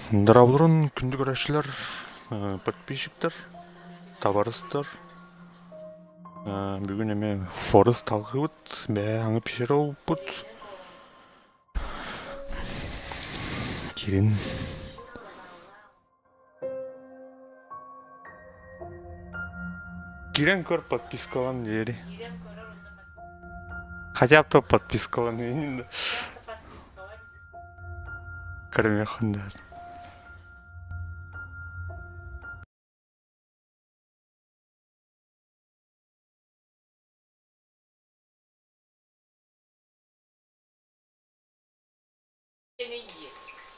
Дорооболорун күндү көрөөччүлэр, подписчиктар, табаарыстар. Бүгүн эмиэ Форест алгыбыт, бээ аҥы пещера ылбыппыт. Кирин Кирен көр подпискалан диэри. Хотя бы подпискалан Көрүмүөххүн да.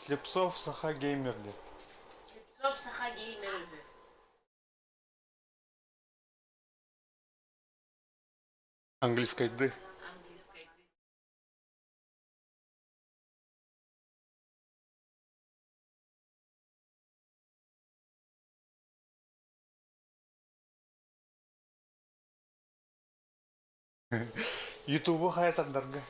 Слепцов Саха геймер диэн. Слепцов Саха геймер үһү. Английскайды. Английскайды. Ютубу хайатардарга.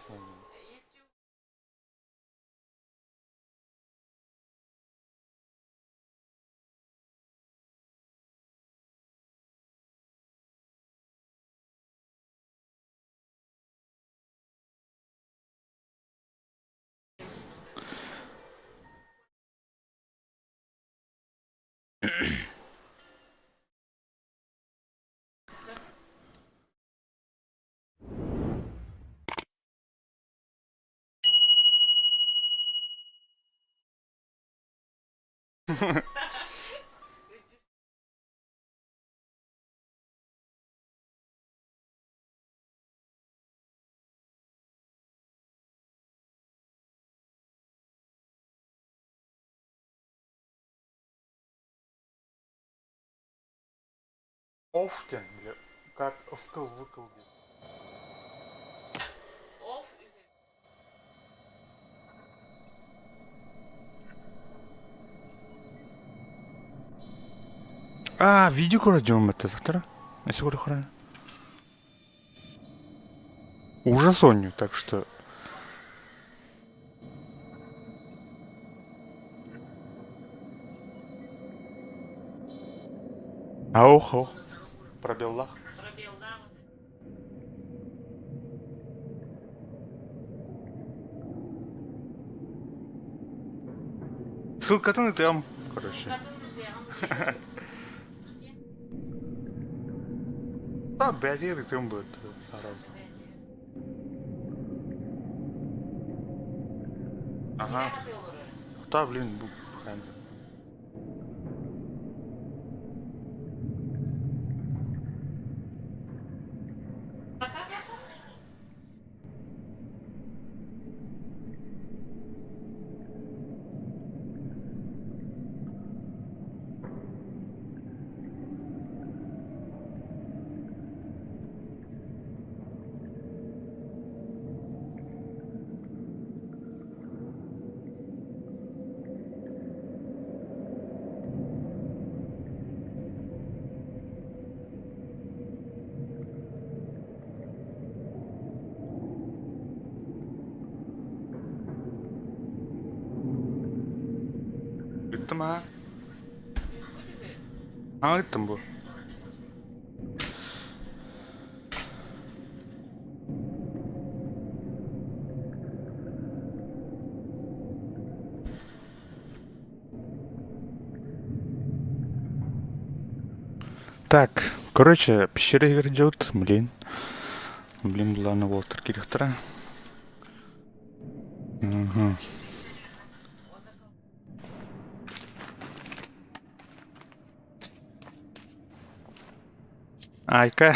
Оф диэн бile как вкл-выкл диэн. Оф үһү. А, видео көрө дьон баттатахтара. Эссе көрө хара. Ужас онню, так что Аух, аух. Пробеллах. Пробеллах. Ссылкатын ытыам, короче. Ссылкатын ытыам. Да, бәдер ытыам будет сразу. Ага. Да, блин, бу Ыттым аа. Аа ыттым бу. Так, короче, пещера идет, блин. Блин, буланы уолтар кириэхтэрэ. Угу. Айка.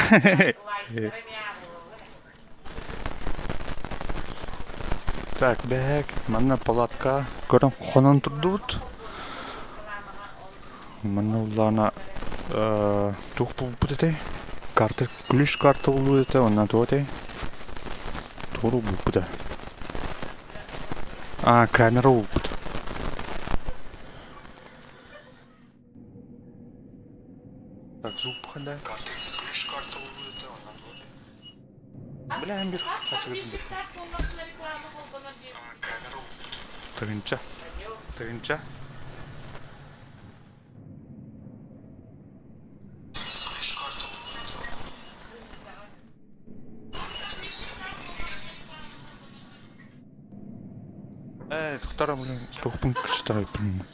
Так, бэһэк, манна палатка көрөн хонон турдубут. Манна улаана туох булбут этэй? Карта, ключ карта булбут этэ, онно туох этэй? Тугу булбута? А, камера булбут. Так, звук да. Ключ карта булбут этэ, онно туох Бля, бир хачыгырдым. Тыгынча. Тыгынча. Ээ, тохтор блин, туохпун кычтарайпын.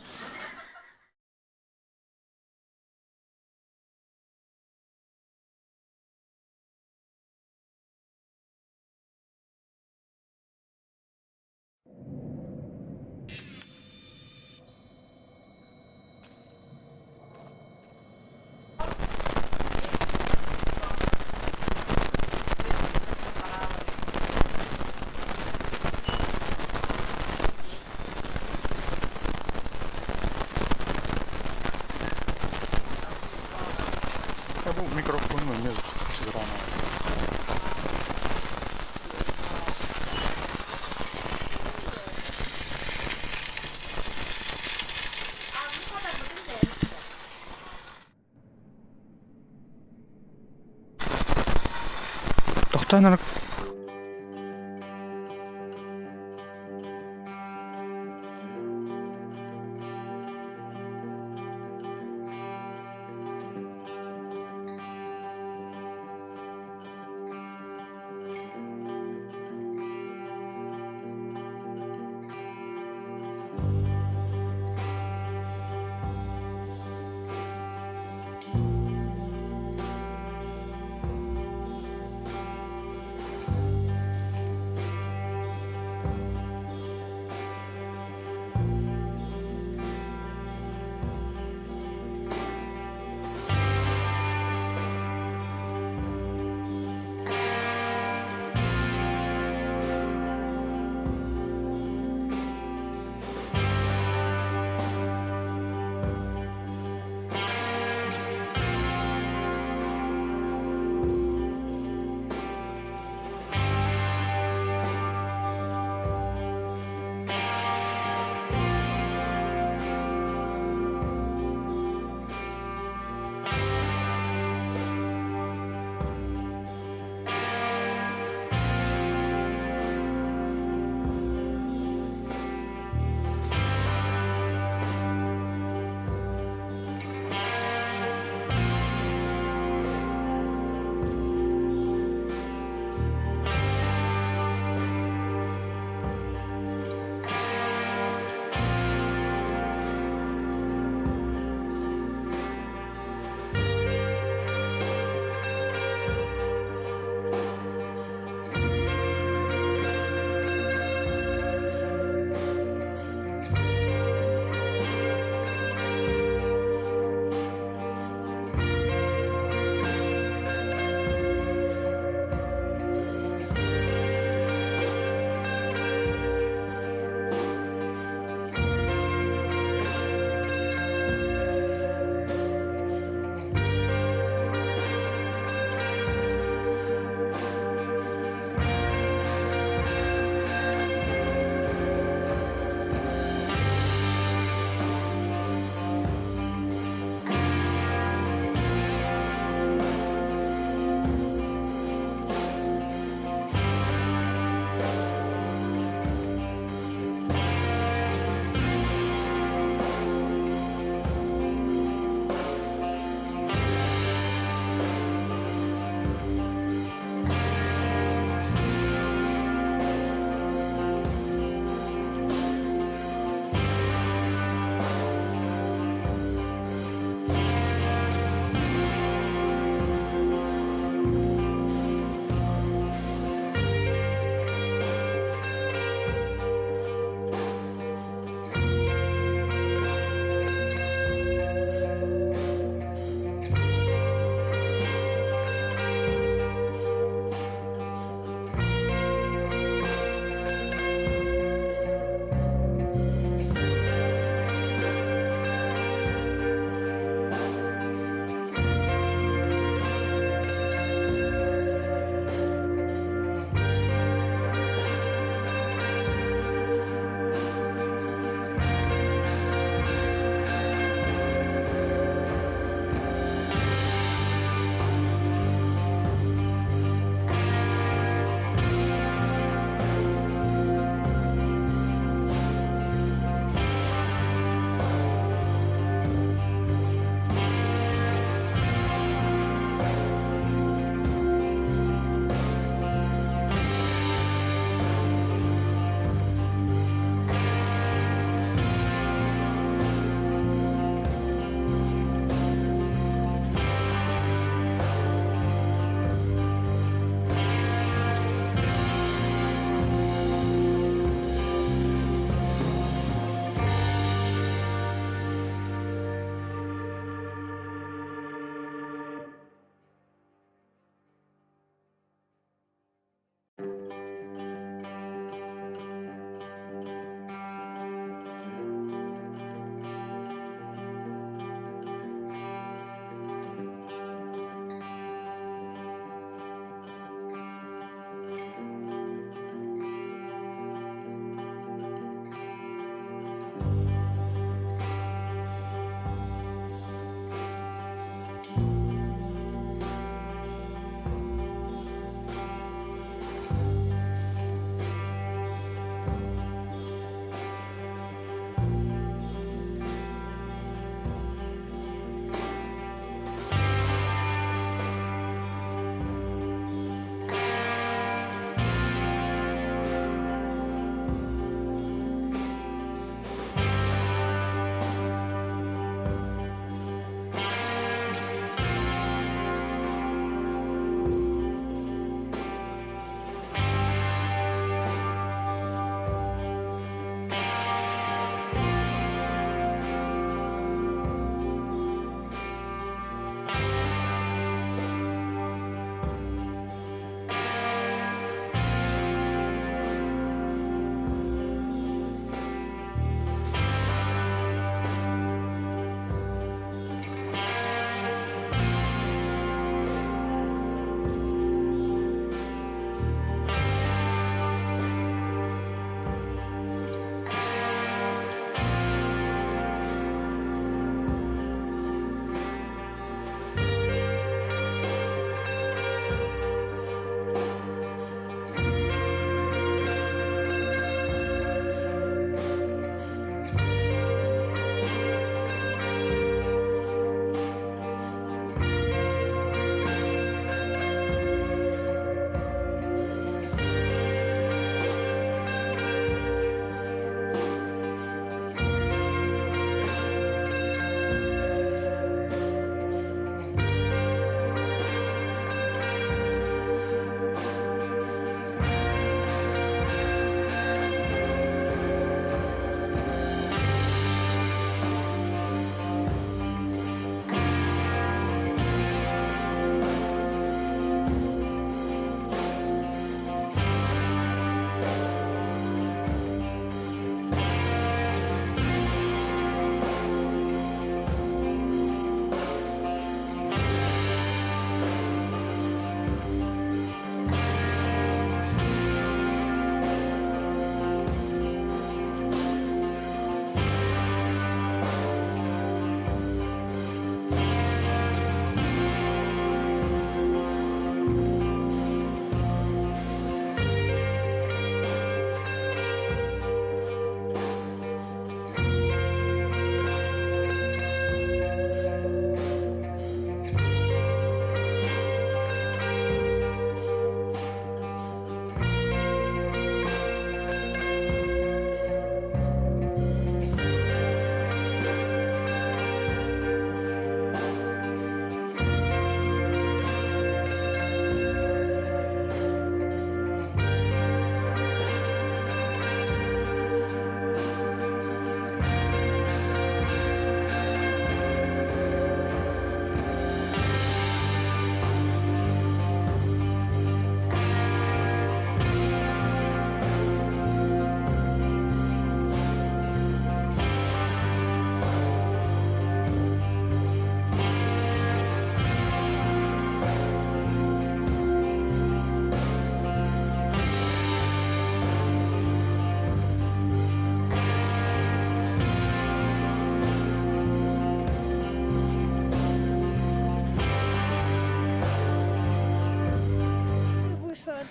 Бу микрофону эмиэ сыгыраана. Тохтоон эрэ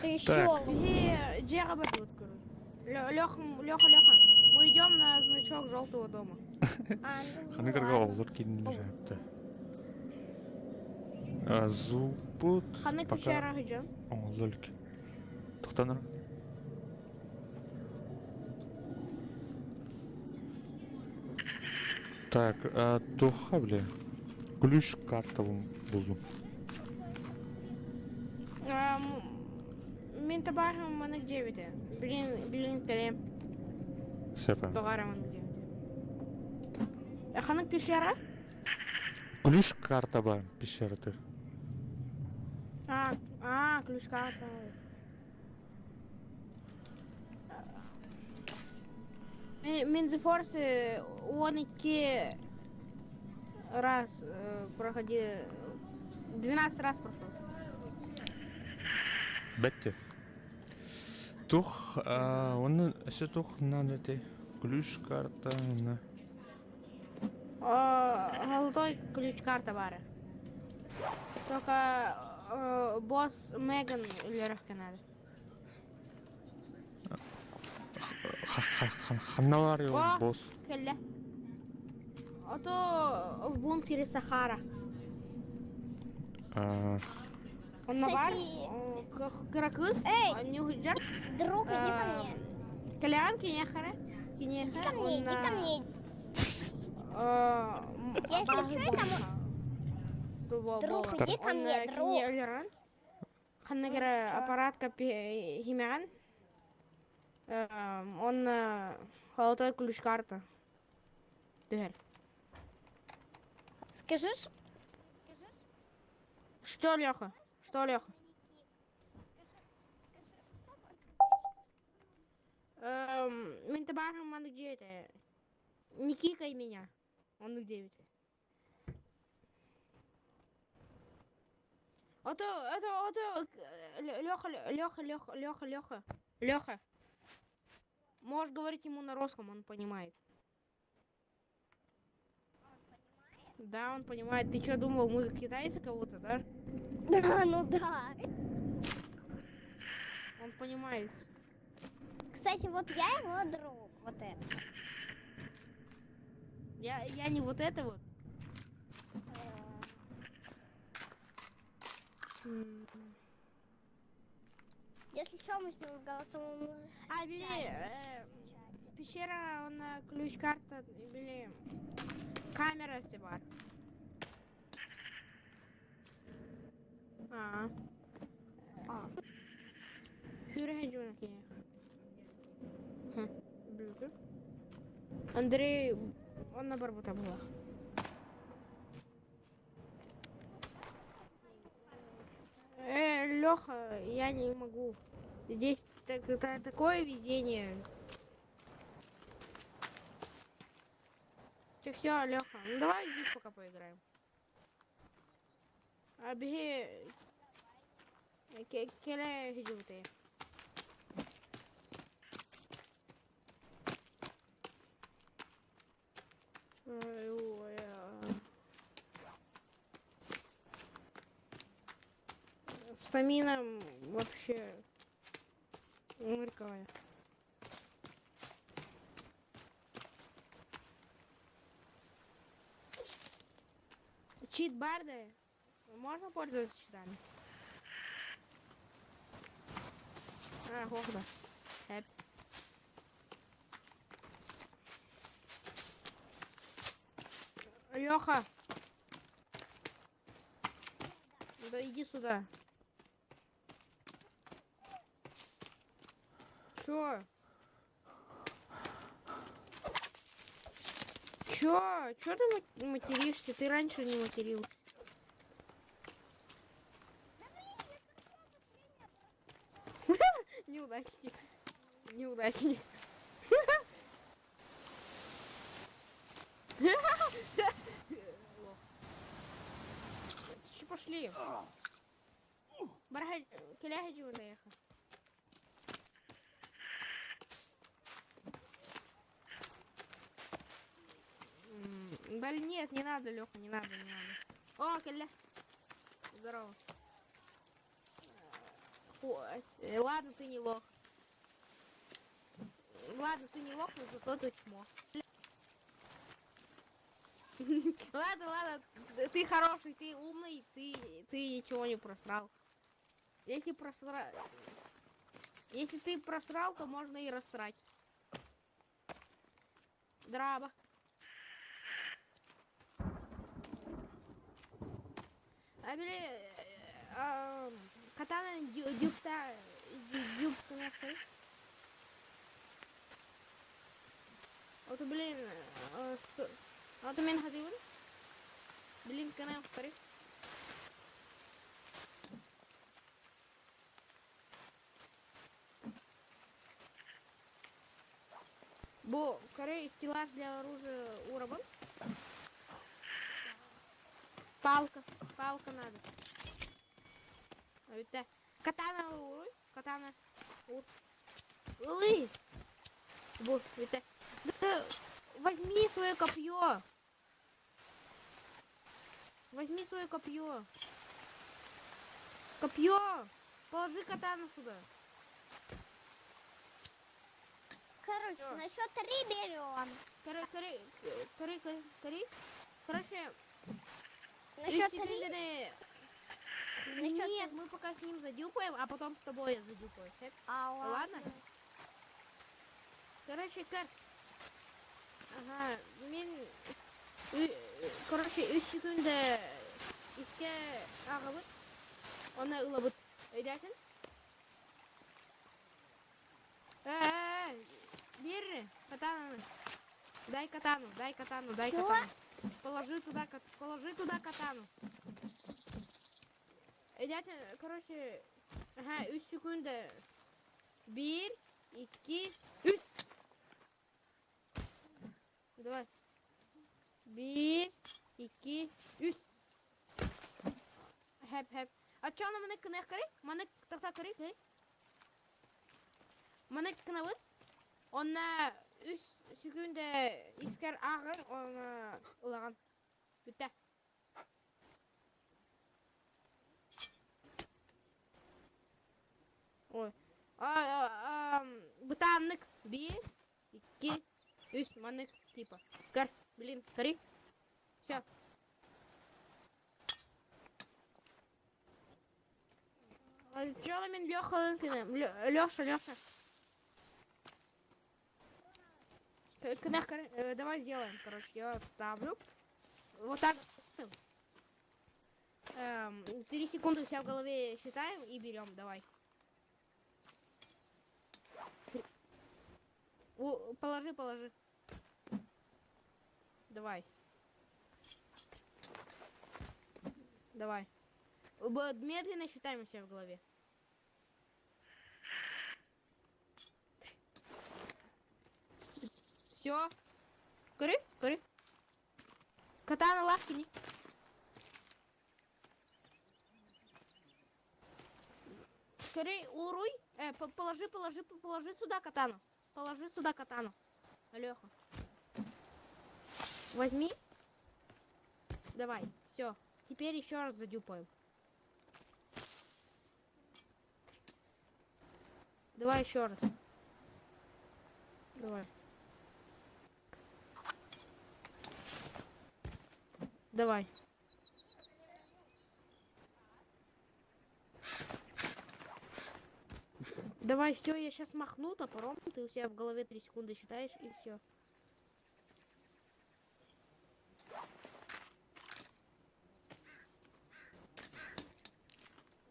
Это еще Так. лучше. Где где работают, короче? Леха, Леха, Леха, мы идем на значок желтого дома. А, ну Ханнык арга ладно. оҕолор кинилэр эбитэ. Зубут Ханнык пока пещера идем? оҥолло илик. Тохтонор. Так, туха бля. Ключ карта булдум. Мин табаарым маннык диэбитэ. Билин, билин кэлиэм. Сепа. Тоҕо эрэ маннык диэбитэ. Ханнык пещера? Ключ карта бар пещераты. А, а, ключ карта. Мин The Force 12 раз проходил, 12 раз прошел. Бетте. Тух, оны өссө тух надо ты. Ключ карта на. Золотой ключ карта бары. Только босс Меган өлөрөхкө надо. Ханна бар О, босс? кэллэ. А то в бункере Сахара. Онно баар Кстати, кыра кыыс, Эй! не уһуйдьар. Друг, иди ко мне. Кэлэҕин киниэхэ Иди ко мне, иди ко мне. Я шучу, Друг, иди ко мне, друг. Ханна эрэ аппаратка химэҕин уонна золотой ключ карта түһэр. Скажи, Что, Леха? Что, Леха? Мин табаарым маннык дьиэтэ. Не кикай меня. Оннук диэбитэ. А то, это, а то, Леха, Леха, Леха, Леха, Леха, Леха. Можешь говорить ему на русском, он понимает. Да, он понимает. Ты что думал, мы китайцы кого-то, да? Да, ну да. Он понимает. Кстати, вот я его друг, вот это. Я не вот это вот. Если что, мы с ним в голосовом А, били, пещера, он ключ карта, били, камера бар. А. А. Андрей, он на барбута была. Леха, я не могу. Здесь такое везение. Все, все, Леха. Ну давай здесь пока поиграем. А беги. Келе хижуты. Стамина вообще мырковая. Чит барды. Можно пользоваться читами? А, хохда. Хэп. Леха. Да иди сюда. Чё? Чё? Чё ты материшься? Ты раньше не матерился. Неудачник. Неудачник. Лох. Че пошли? Бархай, киляхи. Да нет, не надо, Леха, не надо, не надо. О, Келя. Здорово. Ладно, ты не лох. Ладно, ты не лох, но зато ты чмо. Ладно, ладно, ты хороший, ты умный, ты ничего не просрал. Если просра... Если ты просрал, то можно и рассрать. Драба. А били катана дюкта дюкта. Вот блин, вот мен хадибын. Блин, канал вторых. Бу, корей стеллаж для оружия уровень. Палка, палка надо. А катана уруй, катана. Ур. Ой! Бу, это. Да, возьми свое копье. Возьми свое копье. Копье! Положи катану сюда. Короче, Всё. на счет три берем. Короче, На счет три три. секунды. На счет Нет, мы пока с ним задюпаем, а потом с тобой я задюпаю. Сядь. А, Ладно? Короче, кар... Ага, мен... Короче, 3 секунда иске ағыбыт, оны ылабыт. Өйдәсің? Бери катану. Дай катану, дай катану, дай Чего? катану. Положи туда, положи туда катану. Өйдәсің, короче, ага, 3 секунда. 1, 2, 3. Давай. 1, 2, 3. Хэп, хэп. А чё на мене кнех кери? Мене тахта кери, кери? Мене кнавыт. Онна 3 секунда искер ағын, оны ылаған. Бітті. Ой. Бытаннык. 1, 2, 3, манык, типа. Кар, блин, 3. Все. Чё мен Лёха Лёша, Лёша. Давай сделаем, короче, я ставлю. Вот так. 3 секунды у себя в голове считаем и берем, давай. Положи, положи. Давай. Давай. Медленно считаем у себя в голове. Все. Куры, куры. Катана лавки не. Куры, уруй. Положи, положи, положи сюда катану. Положи сюда катану. Алёха. Возьми. Давай, все. Теперь еще раз задюпаем. Давай еще раз. Давай. Давай. Давай, все, я сейчас махну топором, ты у себя в голове 3 секунды считаешь, и все.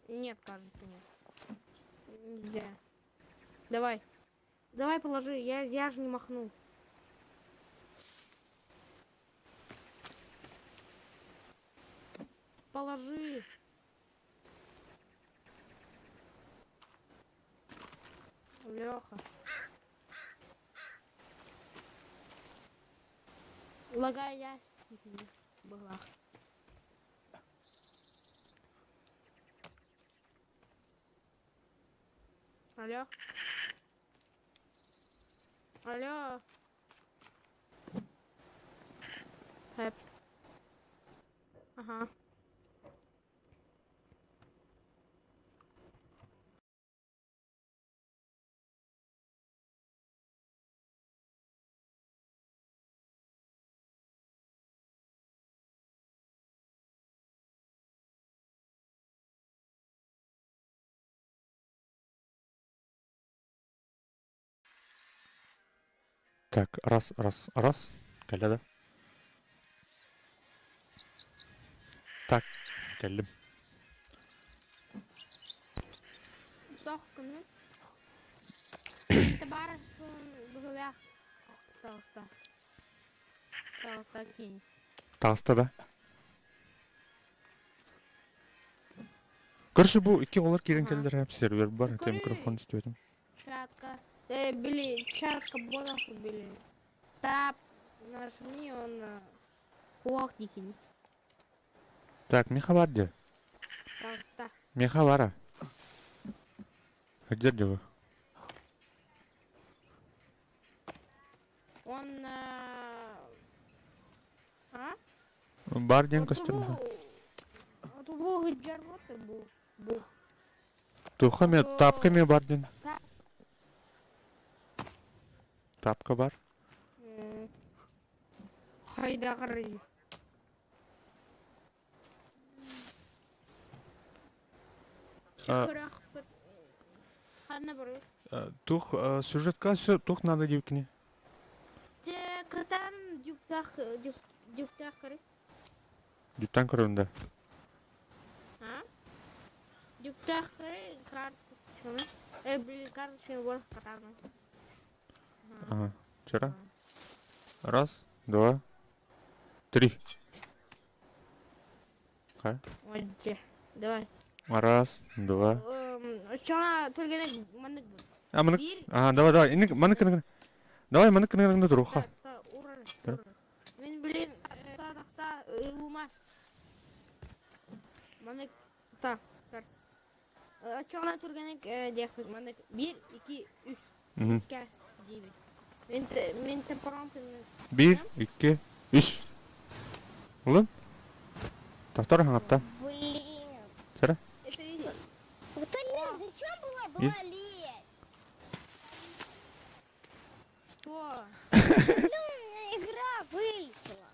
Нет, кажется, нет. Нельзя. Давай. Давай положи, я же не махнул. Положи. Леха. Лагай я. Была. Алло. Алло. Хэп. Ага. Так, раз, раз, раз. Кэллэ да? Так, кэллим. Тох күнү. Табаарыспын быһыылаах таҕыста. Таҕыста киин. Таҕыста да? Короче, бу икки оҕолор киирэн Ага. кэллэр сервер бар, этэ Көрү. микрофон истибэтим. Чатка. Били, чатка ботов убили. Тап нажми, он кулак дикий. Так, миэхэ бар дии. Таҕыста. Миэхэ бара. Сылдьар дии бу. Он а? Бар диэн көстөр миэхэ. Тубу сылдьар вот бу. Бу. Туохха эмэ тапка эмиэ бар диэн. Тапка бар. Хайдаҕарый. Ханна барый? Туох сюжетка туох надо диэбиккиний? Дьэ, кытаан дьуктаах дьуктаах көрү. Дьуктаан көрөбүн да. А? Дьуктаах көрү карточканы. Блин, карточканы бар катармын. Ага. Вчера. Раз, два, три. Хайа? Ой, давай. Раз, два. Оччоҕуна түргэнэ маннык А, маннык. Биир. Ага, давай, давай. Инник, маннык гына. Давай, маннык гына туруха. Урар. Мин блин, тахта ылума. Маннык так, так. Оччоҕуна түргэнник диэхпит маннык биир, икки, үс. Үскэ диибит. Мин мин топором Биир, икки, үс. Улун. Тохтор хаҥаттан. Блин. Сара. Вот Лен, зачем было было лезть? Что? Блин, у меня игра вылетела.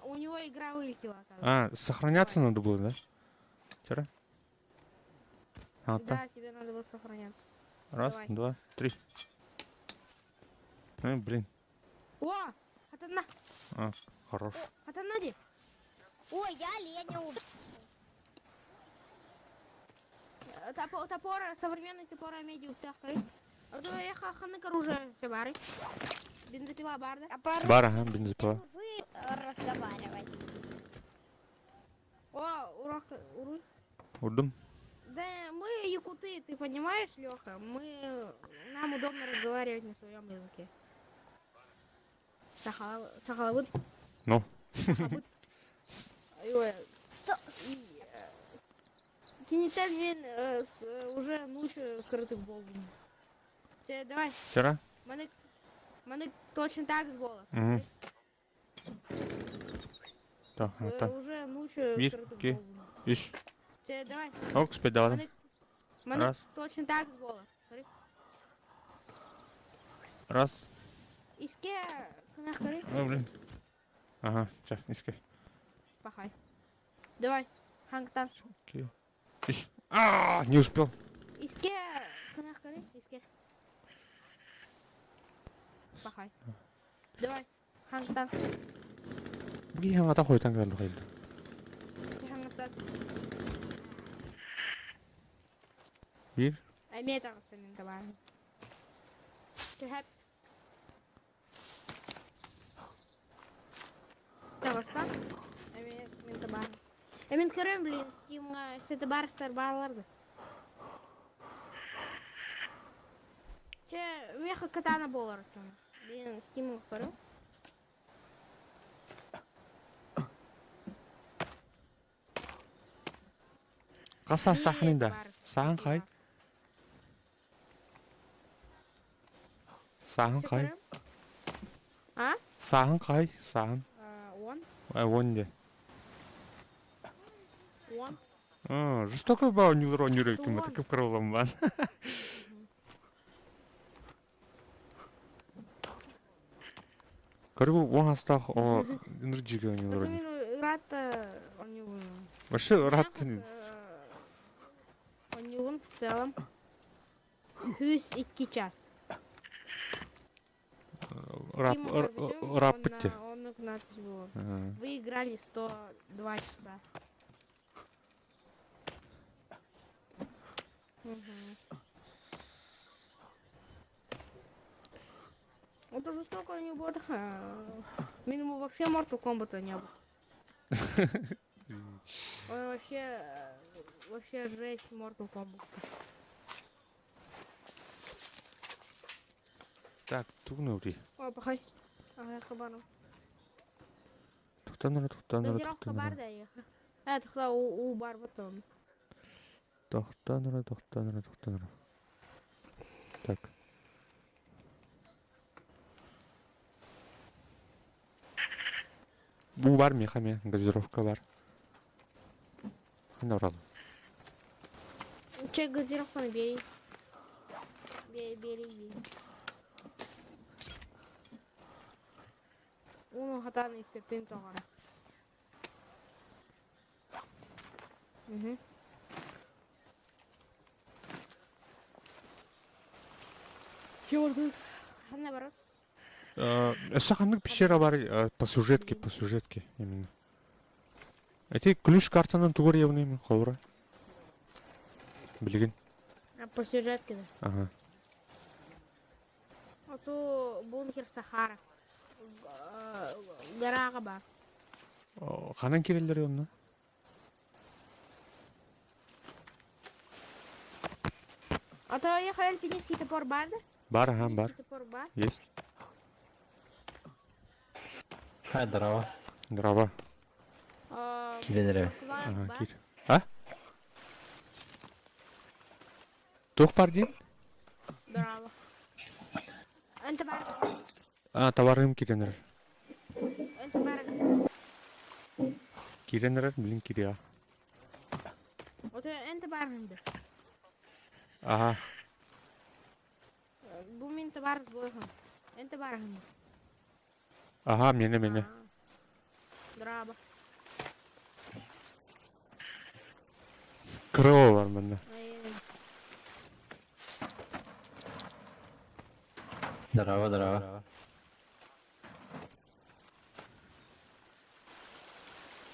У него игра вылетела. А, сохраняться надо было, да? Вчера? А, Да, тебе надо было сохраняться. Раз, Давай. два, три. Эй, блин. О! Хатана! А, хорош. Хатана ди! Ой, я оленя убил. Топор, современный топор меди Ханнык оружие все бары. Бензопила бар, да? Топор. Бар, ага, бензопила. Вы разговаривать. О, урок, уруй. Урдум. Да, мы якуты, ты понимаешь, Леха? Мы нам удобно разговаривать на своем языке. Сахалабыт. Ну. Сахабыт. Ой, Кинитен мин уже нучу скрытых болдум. Все, давай. Вчера? Маны, маны точно так с голос. Угу. Так, так. Уже нучу Биир, скрытых икки, болдум. үс. Все, давай. Ок, спайдаладым. Маны, маны Раз. точно так с голос. Смотри. Раз. Иске, кынахтары. Ой, блин. Ага, ча, иске. Пахай. Давай, хангтан. Окей. Иш. А, не успел. Иске, кынахтары, иске. Пахай. Давай, хангтан. Буги хангата хойтан кэллэ хайда. Хангтан. Биир. Эмиэ таҕыста мин табаарым. Түһэп. Таҕыста. Эмиэ мин табаарым. Э мин көрөм блин, Стимҥа өссө табаарыстар бааллар да. Чэ, миэхэ катана буолар оччоҕуна. Блин, Стимҥа көрөм. Хас саастааххыный да? Сааһыҥ хай? Сааһыҥ хай? А? Сааһыҥ хай? Сааһын? Уон. Уон дии. Уон. Жестоко баа оонньуулар оонньуур эбиккин бата кып-кыра буолан Көрү уон астаах о ынырдьыга оонньуулар оонньуур. Ыраатта оонньуубун. Вообще ырааттын. Оонньуубун в целом. Сүүс икки час. Тима көрбүтүм, Ырааппыт уонна дии. оннук надпись было. Вы играли 102 часа. Мгм. Вот уже столько не будет. Минимум вообще Mortal Kombat не было. Он вообще жесть Mortal Kombat. Так, тугун ылый? О, пахай. Ага, хабарым. Тохтон эрэ, тохтон эрэ, Дозировка тохтон эрэ. бар да ехал. Это у бар потом. Тохтон эрэ, тохтон эрэ, тохтон эрэ. Так. Бу бар миэхэ эмиэ газировка бар. Ханна баралым? Че, газировканы бери. Бери, бери, бери. Уну хатаан испеппин тоҕоро. Угу. Ханна барар? Өссө ханнык пещера бар по сюжетке именно. Эти ключ картанан тугар явный холура. Билигин. А, по сюжетке, да. Ага. А то бункер Сахара. Гораҕа бар. Ханан киреллер онно? А то я альпинистский топор бар, да? Бар, ага, бар. Топор бар. Есть. Хай, здорово. Здорово. Киирэн эрэ. Ага, бар. киир. А? Туох баар диэн? Здорово. Энте бар. А, табаарым киирэн эрэр. Энте бар. Киирэн эрэр, блин, киириэ. Вот энте бар. Ага. Бу мин табаар буолуом. Энте бар. Ага, миэнэ, миэнэ. Дорообо. Крыло бар манна. Ай, Здорово, здорово.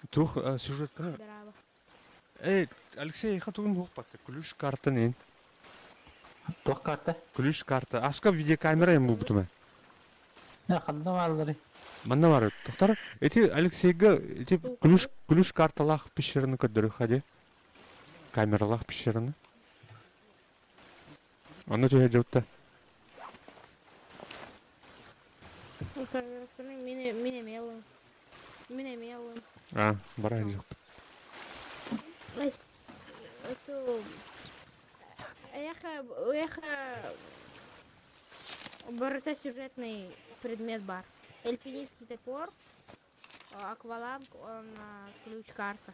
Туох сюжетка. Дорообо. Эй, Алексей, хатугун туох бат. Ключ карта нен. Туох карта? Ключ карта. Аска видеокамера им булбутум. Ханна баалларый. Манна бар. Тохтар, эти Алексейга, эти ключ карталаах пещераны көрдөрүөххэ дии. Камералаах пещераны. Аны түһэ дьылта. Мин эмиэ Мин эмиэ А, бара дьыл. Это... Эхо, эхо... Барыта сюжетный предмет бар. Эльфийский топор, акваланг, он ключ-карта.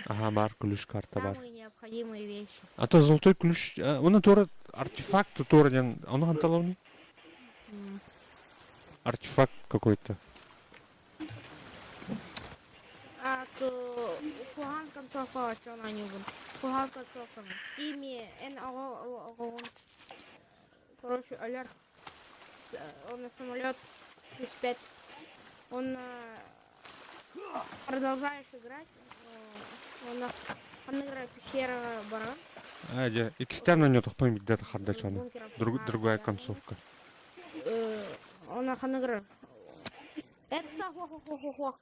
Ага, бар, ключ карта бар. Самые необходимые вещи. А то золотой ключ, оны туора артефакт туора диэн, ону ханталауни? Артефакт какой-то. А то куһаҕан концовка что на нем? Куһаҕан концовка. Ими эн он. Короче, алерт. Он на самолет 35. Он продолжаешь играть. Он играет пещера баран. А, дьэ, иккистээн на тохпон бидде хардачаны. Бункер Друг, Сахара, другая да. концовка. Он играет. Это хо-хо-хо-хо-хо.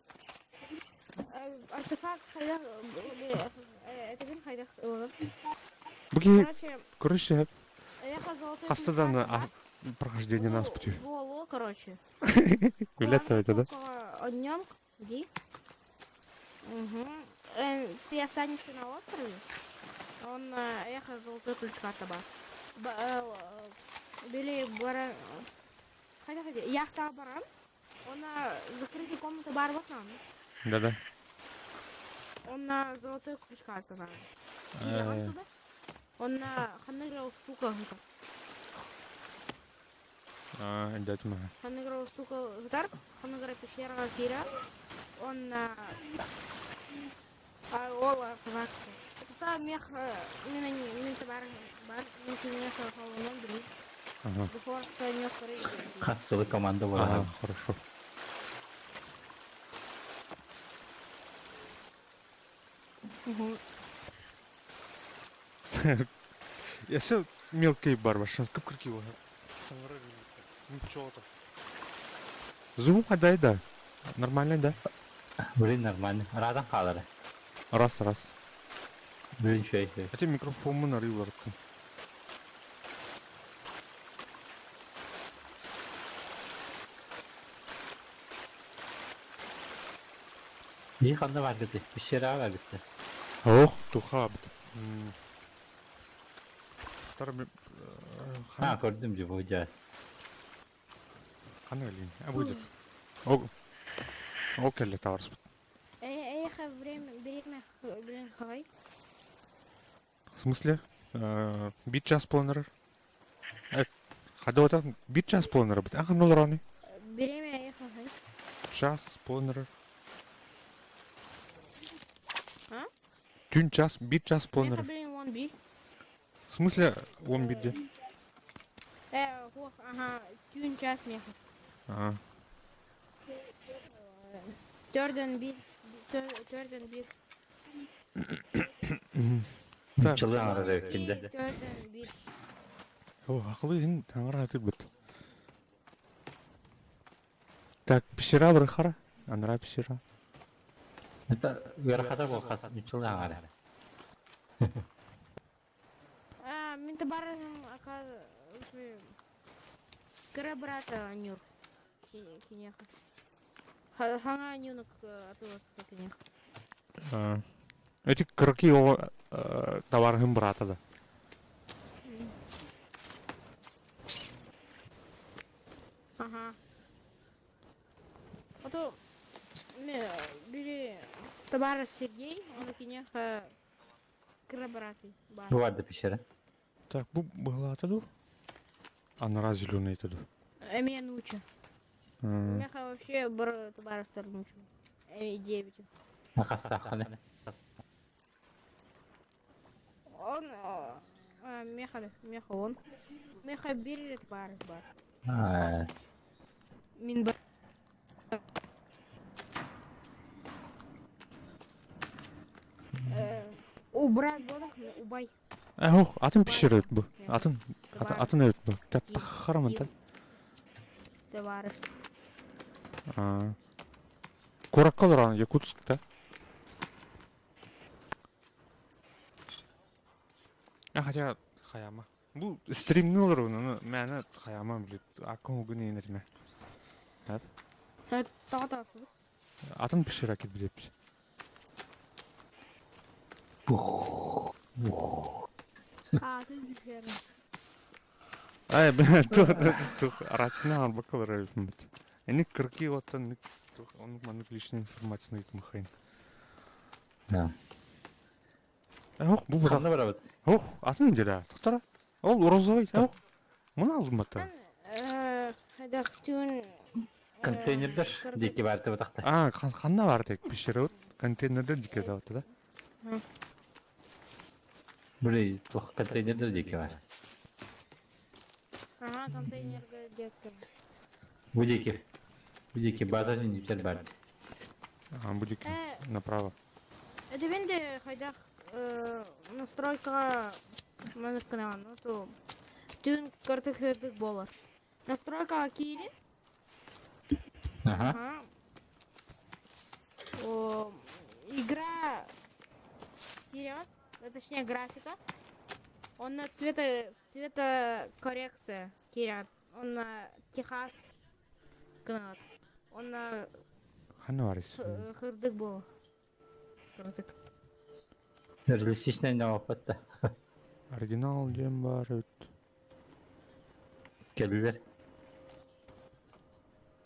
Артефакт хайдах это ким хайдах. Бу киһи, Короче, короче, эхо золотой хаста даҕаны ключ карта. прохождение нас путю. Во, короче. Билет это, да? Днем, иди. Угу. Ты останешься на острове. Он эхо золотой ключ карта бар. Били бара... Хотя, хотя, яхта баран. Он на закрытый комната бар вот нам. Да-да. Он на золотой ключ карта надо. Или он туда? Он на ханныгра штука. А, дядь мага. Ханныгра штука гитар, ханныгра пещера кира. Он на ол артефакт. Это мех мин мин бар бар мин мех холонон били. Ага. Хас сылы команда Ага, буолар. хорошо. Если мелкий барбашын кып-кырки Ничего там. Звук отдай, да. Нормально, да? Блин, нормально. Радан хаалар. Раз, раз. Блин, үчүгэй. үчүгэй. Эти микрофоммун арыыларыттын. Ии ханна баргыты? Пещераҕа баргыты. Ох, тухаабыт. Тар А, көрдүм дии бу дьэ. Ханна кэллиҥ? А будет. Ол ол кэллэ табарыспыт. Эхо, время, время, блин, хай. В смысле? Бит час планерер. Хадота бит час планерер бит. Ахан олорони. Время эхо, хай. Час планерер. А? Түн час, бит час Эхо, планерер. блин, он би. В смысле, он бит де? Ох, ага, түүн час меха. А, Төрдөн бир. Төрдөн бир. Так. Чылы аҥара эбиккин да. Төрдөн бир. О, акылы иһин таҥара атырбыт. Так, пещера бырахара. Анара пещера. Это ыарахата буолхас нуччалыы аҥара. А, мин табаарыһым кыра брата Анюр. Киниэхэ. Хаҥа Анюнок атыласка киниэхэ. Эти кыракый оҕо табаарыһым брата да. Ага. А то били табаарыс Сергей, он киниэхэ кыра браты баар. Бу бар да пещера. Так, бу быһылаата дуу? Анараа зеленый этэ дуу? Эмиэ нууча. Меха вообще бар табаарыстар нууча. Девять. Хастаахханы. Он меха меха он. Меха бир табаарыс бар. Мин бар. У брат бодох убай. Ох, атын пещера эбит бу. Атын атын эбит бу. Таххарамантан. Табаарыс. Куоракка олорон Якутскта. А хотя хаяма. Бу стримни олорон, аны мээнэ хаяма блин. Аккын угун иэнэтимэ. Тоҕо тахсыбыт? Атын пещера кирбит Атын пещера. Ай, тух рацина арбакка олорор эбиппит. Эник кыркый оттон оннук маннык личная информацияны ыытмахайын. Ох, бу Ханна барабыт? Ох, атын дьэ Тохтора. Ол розовый. Ох. Мына алдым бата. Хайдах түүн Контейнердер диэки баар табатахта. А, ханна бар тек пещера контейнердер диэки табатта да? Били туох контейнердер диэки бар. Ага, контейнерге диэки. Бу диэки. Бу диэки база ньүтэр бар. А, бу диэки направо. Это венде хайдах настройкаҕа маннык гынаҕын, то түүн кыртык сырдык буолар. Настройкаҕа киирин. Ага. О, игра вперед, точнее графика. Он на цвета цветокоррекция киирэн. Он на Техас гынат. Он на Ханна барыс. сырдык буолар. Сырдык. Реалистичный опытта. Оригинал диэн бар эбит. Кэллилэр.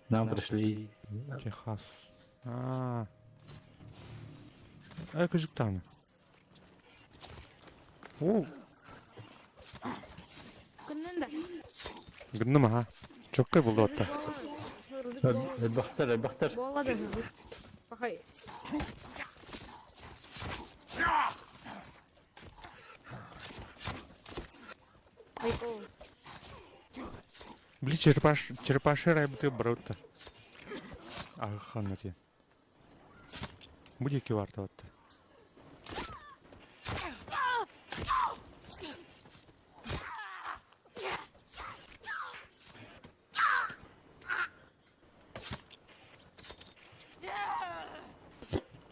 Нам пришли. Техас. А. Э, кыжыктааны. О, Гыннын да. гынным аха. Чоккай булду атта. Сырдык буолар. Элбэхтэр, элбэхтэр. Буола да сырдык. Пахай. Ай, о. Били черепаш, черепаши райбыты барыбыт Аханна диэн. Бу диэки баартабатта.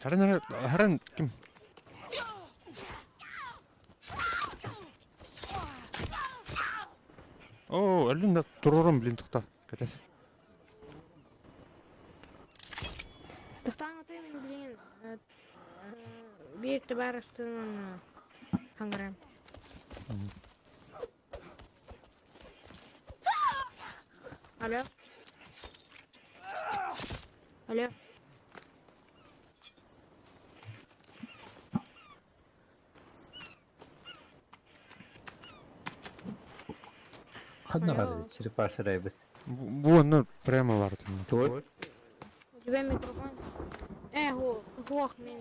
Харан харан ким? Оо, өллүн да турорум блин тухта. Кэтэс. Тохтоон аты мин билигин биир табаарыстыын хаҥырам. Алло. Алло. Ханна баар черепаша райбыт? Бу онно прямо баар. Туой? У тебя микрофон? Э, глох, мин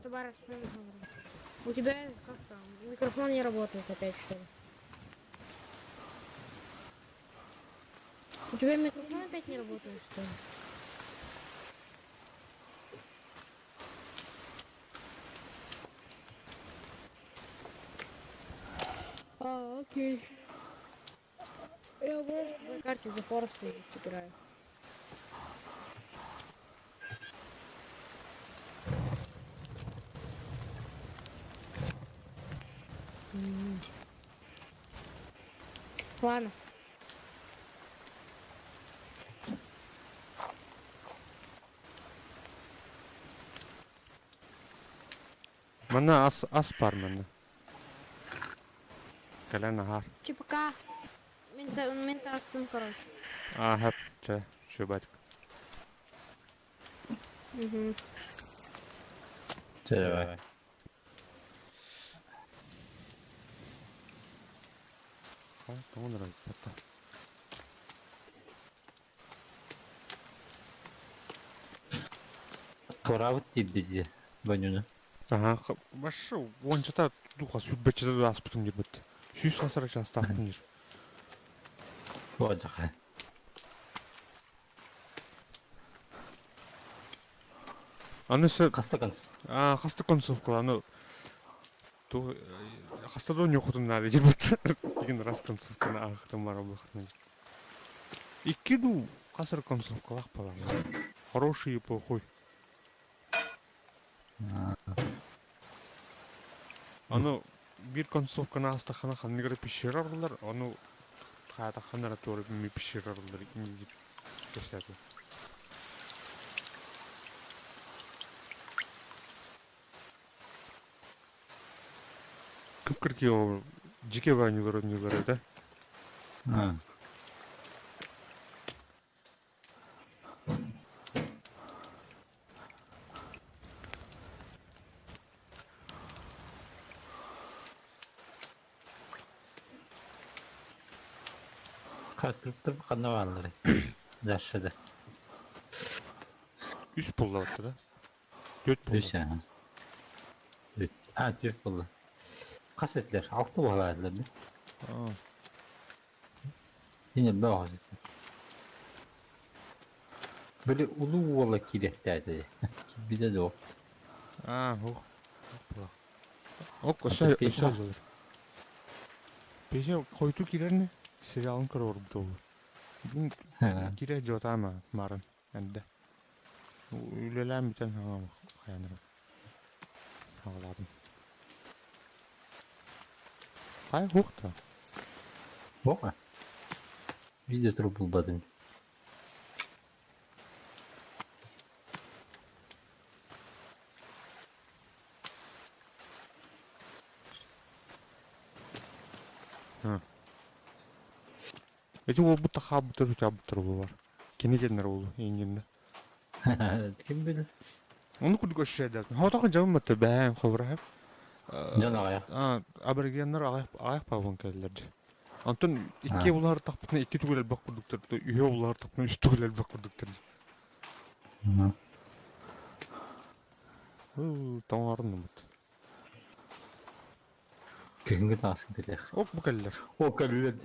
табаарыстыын хаҥырам. У тебя как там? Микрофон не работает опять, что ли? У тебя микрофон опять не работает, что ли? А, окей. Я просто на карте The Forest есть играю. М. Ладно. Манна ас ас баар манна. Кэлэн аһаар. ЧПК. Мин таастым, короче. Аа, чэ, чүбэтик. Угу. Чэ, давай. Тоҕо нырайбата. Туораабыт диирдэ дии Бонньуну. Аха, башы уончата духа сүүрбэччэтэ да ааспытым диирбит. Сүүс хасара чаастаахпын диир. Уончаха. Аны сө Хаста конс. Аа, хаста концовкала аны ту хаста да ньуохутун наада диирбит. Деген раз концовканы аахытым бар буоллахтына. Икки дуу хас эрэ концовкалаах балаҕан. Хороший и плохой. Аны биир концовканы аастаххына ханнык эрэ пещера арыллар, ону хаатаххына эрэ туора пещера арыллар диир кэпсээтэ. Кып-кыркый дьике оонньуулар оонньуулар этэ. Картриптер ханна баалларый? Дальше да. Үс буолла да? Түөрт буолла. Үс аа. А, түөрт буолла. Хас этилэр? Алта буолаатылар дии. Аа. Син элбэх оҕо сытар. Били улуу уола киириэхтээтэ Киирбитэ дуо? Аа, ух. Ок, өссө өссө дьылыр. Песя хойутуу киирэрни сериалын көрө олорбут буолуо. Киирэ дьуотаама марын эрдэ. Үлэлээн бүтэн хайанырым. Хаҕалаатым. Хай ух да. Буоҕа. Видео турук булбатым. Ити уолбут да хаалбыттар үтээбиттэр буолар. Кини диэннэр уолу иҥиннэ. Ким билэр? Ону курдук өссөйдөтүн. Хотохон дьабымматта бэйэм хобураһып. Дьон аҕайах. Аборигеннар аҕайах аҕайах паабын кэллэр дьэ. Онтон икки улаһар тахпытына икки түгэл элбэх курдуктар, үһүө улаһар тахпытына үс түгэл элбэх курдуктар. Тоҥоруннубут. Күһүҥҥү таҥаскын кэтиэх. Оп бу кэллэр. О, кэллэр.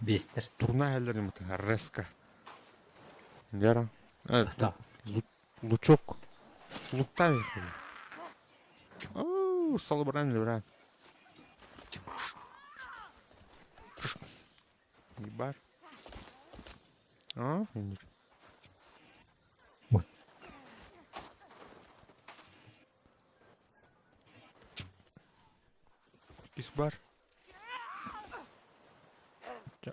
Биэстэр. Турна иһэллэр имата резко. Вера. Та. Лучок. Луктаан иһэллэр. Оо, салыбыран илбиран. Бар. А, инник. Вот. Иккис бар.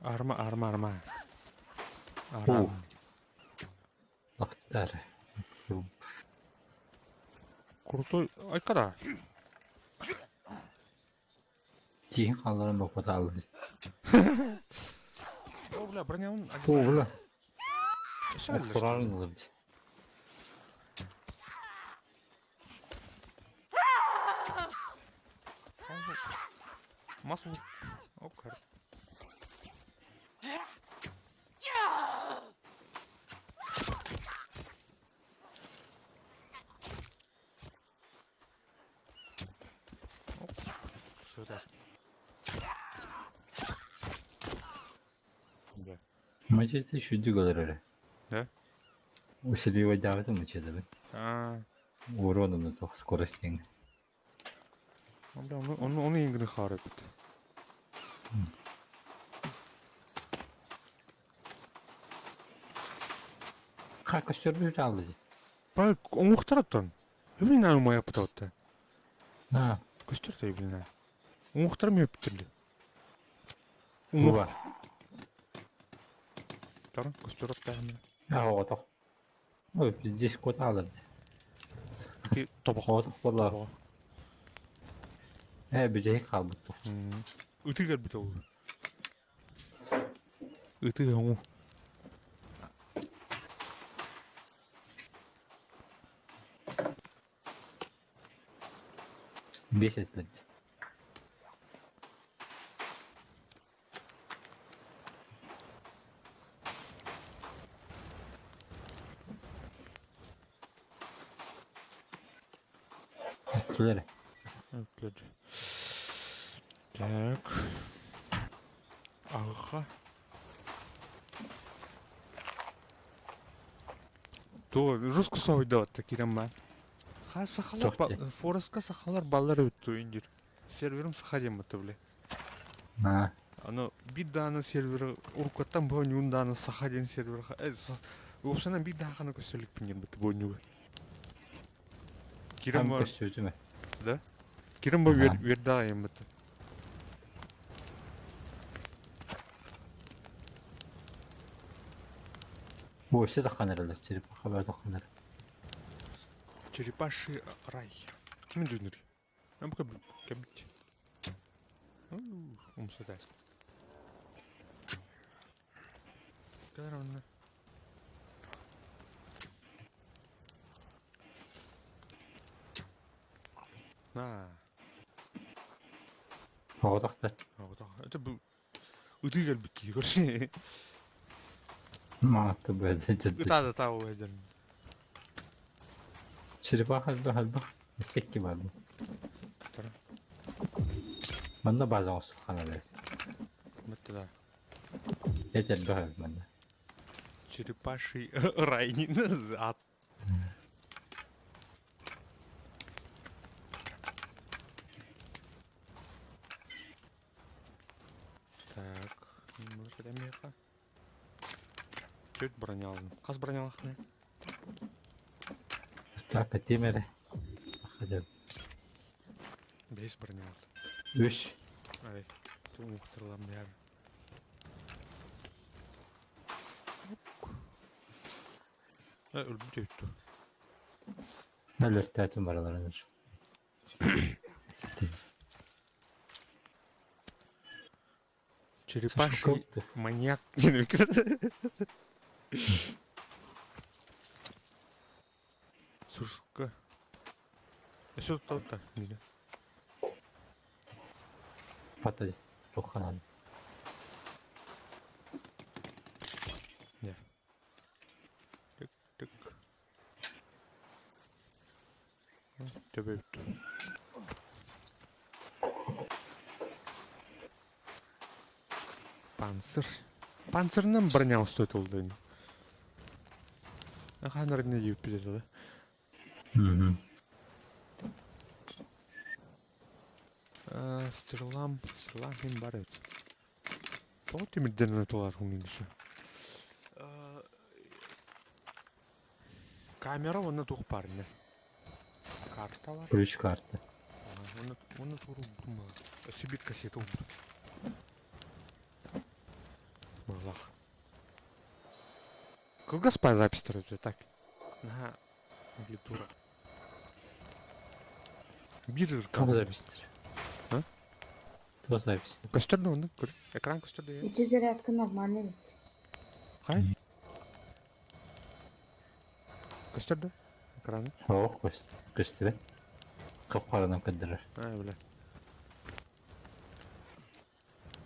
Арма, арма, арма. Арам. Лахтар. Крутой. Айкара. Тииһин хаалларан боппотааллар. О, бля, броня он. О, бля. Охторарын ылыр дии. Мас Ок. Мачете шүдүк олорор эрэ. Да? Усиливайдаабыта мачетабын. Аа. Урон онно туох скорость диэҥ. Ону ону ону иҥгини хаара эбит. Ха көстөрбүт аалла дии. Бай оҥуохтараттан. Эбилин умайаппытабытта. Аа. Көстөр да эбилин. Уҥуохтарым үөппүттэр. Бу бар. Тара көстөр оттаахмын. Аа оҕотох. Ой, здесь кот аалар дии. Ити тобох. Оҕотох буолла. Ээ бүтэһик хаалбыт туох. Ытыы кэлбит ол. Ытыы оҥу. Биэс этилэр дии. Өттүлэр. Өттүлэр. Так. Аҕа. То жестко соһуйда кирем баар. Ха сахалар Фореска сахалар баллар өттү индир. Серверим саха диэн бытты бile. Аны биир дааны сервер уруккаттан бу ньуун дааны саха диэн сервер уопсанан биир дааханы көстөлүкпүн диэн бытты бу ньугу. Кирем бар. Көстүбүтүмэ. Да? Кирем бу үөрдээх айан бытты. Бу өссө таххан эрэллэр, черепаха баа таххан эрэ. Черепаший рай. Ким инженер? Кэбит. Умсатаас. Кэлэр На. Оҕотохтор. Оҕотох. Это бу ытыы кэлбит киһи көрсө. Маатты бэдэ. Ытаа да таа ол Черепаха элбэх элбэх. Секки бар. Манна база оҥостуххана Мэтте да. Эт элбэх манна. Черепаший рай ат. Так, может, меха. Төрт бронялын. Хас бронялахны? Так, этим эрэ. Хотя Бес бронял. Үс. Ай, уҥуохтарылам бэйэм. Өлбүт өттү. Өлөртөөтүм барыларын. Черепаший маньяк. Сушка. Өссө туттар мире. Пата тухханан. Не. Тык тык. Төбөбүт. Панцирь. Панцирынан броня стоит ол дойну. Ханар не юппит да. Стрелам, стрелам хин бар эбит. Тоҕо тимирдэрин атылаар хуннун еще. Камера уонна туох баар инне? Карта бар. Ключ карта. Уонна уонна туурулбутум Өссө биир кассета уурдум. Малах. Кылгас пай записьтар өтө так. Наһаа клавиатура. Биир Туох записьтер? А? Туох записьтер? Көстөр да оннук көр. Экран көстөр да. Ити зарядка нормальный ведь. Хай? Көстөр да? Экраны? Ох, көстүбэт. Хап-харанан көрдөрөр. А, бля.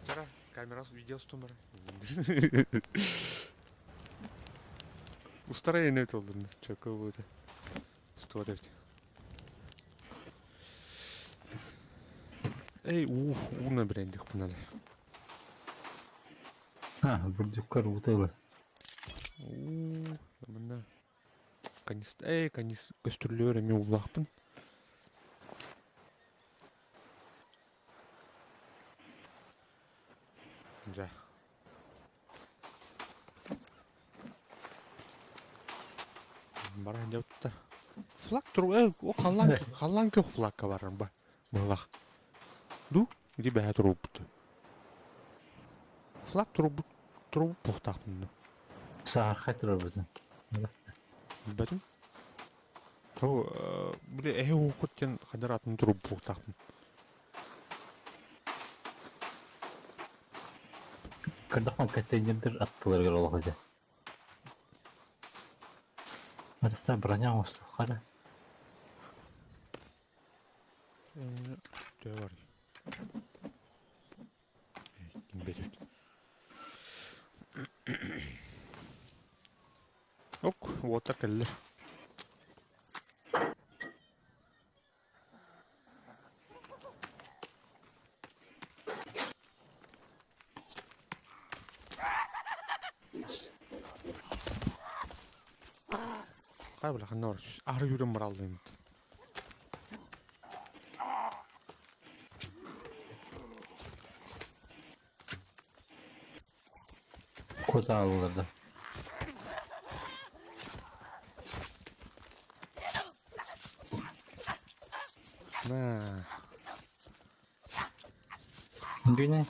Вчера камера видео стумара. Устарайын өт олдун. Чөкө будет. Стоит. Эй, уу, ууна брендих пунали. А, бурдюккар уута ыла. Уу, мына. Канис, эй, канис көстүрлөр эми улаахпын. Дьэ. Баран дьэ Флаг туру э о халлаан халлаан көх флагка барар ба быһылах. Ду ити бэһэ турубут. Флаг турубут турубут буохтаахпын. Саархай турарбытын. Билбэтим. О, били эһи уухут диэн ханар атын турубут буохтаахпын. Көрдөхпүн контейнердэр аттыларыгар олох этэ. Атахта броня оҥостуохха эрэ. Төһө барый? Ким Ок, уоттар кэллэ. Хай бля, ханна бар. Ары юрен бар алдым. Кута алылар да. На. Бүнэ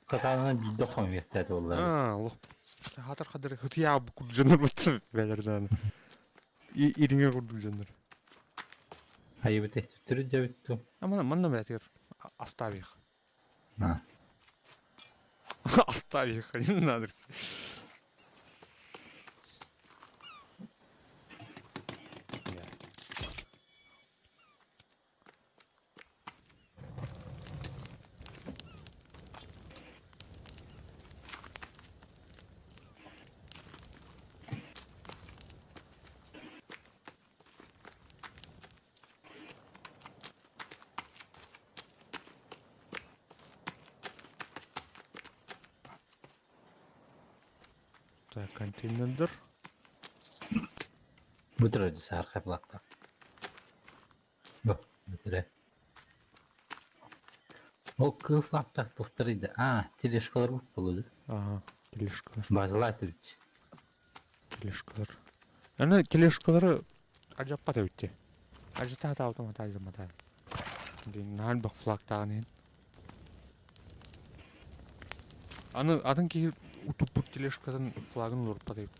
катаанынан биирдэ охсон үөстээтэ буоллар. Аа, олох хатар хадыр хытыйаа курдук дьоннор бутса бэлэрдааны. Ириҥэ курдук дьоннор. Айыбыт төттөрү дьэбит ту. А манна манна бээтигэр оставь их. А. Оставь их, не надо. Так, контейнердер. Бүтүрэ саархай флагта. Бу бүтүрэ. Ол кыыл флагтаах туохтарый да? Аа, тележкалар буолуо Ага, тележкалар. Базалаат эбит. Тележкалар. Аны тележкалары ажаппат эбит Ажыта хатаабытым хата ажаммата. Наһаа элбэх флагтааҕын иһин. Аны атын киһи утуппут тележкатын флагын уларыппат эбит.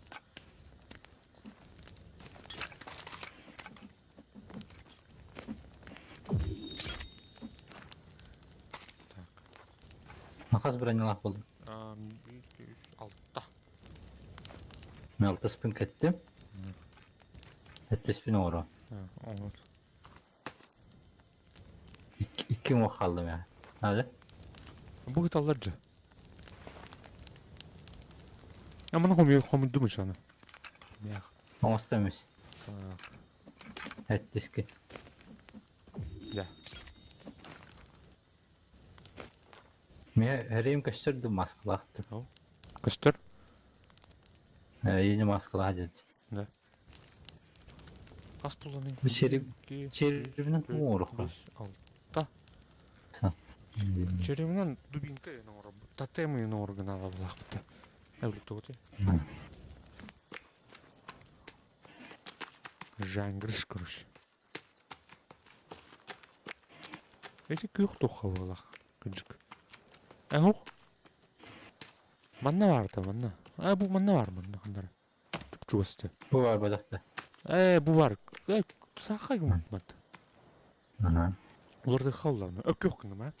Так. Хас бронялаах буоллуҥ? Алта. Мен алтыспын кэттим. Сэттиспин оҥоруом. Оҥор. Икки уҥуох хааллым ээ. Наада? Бу ыталлар дьэ. А маны хомуйдум еще аны. Мях. Оҥосто эмис. Сэттиски. Дьэ. Миэ эрэйим көстөр дуу маскалаахтын. Көстөр? Ийини маскалаах дьон. Да. Хас булланың? Бу череп 2, черебинэн 4, оҥоруохха. 5, 6. Черебинэн дубинка ен оҥоробут. Тотем ен оҥоргунаала булаахпыта. Эбилик Жангрыш, короче. Эти күөх туохха буолах, кырдьык. Эһох. Манна баарта, манна. Э, бу манна бар, манна ханнара. Чугасты. Бу бар бадахта. Э, бу бар. Э, саха гыммат. Ага. Уларды халларны. Өкөх гыныма.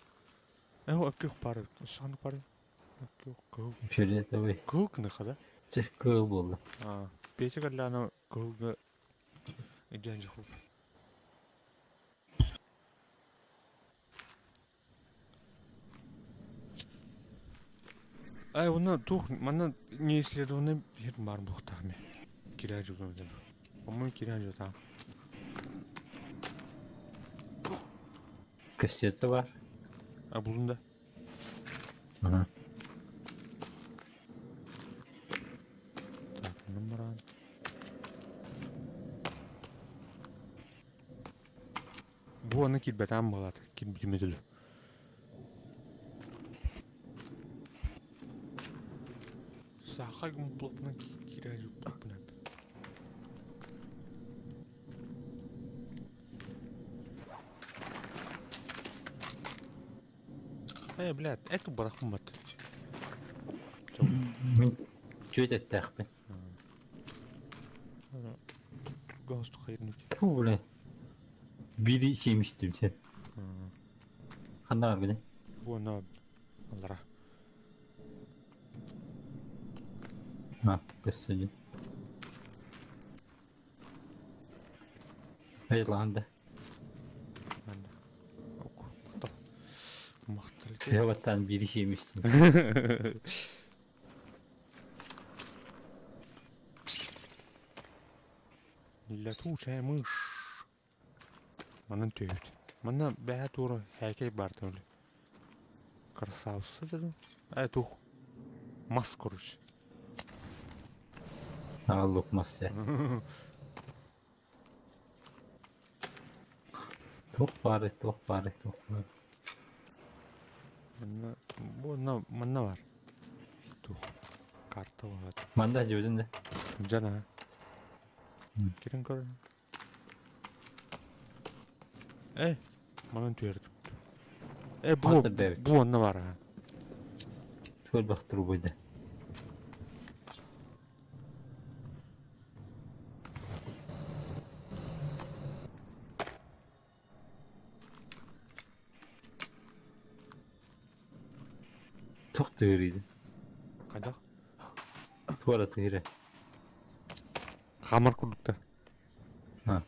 Э, өкөх бары. Санык бары. Өкөх кыл. Фиолетовый. Кыл гыны хада. Чэ, кыл буолла. А, пече калляны кылга Дьэ хуп. Ай, уна тух, манна неисследованный бир бар буохтаах ми. Кирээ дьулуом дэн. По-моему, кирээ дьулутаах. Кассета бар. А булун да. Ага. Так, номеран. Бу аны киирбэтэҕим буолаат, киирбитим үтүлү. Саха гымпылаппынан киирэ дьуппуппунан. Э, блядь, это барахмат. Мин түөт эттээхпин. Галстук хайырны. Фу, бля. Бири сиэмистим сен. Ханна баргыны? Буона аллара. А, господи. Айылаанда. Манна. Ок, мактал. Мактал. Сыабаттан бири сиэмистим. Летучая мышь. Манан түһүт. Манна бэһэ туора һээкэй баар түмүлү. Красавцы дедим. Э, тух. Мас, короче. Аҕаллык мас я. Туох баарый, туох баарый, туох баарый. Манна, бу онно манна бар. Тух. Карта болады. Манда дьүдүн да. Жана. Кирин көр. Э, манан түһэрдим. Э, бу, Ата бэбит. бу онно бар а. Түөлбэх турбуйда. Туох тыырыйды? Хайдах? Туора тыыра. Хамар курдукта. А.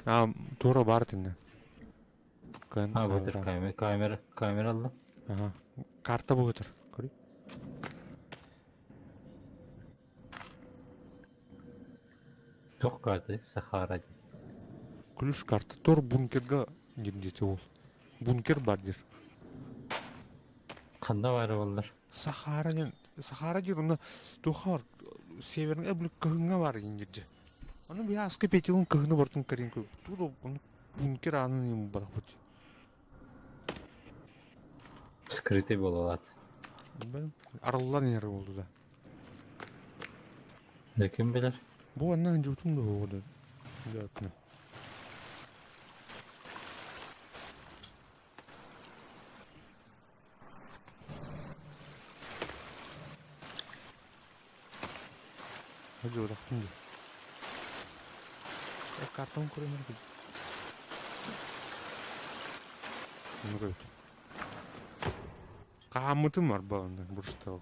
А, туора баар тинне. Кын А, бу камера, камера, камера алла. Ага. Карта бугутар. Көрүй. Туох карта? Сахара. Ключ карта. Тор бункерга диэн ол. Бункер бар диир. Ханна баара буоллар? Сахара диэн Сахара диир онно туохха бар северный били кыһыҥҥа бар диэн дьэ. Ону биһи аска петилин кыһыны бартын кэрин тугу бункер аанын барахпыт. Скрытый буолалаат. Арыллан иһэр буолду да. Дьэ ким билэр? Бу анна дьуутун да уоҕу да. Дьуурахтын дии. Картон көрөнөр Ону көрүт. Хааммытым арба онно бурустаах.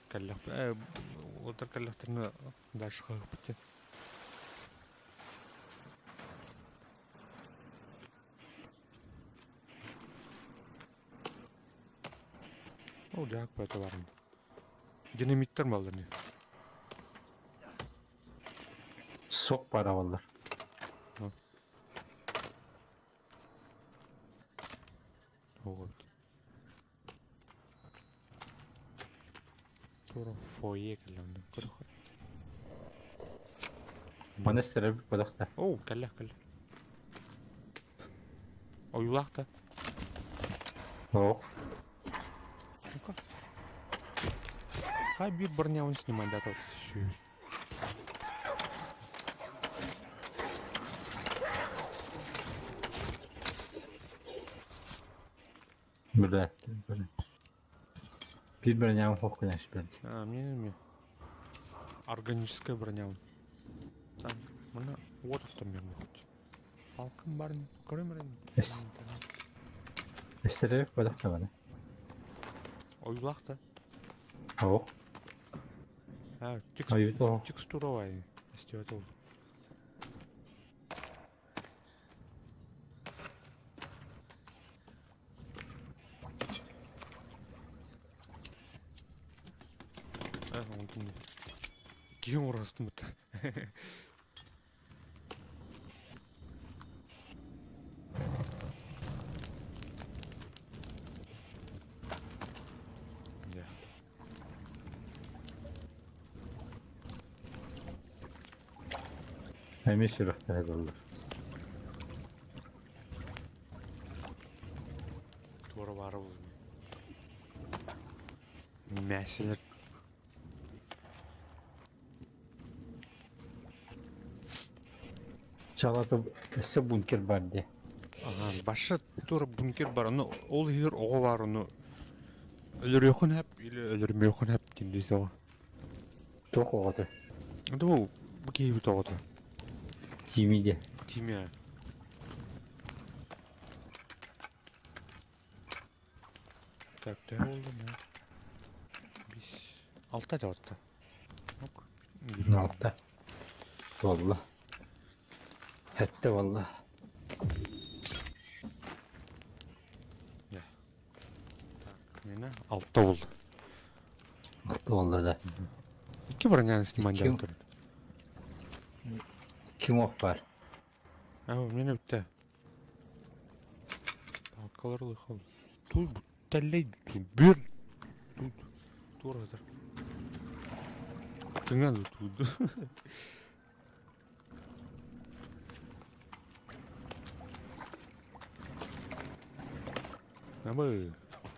Кэллэх э уолаттар кэллэхтэринэ дальше хаһыахпыт диэн. Ол дьаак бөтө баран. Динамиттар баллар не. Сок бара баллар. Вот. Туора фойе кэллэ онно. Көрө-көрө. Маны стеребит бодохта. Оо, кэллэ, кэллэ. Ойуулаах да. Ох. Ну-ка. Хай биир бронявын снимать да тут. Бля, бля. Биир бронявын хоқ күнәстер. А, мне не Органическая броня. Там, мына вот там мен хоть. Палкам барни, көрөм Эстеребит бодохта баны. Ойулаах да. Ох. А, текст, Ойут ох. текстуровая. Эстиотол. А, онтун. Киһи урастымыт. Дьэ. Эмиэ сүрэхтээх буоллар. Туора баара буолуо. Мясилер. Чалата өссө бункер бар дии. Ага, баша туора бункер бар, ону ол иһигэр оҕо баар, ону өлөрүөхүн сөп или өлөрүмүөхүн сөп диэн дии соҕо. Туох оҕото? Это бу бу киһибит оҕото. Тиими диэ. Тимия. Так, төһө буолла мэ? Бис. Алта дьаҕытта. Ок. Алта. Туолла. Сэттэ буолла. Так, миэнэ алта буолла. Алта буолла да. Икки броняны снимать Икки- турар. Ким ох бар? Аа, миэнэ бүттэ. Палкалар ылыхал. Туй тэллэй бүр. Туй туора Тыҥа тууду. Абы,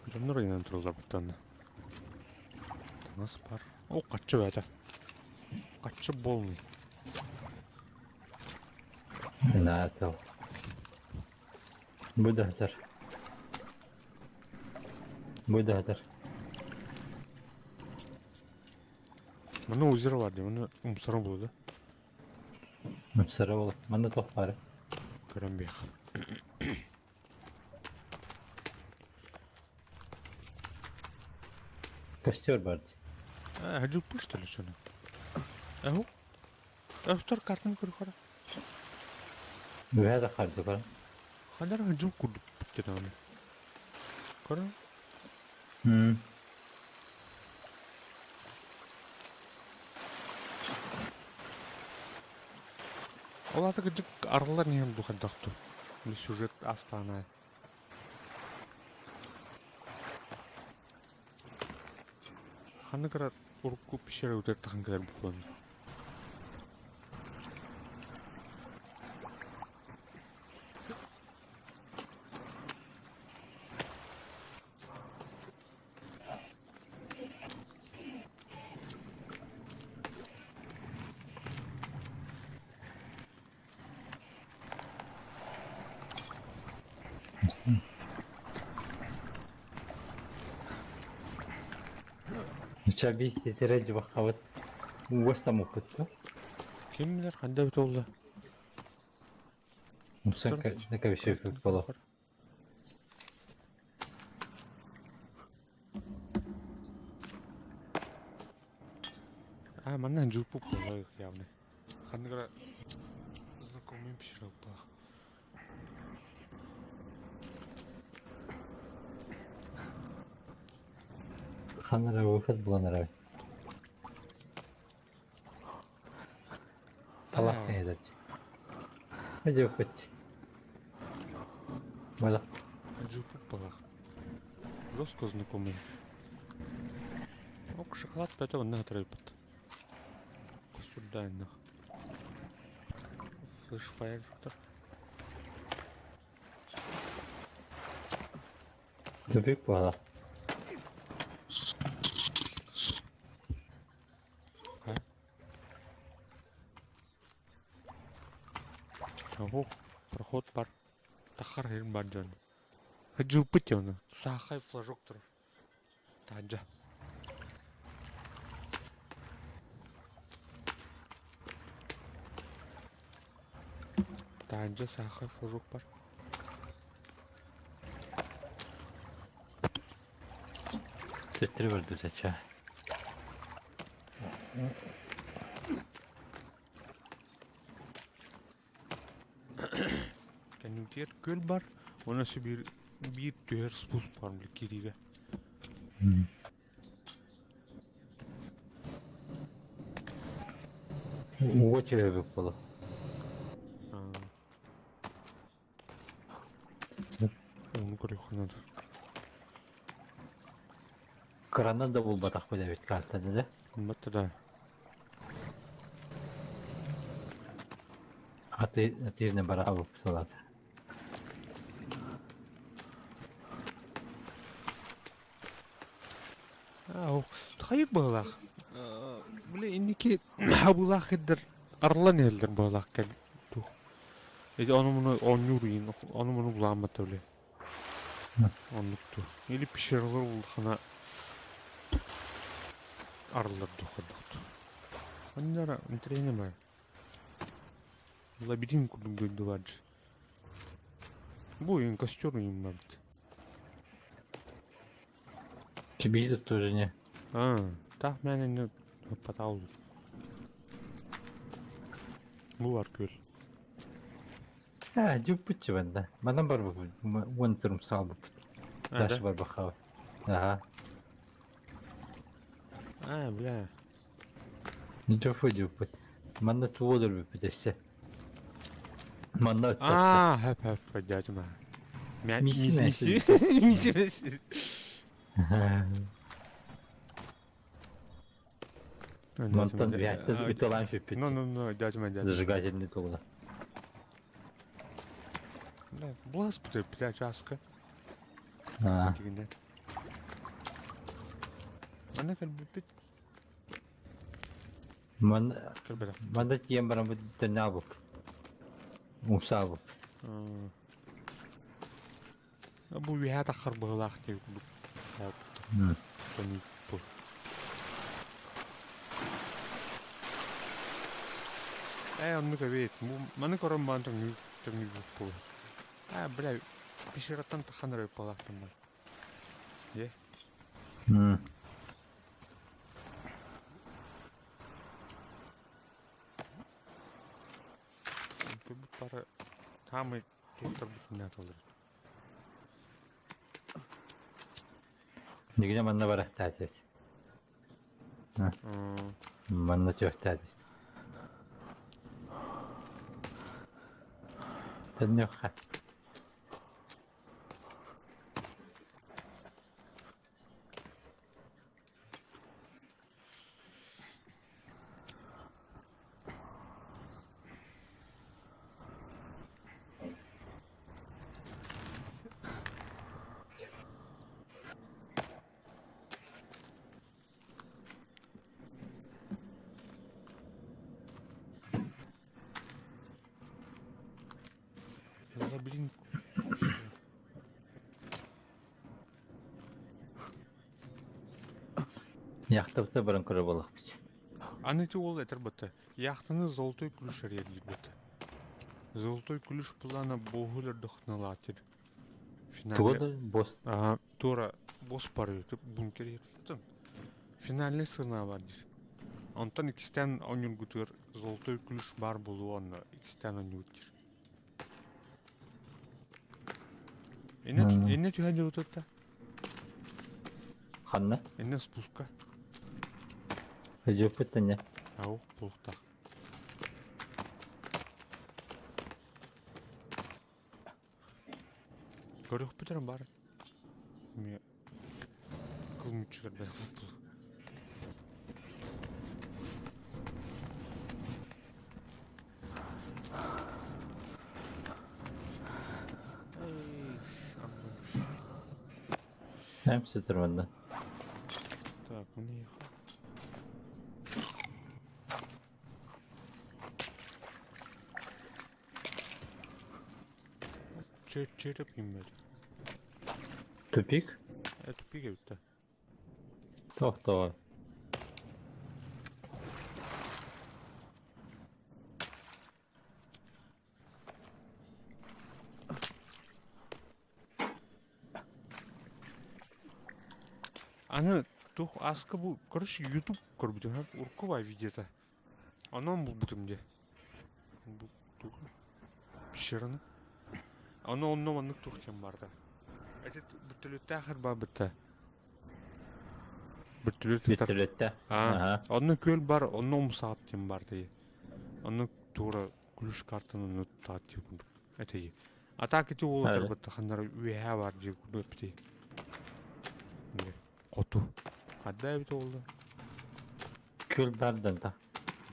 дьоннор ыйанан тураллар буттанна. Таҥас бар. О, хаччы бээтэ. Хаччы полный. Наатыл. Бу да сытар. Бу да сытар. Манна озеро бар дии, манна умсара буолуо да? Умсара буолуо. Манна туох баарый? Көрөн биэх. Костер бар дии. Э, дьуппу что ли сону? Эһу? Эһтор картын көрү Үөһэ да хардыы көрөн. Ханар дьуп курдук бүттэтэҕинэ. Көрө. Ол аата кырдьык арыллан иһэн дуу хайдах дуу? Или сюжет астаана. Ханнык эрэ урукку пещера утары тахан кэлэр буолан. Чаби итирэ дьыбаххабыт уос таммыппыт дуо? Ким билэр ханна эбит буолла? Умсан кэбисиэппит буолуо. А, манна дьууппуп буолла явно. Ханнык эрэ знакомый пещера баах. Ханна эрэ выход булан эрэбин. Талах кэһэтэр Дьууппут. Балах. Дьууппуп балах. Жестко знакомый. Ок, шоколад бөтө онно хатырайбыт. Кустурдааннах. Флешфайр тур. Тупик буолар. Ох, проход бар. Тахар хирин бар дьон. Хадьыыппыт оны. Саахай флажок турар. Таһырдьа. Таһырдьа саахай флажок бар. Төттөрү көрдүрдэ Кэннибитигэр күөл бар, уонна өссө биир, биир түһэр спуск бар били киириигэ. Ууга түһэбит буолуо. Ууну көрүөххэ наада. Кыранан да булбатахпыт эбит картаны да. Булбатта да. Аты атыырны бара алып Хайыр быһыылаах. Били инники хабыылаах ирдэр арыллан иһэллэр быһыылаах кэл туох. Ити ону-муну оонньуур иин, ону-муну булааммата били. Оннук дуу. Или пещералар улахана арыллар дуу хайдах дуу. Оннара интэриэһинэй баар. Лабиринт курдук дойду баар дии. Бу иин костер иин барбыт. Тебе тоже не. А, таах мээнэ ыппатаҕа Бу бар күөл. Аа, дьуппутчу банда. Манан барбыппыт. Уон турум саалбыппыт. Дальше барбахха. Ага. А, бля. Дьуппу дьуппут. Манна тугу өлөрбүппүт өссө. Манна өттөртө. Аа, хөп хөп дядьма. Миси Миси миси миси. Мантан реактор ыталаан сүппүт. Ну, ну, ну, дядьма, дядьма. Зажигательный тугуна. Бля, блас бля, часка. Аа. Дигинен. Манна кэлбиппит. Ман Кэлбэтэх. манна тиийэн баран бу төннөөбүппүт. Умсаабыппыт. Бу үөһээ таххар быһыылаах диэбит курдук. Бу. Ээ, оннук эбит. Бу маны көрөн баран төҥнүү төҥнүүбүт буолуо. Аа, бля, пещераттан таххан эрэ быһыылаахпын да. Е. Бу пара таамай туттарбытын нааталар. Нигде манна барахтаатыбыт. Манна түөхтаатыбыт. Төннүөххэ. Лабиринт. Яхтабыта баран көрө буоллахпыт. Аны ити уол этэр батта. Яхтаны золотой ключ арыйар диир батта. Золотой ключ плана боһул эрдохналаатир. Тугу Финале. да босс Ага, туора босс барыы бункер иһэр. Финальный сцена бар диир. Онтон иккистээн оонньуургутугар золотой ключ баар буолуо онно иккистээн оонньуубут диир. Иннэ иннэ түһэн дьыбытытта. Ханна? Иннэ спуска. Дьыппыт не? Ау, булуктаах. Көрүөхпүт эрэ баар. Эмиэ кыл мүччүгэр бэлэх Эм сытар манна. Так, мне Череп иммэт. Тупик? Тупик эбит да. Тохтоо. Аны тух аска бу короче YouTube көрбүтүм һәм уркубай видеота. Онон булбутум дии. Бу тух пещераны. Ону онно маннык тух диэн барда. Эти бүтүлүттээх баар Бүтүлүт ыытар. Бүттүлүттэ. Аа, Аха. онно күөл бар, онно умсаат диэн бар дии. Онно туора ключ картаны онно тутаат дии курдук. Этии. А так ити уол Ары. этэр ханнара үөһээ бар дии курдук эппитий. Хоту. Хадда эбит уолла. Күөл бардан та.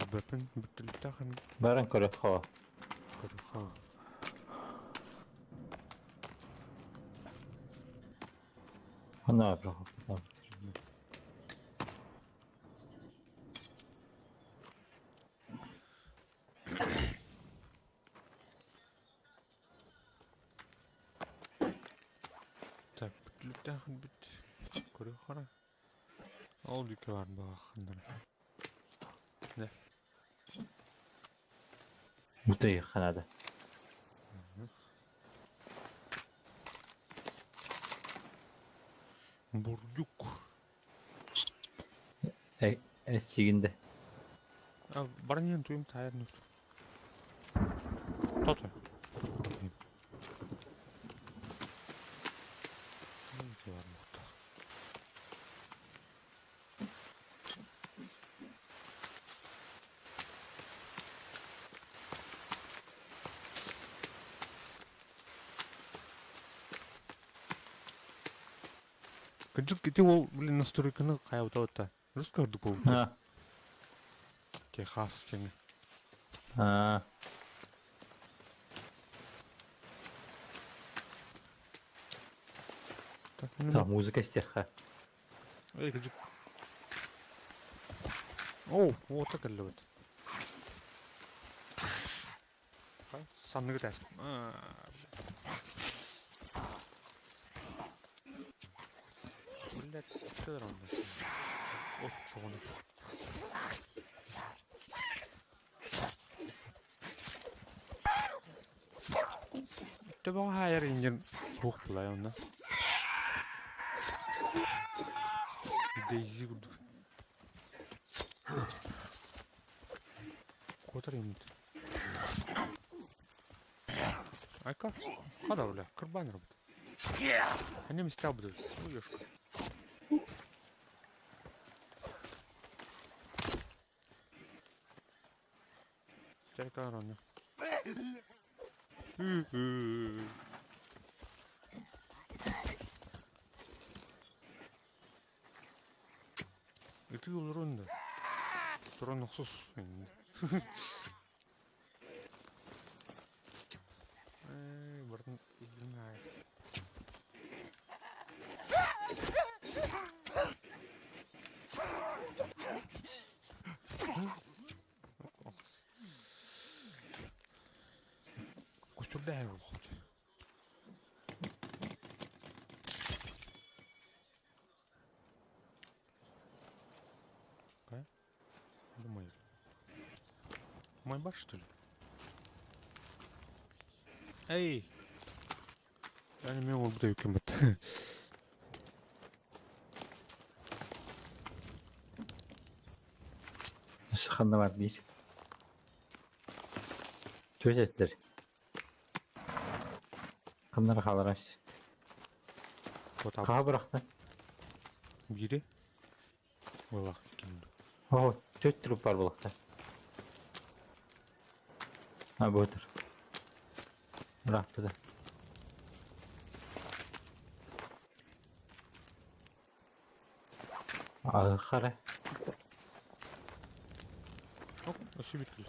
Бөппүн бүттүлүттээх Баран көрө хоо. көрөхөө. Онно бар. Так, бүттүлүттээх бүт. Көрөхөө. Ол дүкө бар бааханнара. Мутай ханада. Бурдюк. Э сигинде. А, баран туйм тайр нут. Тото. Кыдьык ити ол, блин, настройканы хайабыта Русский ордук буолбут. А. Техас тэҥэ. А. Так, ну, Та музыка стеха. Эй, кыдьык. О, вот так эллэбит. Санныгы тэс. Блядь, кыдыр онда. От чоҕуну. Төбөҕө хаайар индиан туох булай онно. Дейзи курдук. Куотар иммит. Айка, хада бля, кырбан работает. Они места будут. Ой, ёшка. Терка рано. Ити олорон да. Туран охсус. Эй, бартын илдин ай. Көстүрдэ болхот. Какая? Думаю. Мой бар, что ли? Эй! Я не могу буду кемет. Саханна бар бир. Төтеттер. Кымнар халара сүт. Каа бырахта. Бири. Олах кимди. О, төт труп бар булакта. А, ботыр. Бырахпыда. А, хара. Оп, өсү бүткүл.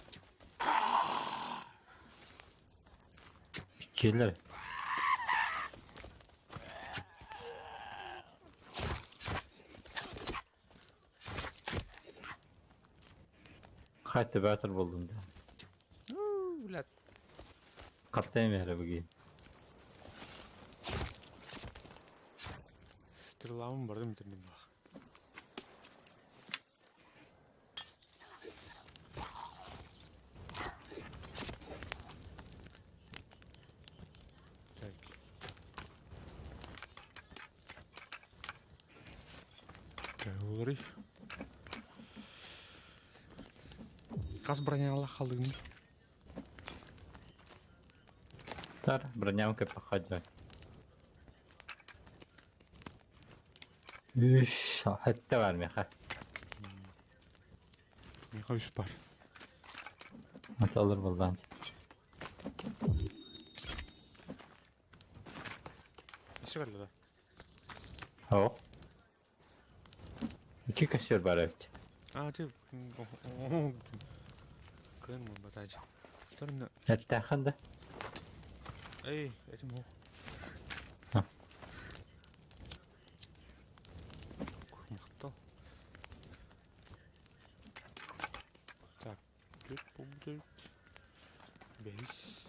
Келер. Хайта баатыр буоллун да. Блядь. Хаттайым эһэрэ бүгүн. Стрелабын бардым бүтүрдүм бах. Так. Уларый. Хас бронялах халыгын? Тар, бронямка походя. Үс, хэтте бар меха. Меха үс бар. Аталыр булдан. Өссө кэллэ да? О. Икки костер бар эбит. А, ты... Кын батач. Торна. Эттээхин да. Эй, этим хо. Махтал. Так, тут будет бейс.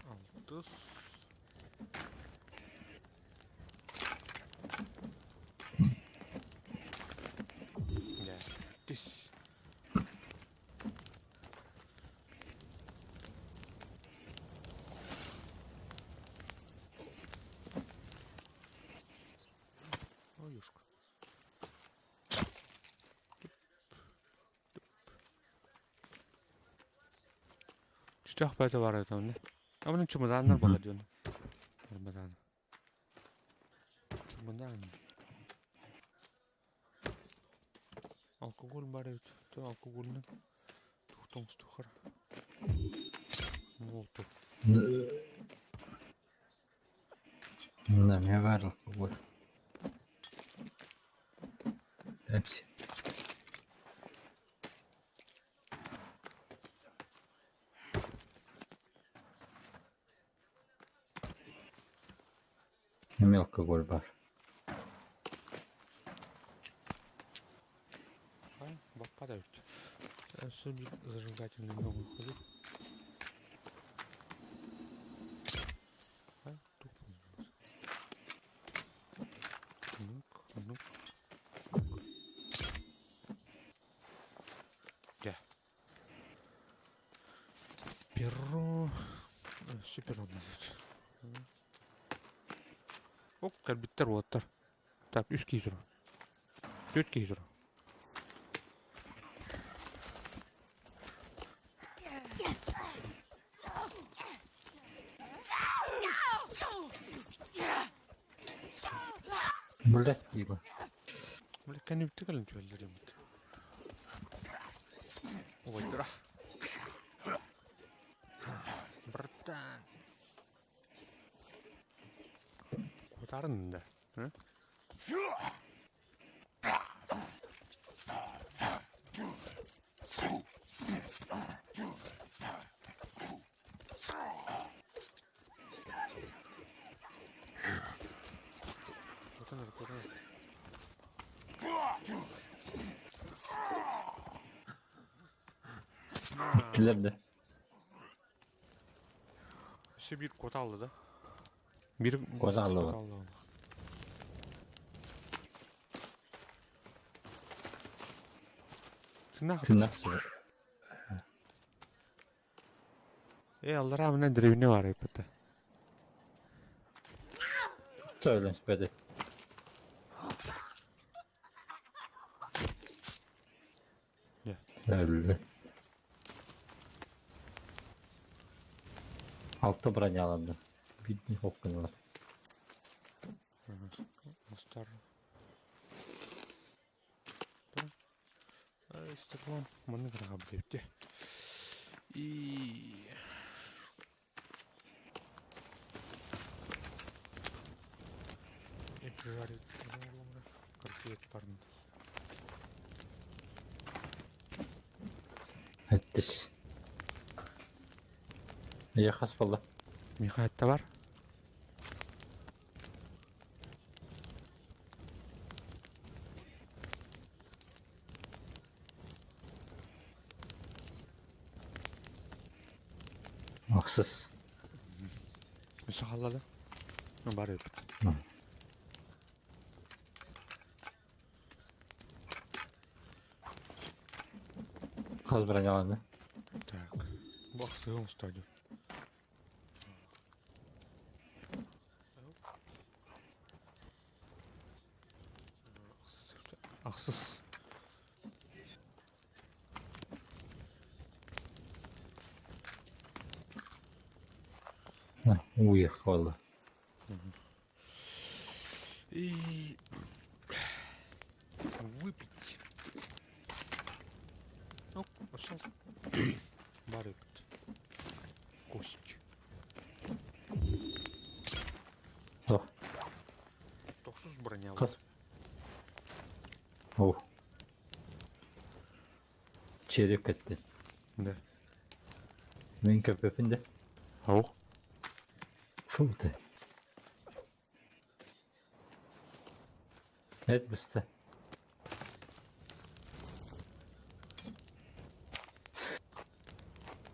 Алтыс. Дьэ, тис. Ой, Чычах бөтө бар эбит онно. Абын чымыдааннар буолла диэн. Чымыдаан. Чымыдаан. Алкоголь бар эбит. То алкогольнан тухтон тухар. Молотов. Да, мне бар алкоголь. Пепси. Эмиэ алкоголь баар. Ай, баппа эбит. Өссө биир зажигательный много выходит. Ай, тух Ну-ка, ну-ка. Дьэ. Перо. Өссө перо Ок, кэлбиттэр уоттар. Так, үс киһи турар. Түөрт киһи турар. Блядь, типа. Бля, кэннибиттэ кэлэн түһэллэр эбит. Убайдара. Братан. Кутарын да. Кутанар, кутанар. Бүттүлэр да. Өссө биир куота алла да? Биир Куота алла куота алла. Тыыннаах Тыыннаах сүрэ. Э, аллараа мына древне бар эппитэ. Söyle спэти. Өлдү. Алта броняланды. Бидни хоккунулар. Мастар. Стеклон маннык гына И... Жарить. Короче, Эттис. Ийэ хас буолла? Миха этте бар. Ахсыс. Өссө хаалла да? Бар эбит. Хас броняланна? Так. Бу ахсыһы оҥостоо Ахсыс. Уехала. И выпить. Ну, пошел. Барыпт. Кость. Туох? Тохсус броня. Хас? О. Череп кеттин. Да. Мин көппөпүн да. Ау. Фу ты. Эт быста.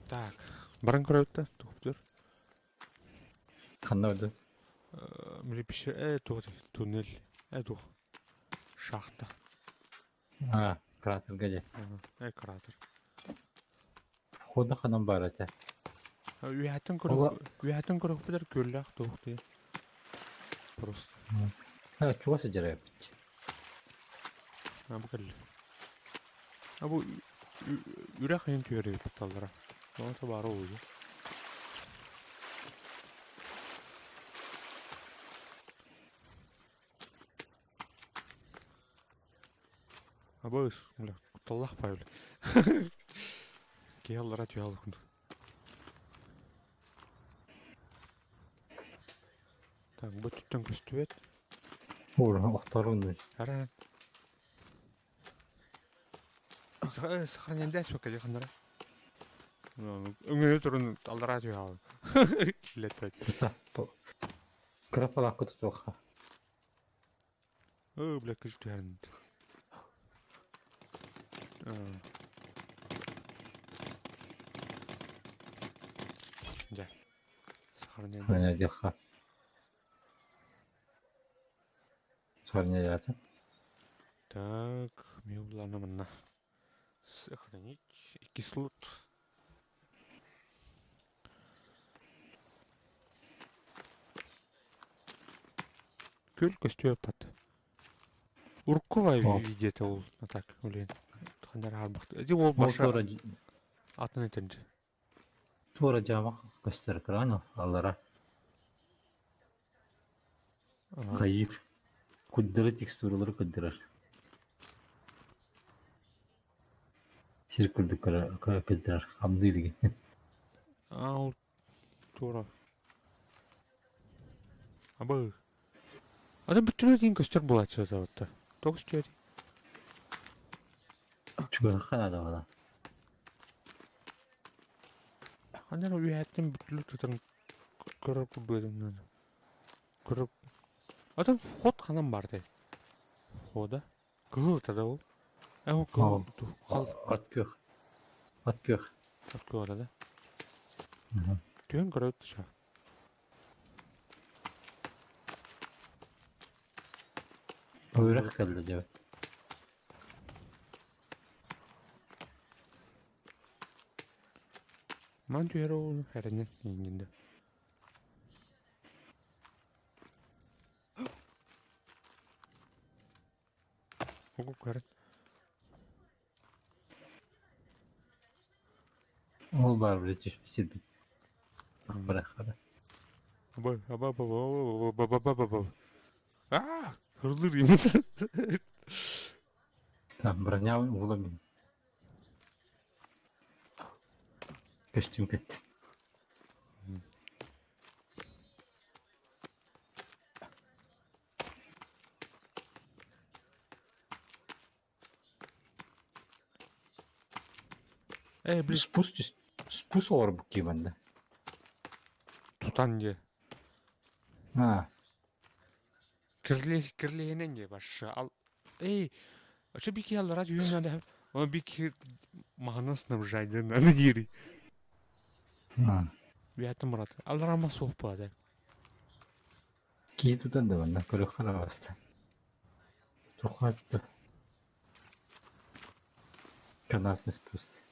Так. Баран көрөбүт да, туһуптур. Ханна барды? Мили пещера, туох туннель, туох. Шахта. А, кратерга дьэ. Кратер. Хода ханан баар этэ. Үөһэттэн көрөх, үөһэттэн көрөхпүтэр күөллээх туох дии. Просто. А, чугас сылдьар эбит. А бу кэллэ. А бу үрэх иһин түһэр эбит таллара. Оҕото баара уһу. Абыс, бля, кутталлаах баар бля. Киһи аллара түһэ алыкын. Так, бу түттэн көстүбэт. Ур, охторун. Ара. Сохраняйдас пока деханара. Өҥөйө турун аллара түһэ алын. Летать. Кыра палаакка тутуохха. Өө, бля, кыж түһэрин. Дьэ. Сохраняй. Сохраняйдыахха. Сохраняйдаатын. Так, мен булана манна. Сохранить кислот. Күл көстүө пат. Урукку видеота ол так үлен. Хандар харбахты. Эти ол баша атын этенчи. Туора жаама көстөр экран аллара. Хайыр. Куддыры текстуралары куддырар. Сир курдук куддырар. Хамды илигин. А ол туора. Абы. Ата бүтүнө дейин көстөр булаачы заводта. Тоғыз түөри. Чугасха надо бала. Хандар үйәттен бүтүлү тутарын көрөр курдук Көрөр. Ата вход ханан бар дей. Входа. Кыһыл да ол. Э ол кыһыл. Хал. От күөх. От күөх. От күөх да. Түөн көрөт ша. Үрэх кэллэ дьэ. Ман түһэр ол эрэнэн иҥинде. Угу көрөн. Ол баар били түспүт сирбит. Бырахара. Аба аба аба аба аба аба аба. Аа, хырлыр юм. Там броня угла мин. Костюм кэт. Э, блин. Спуск спуск олорбут кии манна. Тутан дии. А. Кирлиһинэн дии башы. Ал... Эй, очо бики аллара дүйүн надо. Он бики маһынан снабжайдын надо дири. Биятым брат. Аллара ма суох буолар. Кии тутан да манна көрөх харабаста. Тухатты. Канатный спуск.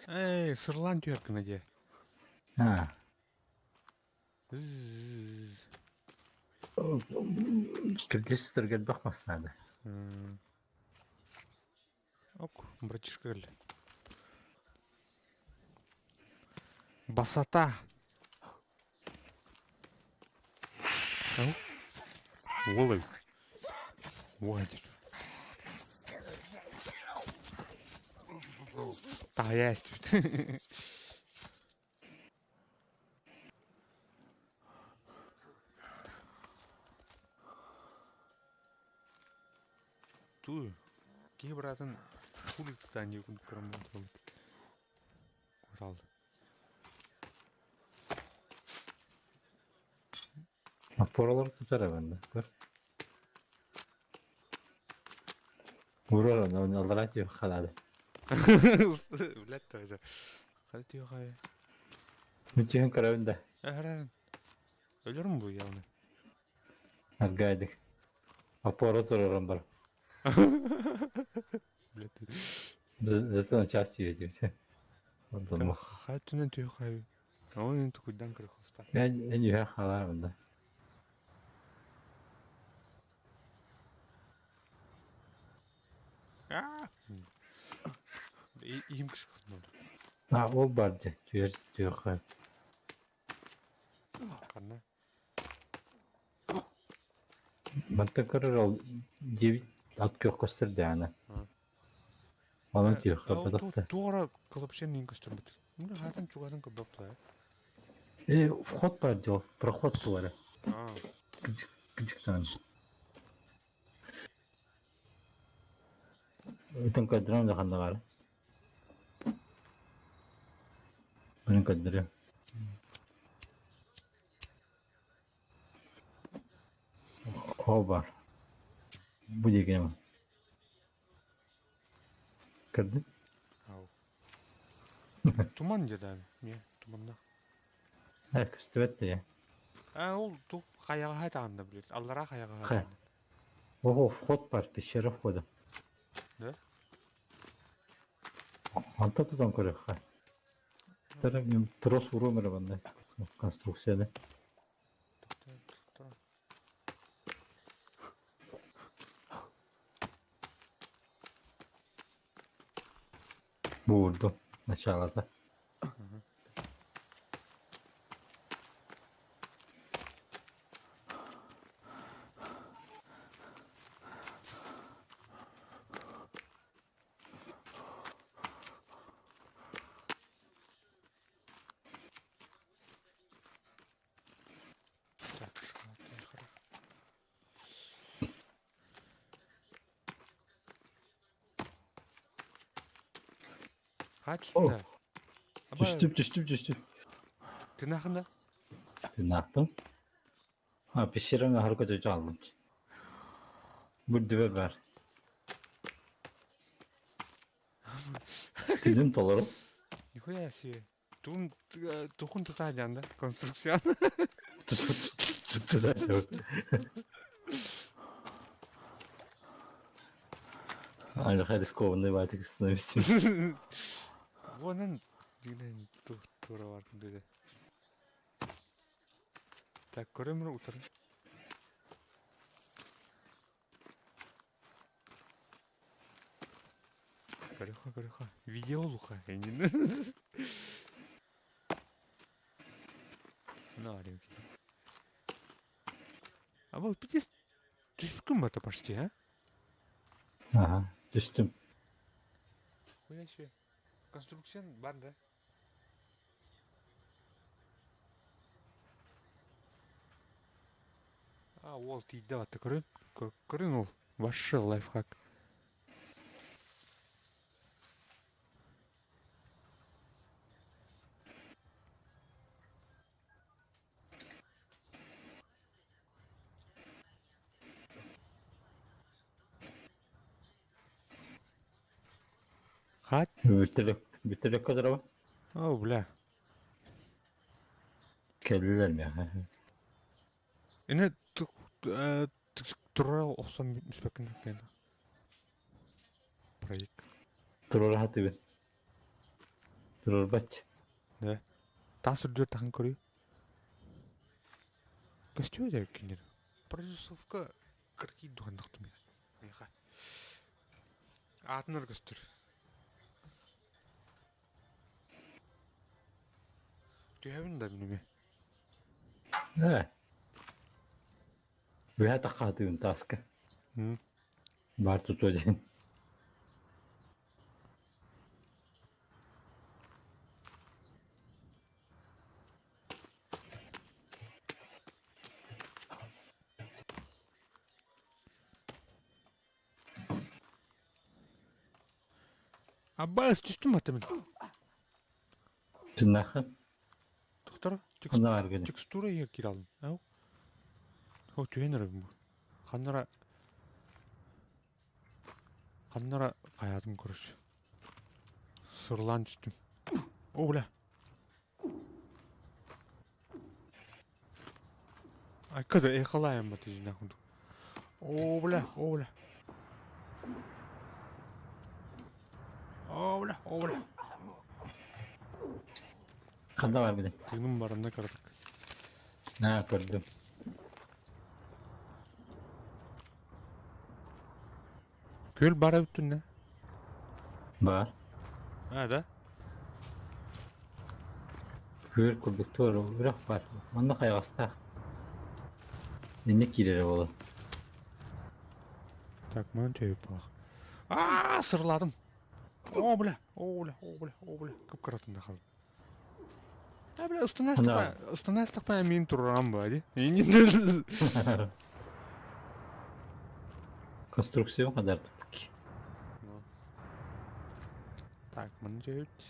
Эй, сырлан түһэр гына дии. А. Кирдис элбэх мас наада. Ок, братишка кэллэ. Басата. Уол эбит. Уол эбит. Таһыйа эстибит. Туу, киһи быраатын улицатан дии курдук көрөн турабыт. Кутал. Опоралар тутар эбэннэ, көр. Урар аны аллараа түһүөх хадаады. Блядь, твою. Хара түһүөх Мүччүһүн көрөбүн да. Эһэрэн. Өлөрүм бу явно. Аргайдык. Опора турарым бар. Блядь. Зато на час түһү Онтон Хай түнэн түһүөх хай. Ой, тукуйдан көрөх Эн эн үһэ хаалаармын да. Иһим кышкыртмады. А, ол бар дьэ, түһэр түһүөххэ. Ханна? Мантан көрөр ол диэбит ат күөх көстөр дээнэ. Онон түһүөххэ бадах да. Туора кылапшен көстөрбүт. Муна хатын чугатын көбөп Э, вход бар дьэ, проход туора. Кыдьыктан. Ытан көрдөрөм да ханна баар. Мин көрдөрүм. Ол бар. Бу диэки Көрдүн? Туман дедам. Не, туманна. Э, көстүбэт да А, ол ту хайаҕа хайтаҕында билет. Аллара хайаҕа хайтаҕында. Ого, вход бар, пещера входа. Да? Онто тутан көрүөххэ. Трос уруом эрэ манна конструкцияны. Буурдум началата. Так, шкаф, Хаачта. Түстүм, түстүм, түстүм. Тынаахында? Тынаахтым. А, пещераны аһары көтөтө алдым. Бу дүбэ бар. Түнүн толору. Нихуя себе. Тун тухун тутаадьан да конструкция. Аны рискованный байтик становится. Вонан дигнен тура бар деди. Так, көрөмөр утыр. Көрөхө, көрөхө. Видео луха. Ну, А вот пиздец, түспүккүн бата почти, а? Ага, түстүм. Хуя себе. Конструкция бар да? А, ол тиийдэ батта көрүн. Көрүн ол. Вообще лайфхак. Хаат? Бүтүрүк көтөрөбүн. О, бля. Кэллилэр миэхэ. Ини тура охсон испэккин кэнэ. Проект. Туруора хатыбын. Туруорбач. Да. Тас үрдүгэр тахан көрүү. Көстүө да кинилэр. Прорисовка кыркий духандахтым миэхэ. Аатынар көстөр. Түһэбин да минеме. Ээ. Үһэ таххаатыгын тааска. Бар тутуо диэн. Аббаас түстүм ата мин. Тыннааххын? Доктор, Ханна бааргын? текстура иһэр киирэ алын. Ау. О, түһэн эрэ бу. Ханнара Ханнара хайаатым короче. Сырлаан түстүм. О, бля. Айка да эхалаайан бата дьиҥнээх курдук. Оо, бля, оо, бля. Оо, бля, оо, бля. Ханна бааргыный? Тыыным баранна кыратык. Аа, көрдүм. Күөл баар эбит түннэ. Баар. А, да? Күөл курдук туора үрэх баар. Манна хайаҕастаах. Инник киирэрэ буолуо. Так, манан төйүп буолах. Аа, сырладым. О, бля, о, бля, о, бля, о, бля. Кып-кыратында қалдым. А, бля, ыстана мин турарам ба, ди. Конструкция kadar тупик. Так, маны төйүт.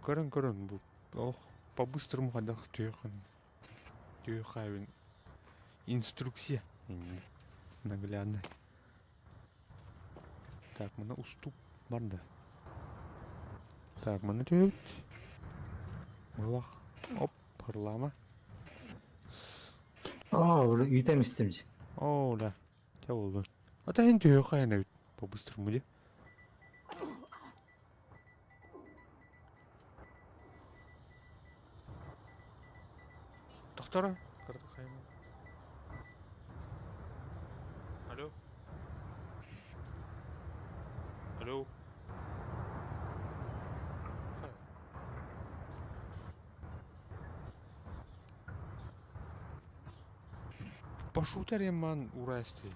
Көрөн көрөн бу. Ох, по-быстрому хадах түйөхан. Түйөхайбын. Инструкция. Наглядный. Так, мына уступ бар да. Так, маны төйүт. Мылах. Оп, пырлама. Аа, үйтем истим. О, да. Те болду. Ата хин түйөхайын эбит. По-быстрому де. Доктора, Алло. Алло. Пошутер ман урасти.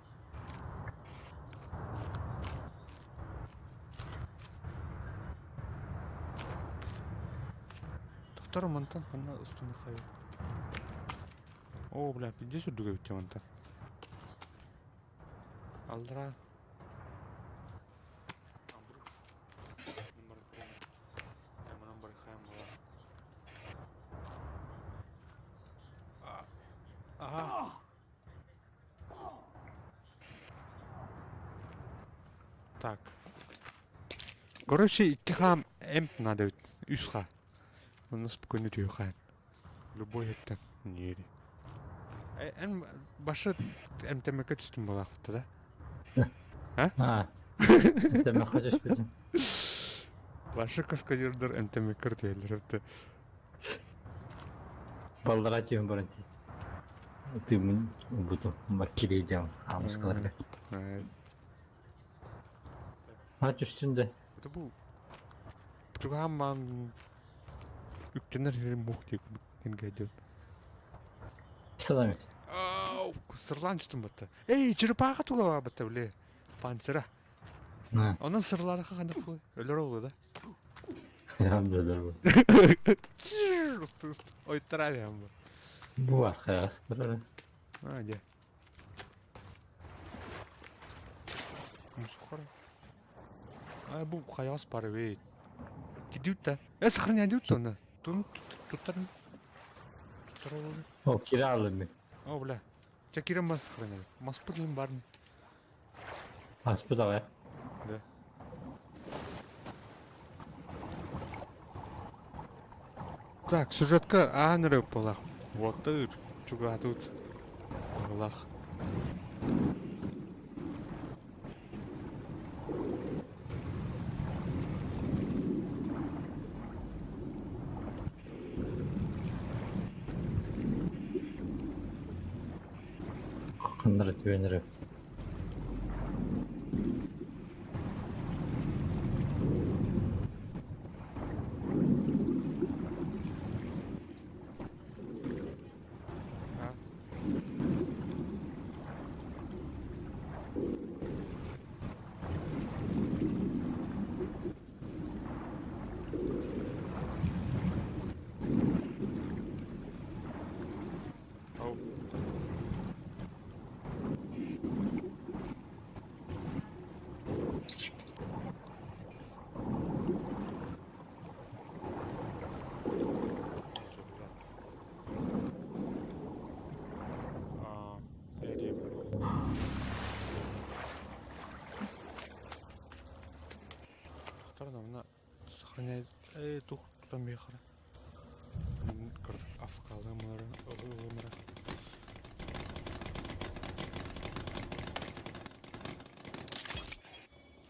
Доктор мантан ханна устуна хайы. О, бля, пиздец үрдүгэ бүттэ мантан. Алдра. Ага. Так. Короче, икки хаам эмп надо эбит. Үс ха. Онно спокойно түһүөххэ. Любой өттөн ниэри. Эн башы эмтэмэккэ түстүм буолаахпыт да? А? Эмтэмэккэ түспүтүм. Башы каскадердар эмтэмэккэ түһэллэр эбит. Баллара түһэн баран тыымын ылбытым. Маккириидьам хаамыскаларга. А түстүн да. Это бу чугаһаан баан үктэнэр сирим мух диэк кэнгээдиэн. Саламит. Ау, сырлаан түстүм батта. Эй, черепаха туга батта биле. Панцира. Онон сырлаадахха ханнык буолуой? Өлөр олуо да? Өлөр бу. Ойтара бу. Бу бар хайаас көрөр. А, дьэ. Мусухара. А бу хайаас бар эбит. Кидүүт да. Э, сохраняйдыбыт да онно. Тун туттар туттар олору. О, кире алым мен. О, бля. Чэ кирен бас сохраняй. Маспыт им бар. Аспыт аҕай. Да. Так, сюжетка аан эрэ ыппалаах. Уоттар чугаатыбыт. Быһылаах. Ханнары түһэн эрэ. А? Ау. А, бери. Вторая сохраняет. Эй, тух, там мехара. Афкалымыр.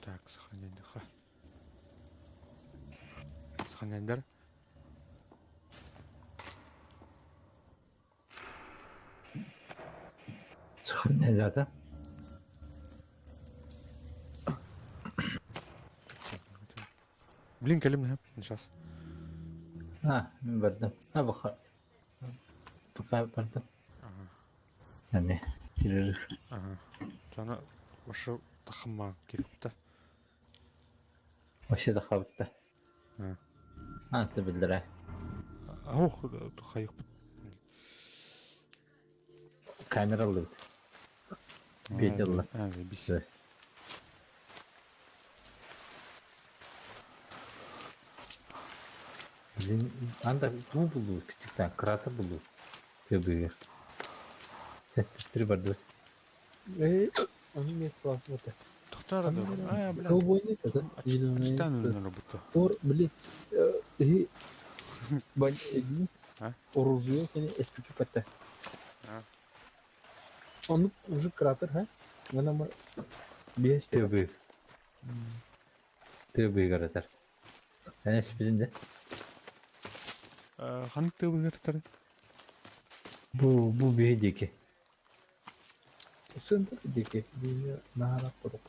Так, сохранять ха. Сохранять дар. Сохраняй дата. Блин, кэлим сейчас. А, мин бардым. А, баха. Пока бардым. Ага. Аны, перерыв. Ага. Жана вообще тахма кирипта. Вообще да хабытта. А. А, ты билдерэ. Ох, хайык. Камера ыллыбыт. Петя ылла. А, заебись. Да. Блин, анда туу булуу кичиктен кратер булуу. Тыбыгыр. Сэттүстүрү бардыбыт. Э, он имеет план, вот это. Тохтар да. А, бля. Голубой нет, это зеленый. Читан на работу. Тор, блин, и бань, один, А? оружие, или СПКПТ. А. Он уже кратер, ха? Она без Тыбы. Тыбыгыр этер. Әне спизинде. Ханнык тыбыгыр Бу бу биһи диэки. Центр диэки, биһи наһара курдук.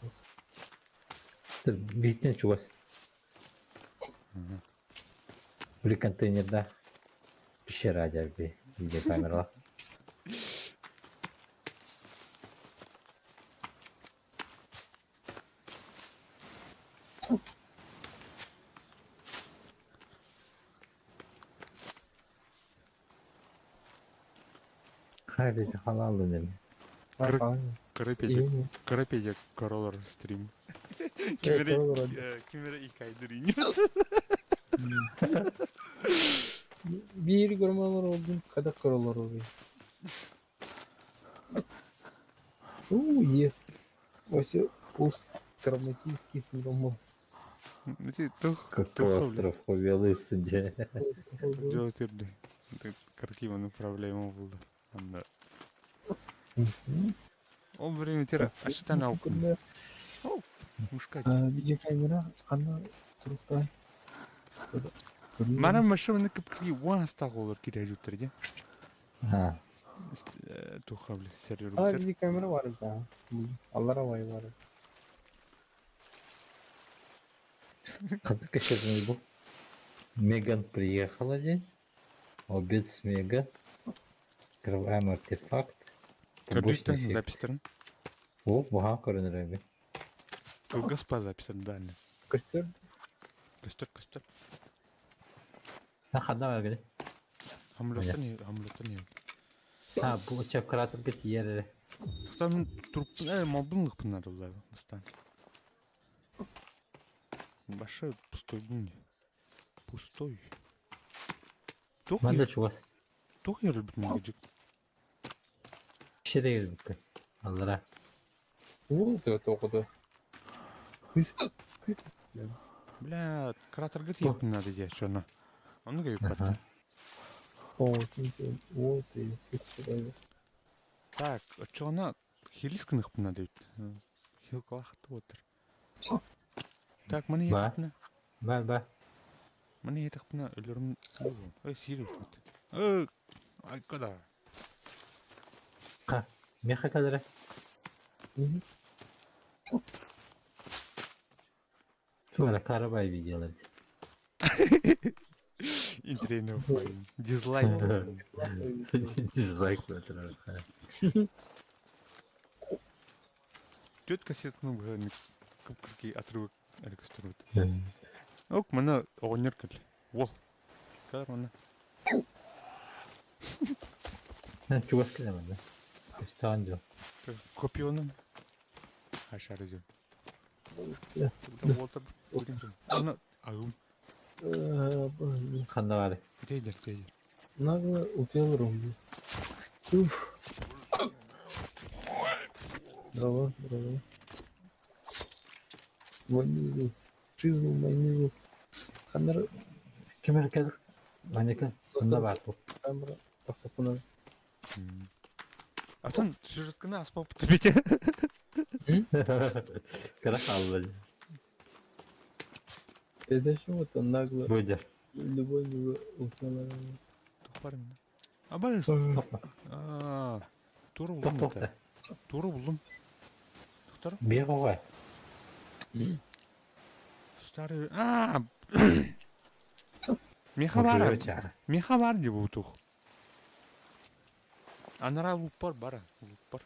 Биһиттэн чугас. Били контейнерда пещера дьэ видеокамералар. Хайда халалын эми. Карапедия. Карапедия королор стрим. Кимере икайдырин. Биир көрмөлөр олдум, када көрөлөр олдум. У, yes. Ось посттравматический синдром. Как остров белый дьэ. Делать ирди. Каркиваны проблема булды. Анда. Ол время тера аштан аукын. Мушка. Видеокамера ана туруктай. Мана машина кыпкри уаста голор кире жуттыр де. А, Туха бля сервер Ана бутер. видеокамера бар да. Аллара вай бар. Ханты кэшерный был. Меган приехала день. Обед с Меган. Открываем артефакт. Көрдүктен Побочный эффект. запистерин. О, буха көрөнөр эми. Кылгаспа запистерин дальне. Көстөр. Көстөр көстөр. А ханда бар Хамлоттан хамлоттан. А, бу чап кратер бит ере. Тохтан туруп э мобилник надо было бастан. Башы пустой бун. Пустой. Тух Манда чугас. тух ер бит мегежик. Пещера бүккө. Аллара. Бу да тоқыды. Кыс, кыс. Бля, кратерга тиийиэхпин наада диэ, шоно. Оннук өйүппэттэр. О, ты, о, ты, ты, Так, оччоҕуна хилис гыныахпын наада эбит. Хилкалаахты буолтар. Так, маны Ба. иһиэхпинэ, Бар бар. маны иһиэтэхпинэ өлөрүм буолуо. Ой, сиир эбиппит. Ой, айка да. Ха, миэхэ кэлэрэ. Туора карабай видеолар. Интересно, дизлайк. Дизлайк Түөрт кассетаны быһан кып-кыркый отрывок эрэ көстөрбүт. Ок, манна оҕонньор кэл. Уол. Кэлэр манна. Чугас кэлэмэн да. Көстөҕүн дьон. Копионун. Хашары дьон. Уолтар Аны агым. Ханна баар? Тейдер, тейдер. Нагло упел румби. Уф. Здорово, здорово. Ванилу. Чизл, манилу. Хамер. Ким эрэ кэл. Маньяка. Ханна баар бу? Камера. Тахсаппына. Атын сюжетканы аспаппыт бите. Кыра хаалла. Это что вот он нагло Бу дьэ. любой него упел. Туох бар Абайс. Аа. Тура булдум. Тохтоо. Тура булдум. Тохтор. Биэ оҕо. Старый. Аа. Миэхэ баар. Миэхэ баар дии буутух. Анараа луппар бара. Луппар.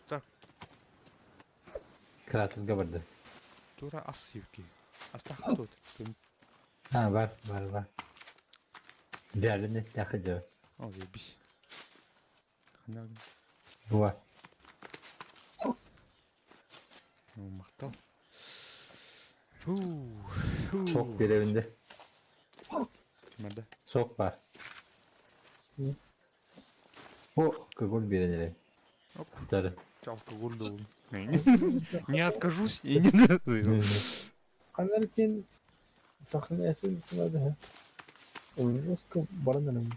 Так. Кратерга барды. Тура ас сиэбит Астаахха дуо? А, бар, бар, бар. Дьээлин эттэхэ дьэ. Ол ебись. Ханна Буа. Махтал. Фу. Сок биэрэбин дэ. Мэрдэ. Сок бар. О, алкоголь биэрэн эрэ. Оп. Тары. Алкоголь да Не откажусь и не Ханна сохраняйся надо. Жестко баран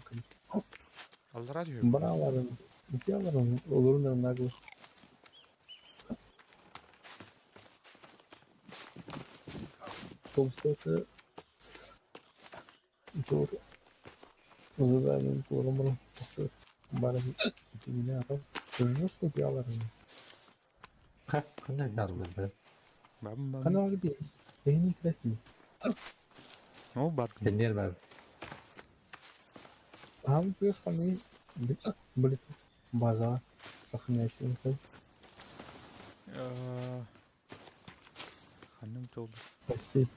Аллара түһүө. Бараларын, ити аларын, олорун нагло. Томската Тур заданием турумру баран итинне жестко ити аларын. Ха, ханна аллар Бам Ханна где? Эйни интересно. Ол бар. Теннер бар. Ам плюс ханы блин база сохраняйся. Ханным толду. Спасибо.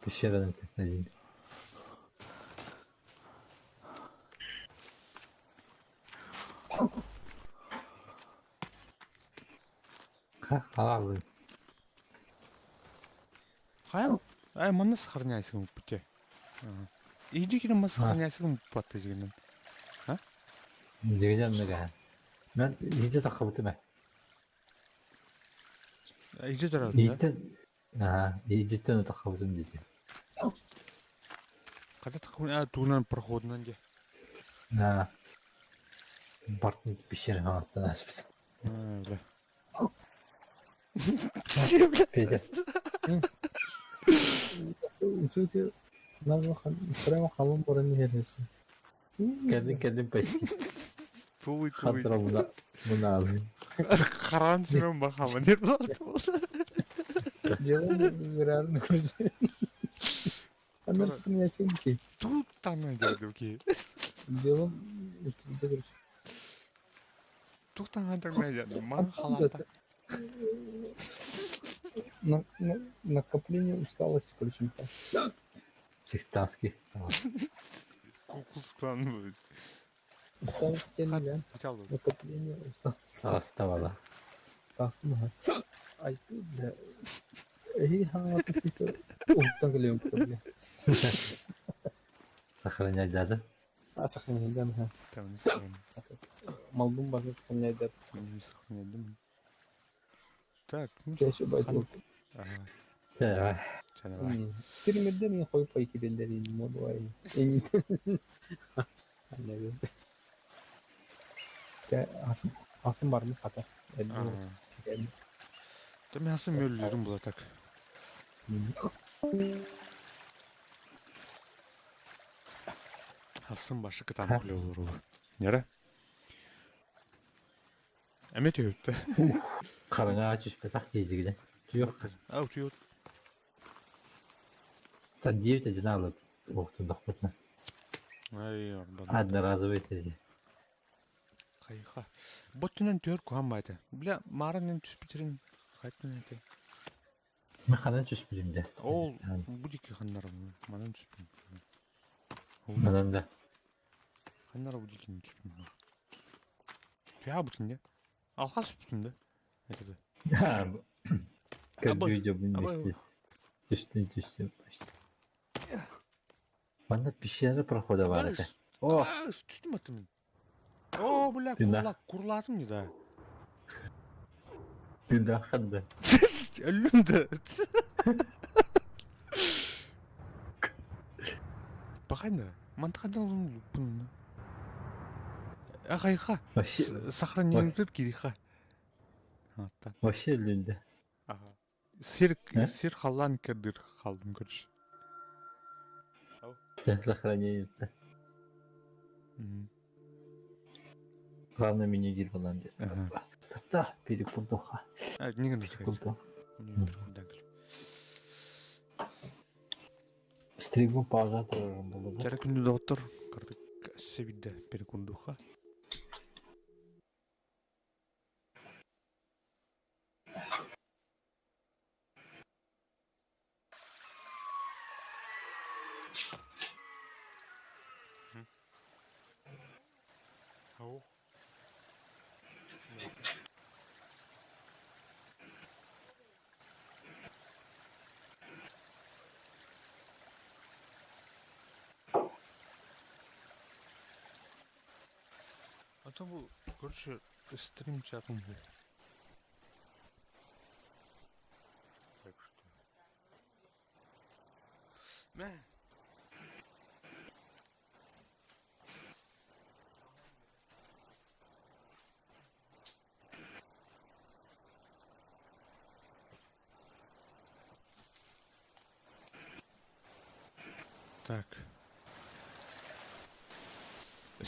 Пещерадан тэхнадин. Ха, халаалын. Хайа, ай манна сохраняйся бүтэ. Иди кирен ма сохраняйся батты дегеннен. А? Дегенен нага. Мен иди тахабытым э. Иди турар. Ииттен Аа, иидиттен тахабытым диди. Ката тахабын а туунан проходунан дьэ. Аа. Бартын пещера хаҥаттан ааспыт. Аа, бля. Петя. Учите прямо халым баран иһэрһэсин. Кэллин кэллин почти. Тулуй тулуй. Хантара муна муна алын. Харан сүрэн бахамын деп Делом реально короче. Анар сохраняйся ки. Тут там дедуки. Делом короче. Тут там ман халата. На, на, накопление усталости, короче, Сектантский. Куклус клан будет. Усталость да? Накопление усталости. Оставала. Тастым Ай, бля. Эй, ха, ты Уттан бля. Сохранять надо. Сохраняйдан, ха. Там не сохраняй. Малбын бары сохраняйдар. Не сохраняйдым. Так, ну, Чаще хан. байт. Ага, Давай. ча давай. Стримердер мен қойып қой келелер енді модуай. Асым асым бар ма қата? Ага. Да мен асым өлүрүм була так. Асым башы кытан күле олору. Нера? Эме түйөттө. Хараҥа түспэтэх диэдигинэ. Туох Ау түйөт. Та 9 одиналып уохтундахпытына. Ай, орбан. Одноразовый тези. Кайха. Боттунан төр кухан байды. Бля, маранын түспүтерин хайтын эте. Мен ханан түспүтүм дэ. Ол бу дики ханнар манан түспүм. Манан да. Ханнар бу дикин түспүм. Түйа бутун де. Алхас бүтүн да. Это да. Как Абы- видео абы- вместе. Түстүн түстүн почти. Манна пещера прохода бар этэ. О, Түстүм аттым. О, бля, Ты на- курла, курлатым не да. ты да. Өлүм да. Бахайна, мантахада лупун. Ахайха. Вообще, Сохранение кириха. Ата. вообще өлүндэ. Ага. Сир Э? сир халлан кедир халдым көрүш. Сохранение. Главное меню дир балан де. Ага. Та, перекурдуха. А, не гына. Перекурду. Стригу пауза турарым болду. Жара күндү доктор кырдык себидде перекундуха. Ау. А то бу, короче, стрим чатым бу. Так что. Мә. Так.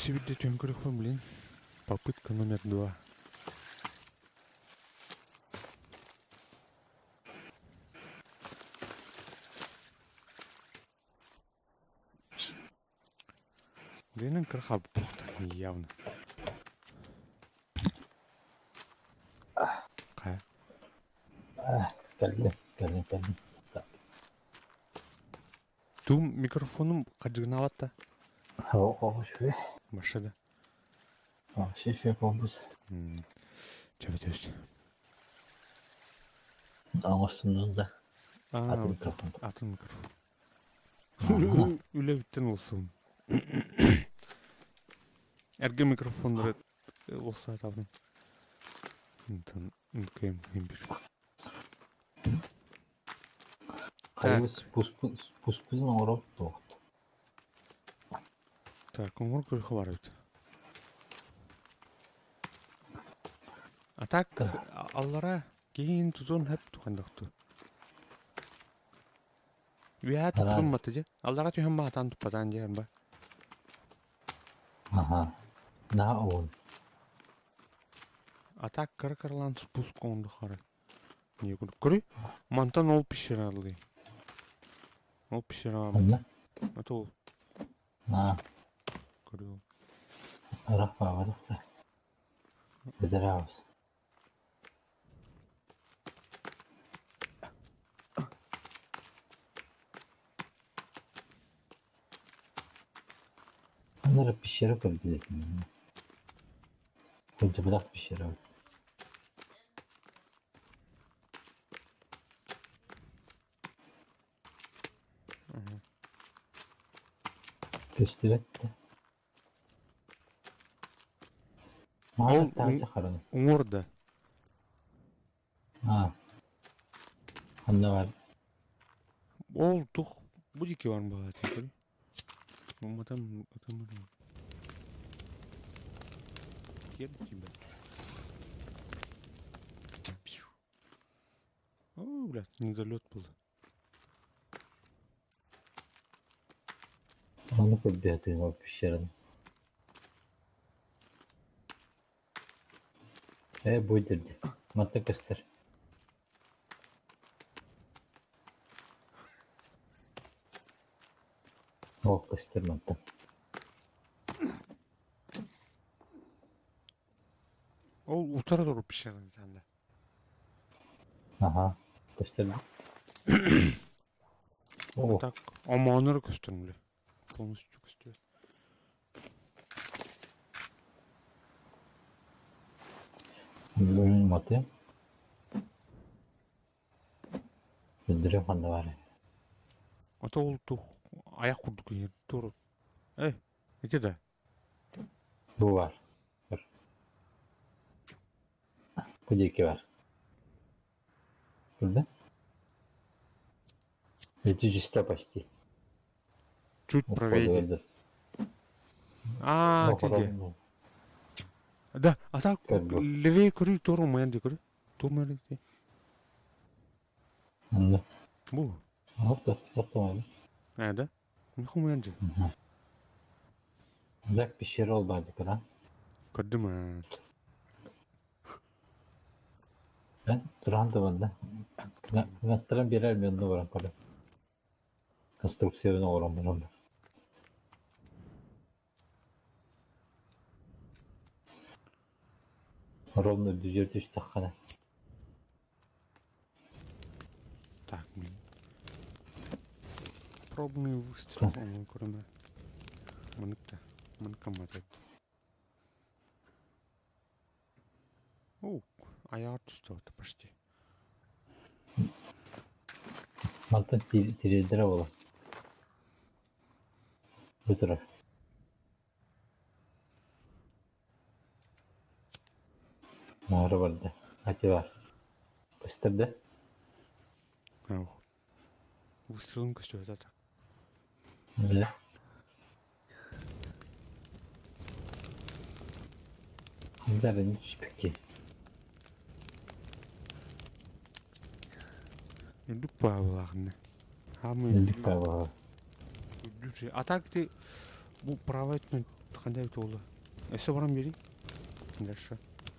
Себидде төңкөрөкпө, блин. Попытка номер 2. Блин, кырха бухта явно. Кая? Кэллим, кэллим, кэллим. Тум микрофонум кадьыгналатта. О, о, шүе. Машина. Вообще шүе болбуз. Чөбө төс. Аңырсыннан да. А, Атын микрофон. Атын микрофон. Үле биттен болсун. Эрге микрофондор болса табын. Интан инкем химбир. Хайы спускун оңороп тоот. Так, оңор көрүхө бар бит. А так аллара кейин тузун хеп тухандакту. Үя туптун баты же. Аллара түһэн баатан туппатан же ба. Ага. На он. А так кыр-кырлан спуск оңду хары. Не күр. Көрү? Мантан ол пещералы. Ол пещера. Анна? Это ол. На. Көрү. Рахма бадахта. Бедрабыз. Аннара пещера көрдү. Кылдьыбатах пещера. Көстүбэт да. Ол Маҕан таһырдьа харана. уҥуор да. Аа. Ханна бар? Ол тух бу диэки баран баҕа этэ. Матам атам Киэр тиийбэт. О, блядь, недолет был. Ону көрдөһөтүн ол пещераны. Ээ бу дирди. Манта көстөр. Ол көстөр мантан. Ол утары туруп пещераны танда. Аха. Көстөр. О, Так, омоонор көстөр бile. Полностью көстөр. бөлүн маты. Билдирип ханна бар. Ата ол тух аяк курдук ер туруп. Эй, эти да. Бу бар. Бар. Бу диэки бар. Көрдө? Эти жүстэ почти. Чуть правее. А, тиге. Да, а так Как бы. левее көрүй туру маян ди көрүй. Ту маян ди. Анна. Бу. Опта, опта. А, да? Миху маян ди. Зак пещера ол бар дикара. Көрдүм а. Ben Duran da bende. Kınattıran birer milyonunu varan para. Конструкцияны оҥорон баран. Ровно бюджет түстэххинэ. Так, блин. Пробный выстрел, по-моему, кроме. Маныкта. Маныкка матет. О, аяр түсті почти. Мантан тириэрдэрэ буолар. Бу турар. Маара барда. Ати бар. Көстөрдө. Ох. Выстрелын көстө это так. Бile. Хандар не түспүккэ. Үрдүк баабылаахынна. Хамы Үрдүк баабыла. Үрдүк. А так ты бу правый хандай туолу. Өссө баран бери. Дальше.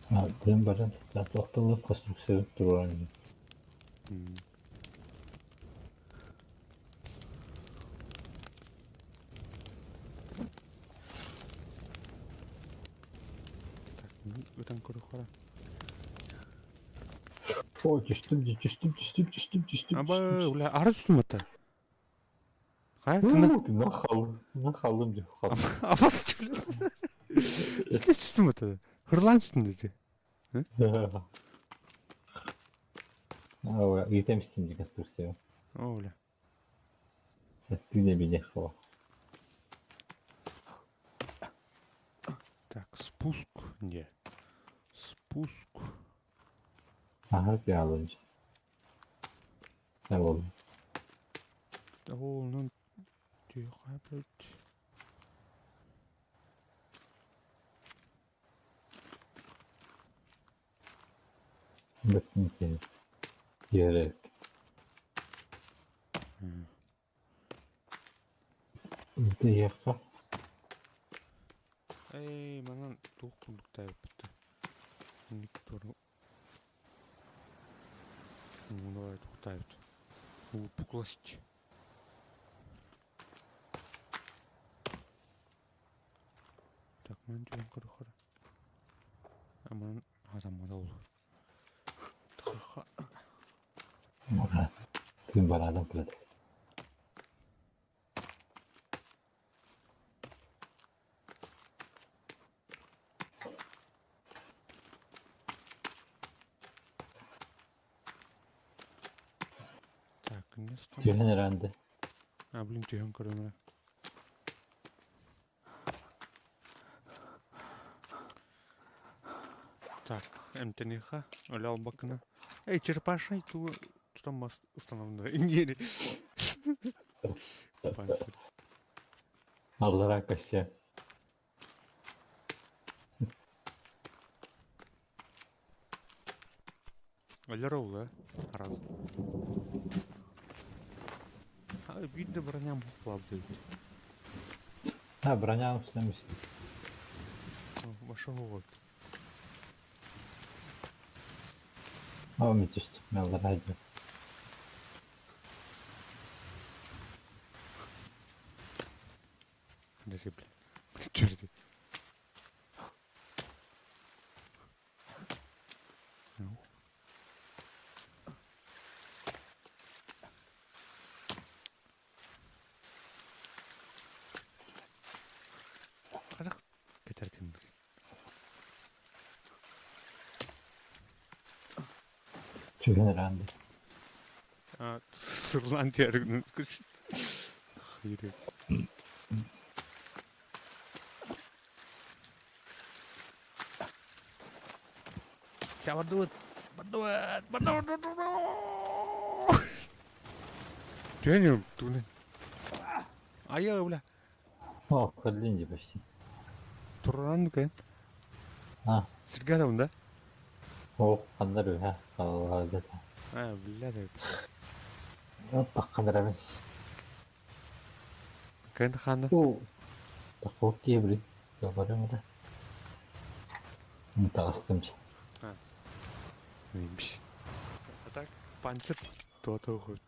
Билэн баран туохталлар конструкция туруоран. Так, ытан көрө хара. О, түстүм, түстүм, түстүм, түстүм, түстүм. Аба, бля, ары түстүм ата. Кая тына? Тына халым, тына халым деп халым. Абас чүлес. Түстүм ата. Хырлан түстүм деди. Aa, gitmiştim bir konstrüksiyon. О, бля. Yine bir ne Так, спуск. Не. Спуск. Aha, bir alınca. Ne oldu? О, ну, тихо, блядь. Bakın ki. Yere. Yakka. Эй, манан туох курдук бітті. Никтор. Ну, давай тухтают. Выпуклость. Так, ман түйен көрі хара. Аман адамада ол. Тахаха. Tüm bana pratik. Так, не стан. Tüyün herhalde. А, блин, түйен көрі. Так, эмтэниэхэ, өлө албаккына. Эй, черепашай туу тутан мас установлена. Ингири. Панцирь. Аллара көссө. Өлөр ол, э? Раз. А, биир да броням хуклабды. А, броня усламис. Ваша вот. О, мен түстүм. Мен аллара айдым. Подожди, бля. Черти. Ну. Харах кэтэр кэнник. Түгэн ыраанды. Сырлаан тиэргин Хайыр. Ча бардыбыт. Бардыбыт. Бардыбыт. Түһэн тугунан. Айа, бля. О, кэллин дии почти. Туран кэн. А, Сиргэ да? О, ханна үһэ хаалла. А, бля, да. Таххан эрэбин. Кэн ханна. О, таххок киэбри. Говорим эрэ. Таҕыстым. Биш. А так панцирь то-то хоть.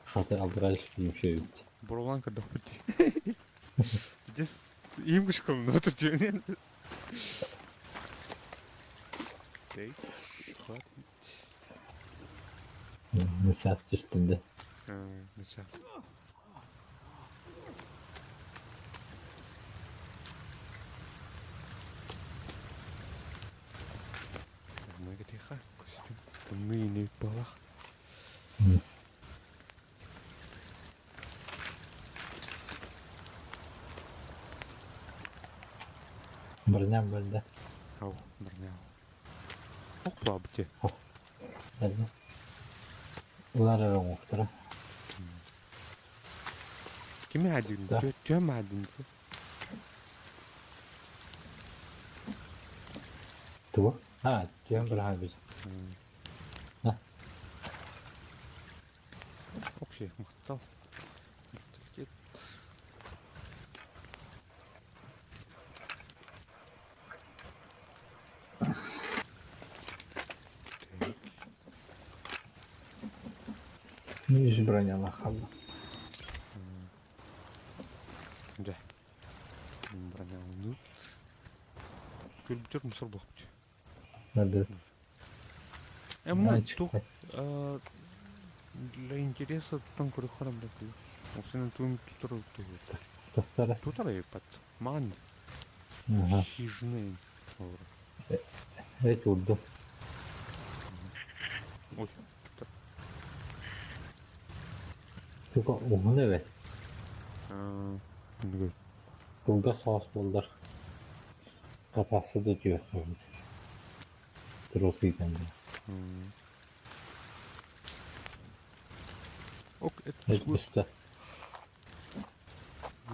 Хата алдыра түмшөйүт. Бурулан көрдөхпүт. Здесь им кышкылын отыр түйенен. Окей. Хватит. Сейчас түстүндө. Сейчас. Тихо. Костюм. Тымныы балах. Броня бөлдө. Ау, броня. Ох, плабыте. Бөлдө. Улар эрэ оҥоһуктара. Кими адин? Да. Түөм адин. Тугу? А, түөн быраҕа бит. Да. Окей, махтал. Так. Ниже броня лахала. Да. Броня ну. Күлбүтөр мусор буолбут. Надо. Эмна тух для интереса тутан көрөхөрөм да. Осенен туум тутар тугу. Тохтара. Тутар епат. Ман. Ага. Хижный. Эт урду. Ой. Туга уһун эбэт. Кылгас соҕус буоллар хатааста да үтүөххэ Трус ыытан Ок, это Эт быста.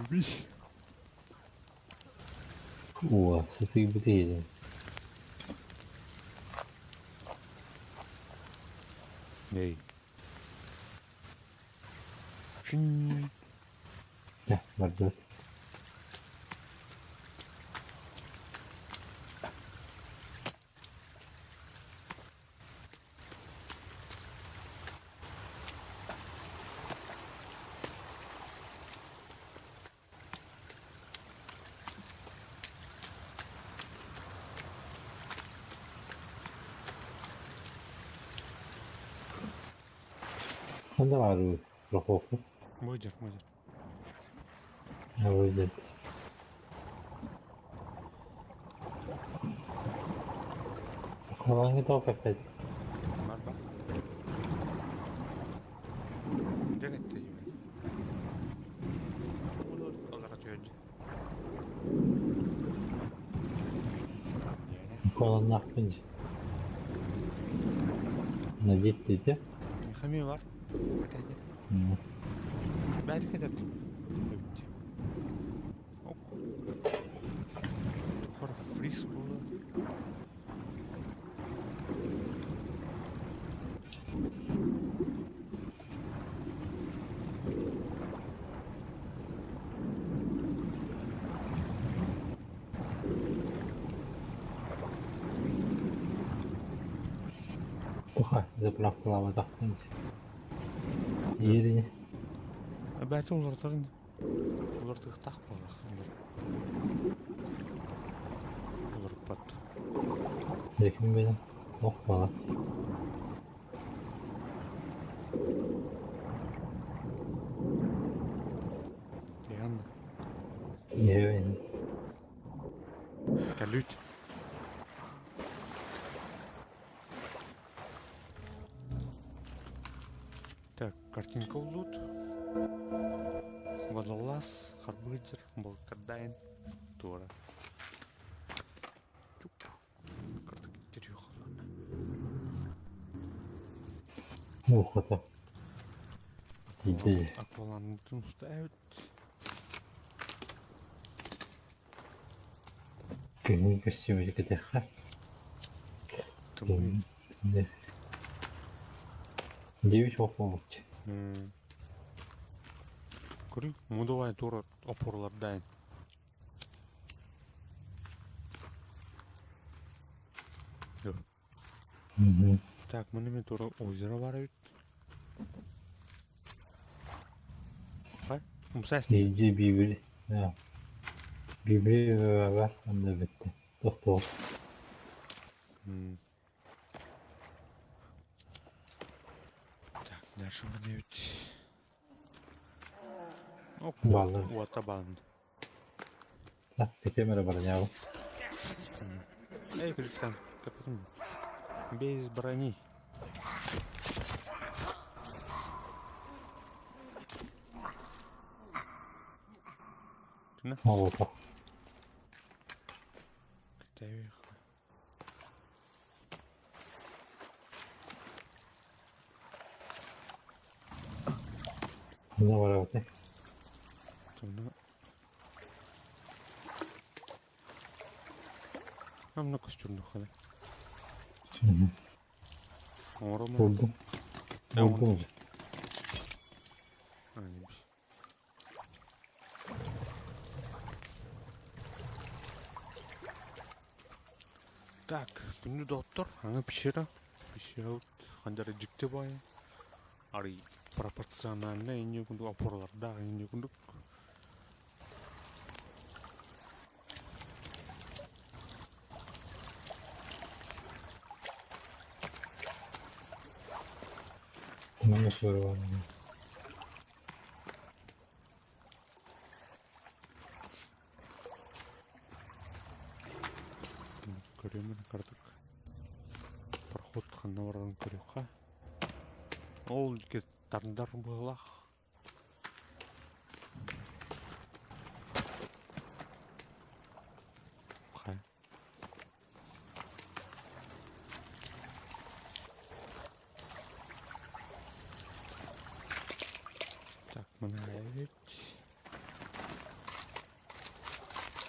Вись. Уа, сытыйбыт иһин. Эй. Чин. Дьэ, бардыбыт. Ханна баарый Прокопьев? Модер, модер. Выйдет. Колони топ опять. Марба. Дэгэтте юмай. Олар түһүн. Таҥастаахпын дии. Надеть диэтэ. Миэхэ эмиэ бар. Кэтэһдим. Бэйэтэ кэтэрдим. Эбит. Ок. Тухар фриз буолла. Туха заправкалаабатахпын дии. Иэрини. Бэйэтэ уларытарын уларытыахтаах буоллах. Уларыппат. Дьэ ким билэн ох буолар. Иһэн Иһэбин. Кэлүүт. Так, картинка улуут. Водолаз, харбыдьыр, балыктардайын туора. Чуп. Кырдык терюхалана. Муухата. Тиийдэ. Аквалангытын устаабыт. Күһүн көстүбүтү кэтэххэ. Тымныы. Девять ох буолбут. Көрүҥ, мудовай туора опоралардаайын. Так, маны мен туора озеро бар эбит. Умсаас. Иди бибри. Бибри бар, онда бітті. Тохтоо. Так, дальше маны эбит. Баллар. Уота баан. Кэтиэм эрэ бараньаабын. Эй, кыргызстан, капитан. Без брони. Оҕото. Ханна барабытай? Амна көстүрдүххэ. Оҥоромун. Булдум. Булдум уже. Так, күндү доҕоттор, аны пещера. Пещера хандар дьикти баайы. Арый пропорциональнай инньэ курдук опоралардаах инньэ курдук. Манна суоругар Көрүөмүн кыратык проход ханна барарын көрүөххэ. Ол тардар быһыылаах. Хайа. Так, мына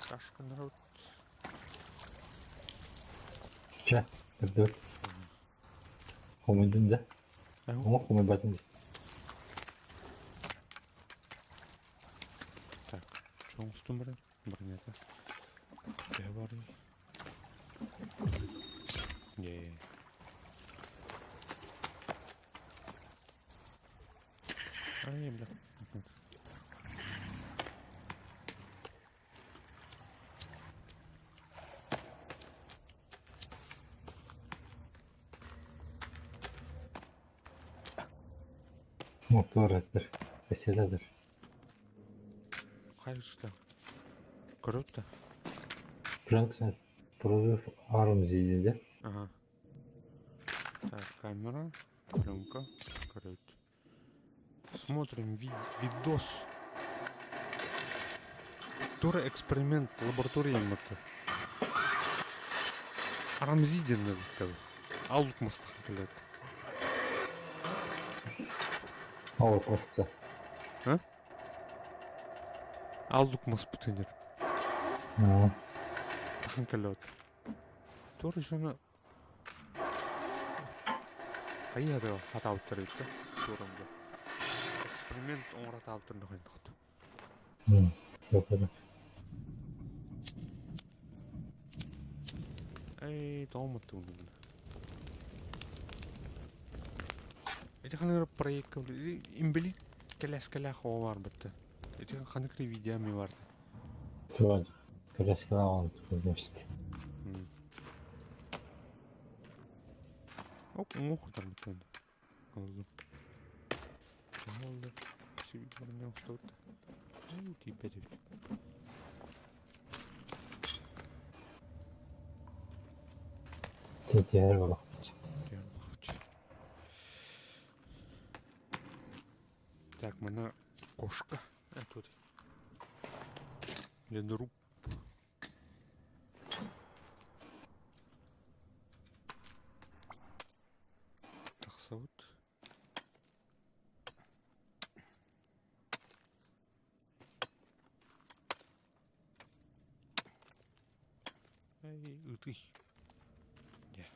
Кашка народ. Чэ, төрдүөр. Хомуйдун да? Оҥо хомуйбатын дии. Так, чоҥустун баран, бронята. Төһө барый? Е. Ай, бля. Мотор этэр, бэсэлэдэр. Хайышта. Круто. Пленксен прорыв арм зиде. Ага. Так, камера, пленка, короче. Смотрим ви видос. Тура эксперимент лаборатория мыкы. Арамзи диэн эбиттэр. Аллук мастахан кэлэт. Ол коста. А? Аллук маспытынер. Тахан кэлэт. Тоже еще Хайа да хатаабыттар эбит да суорамга. Эксперимент оҥоро хайдахт. Эй, тоҕо маттыбын Ити ханнык проектка инбэлиит кэлээскэлээх оҕо баар бытта. Ити ханнык видео ми барды. Туган кэлээскэлээх оҕону көрбөстү. Ок, уҥуох тарбыттан. Олду. Олду. Сибиир охтубут. Тиийбэт эбит. Тиэтиһэр болохпут. Так, мана кошка. А тут. Ледоруб. Тахсабыт. Эй, ытый. Дьэ.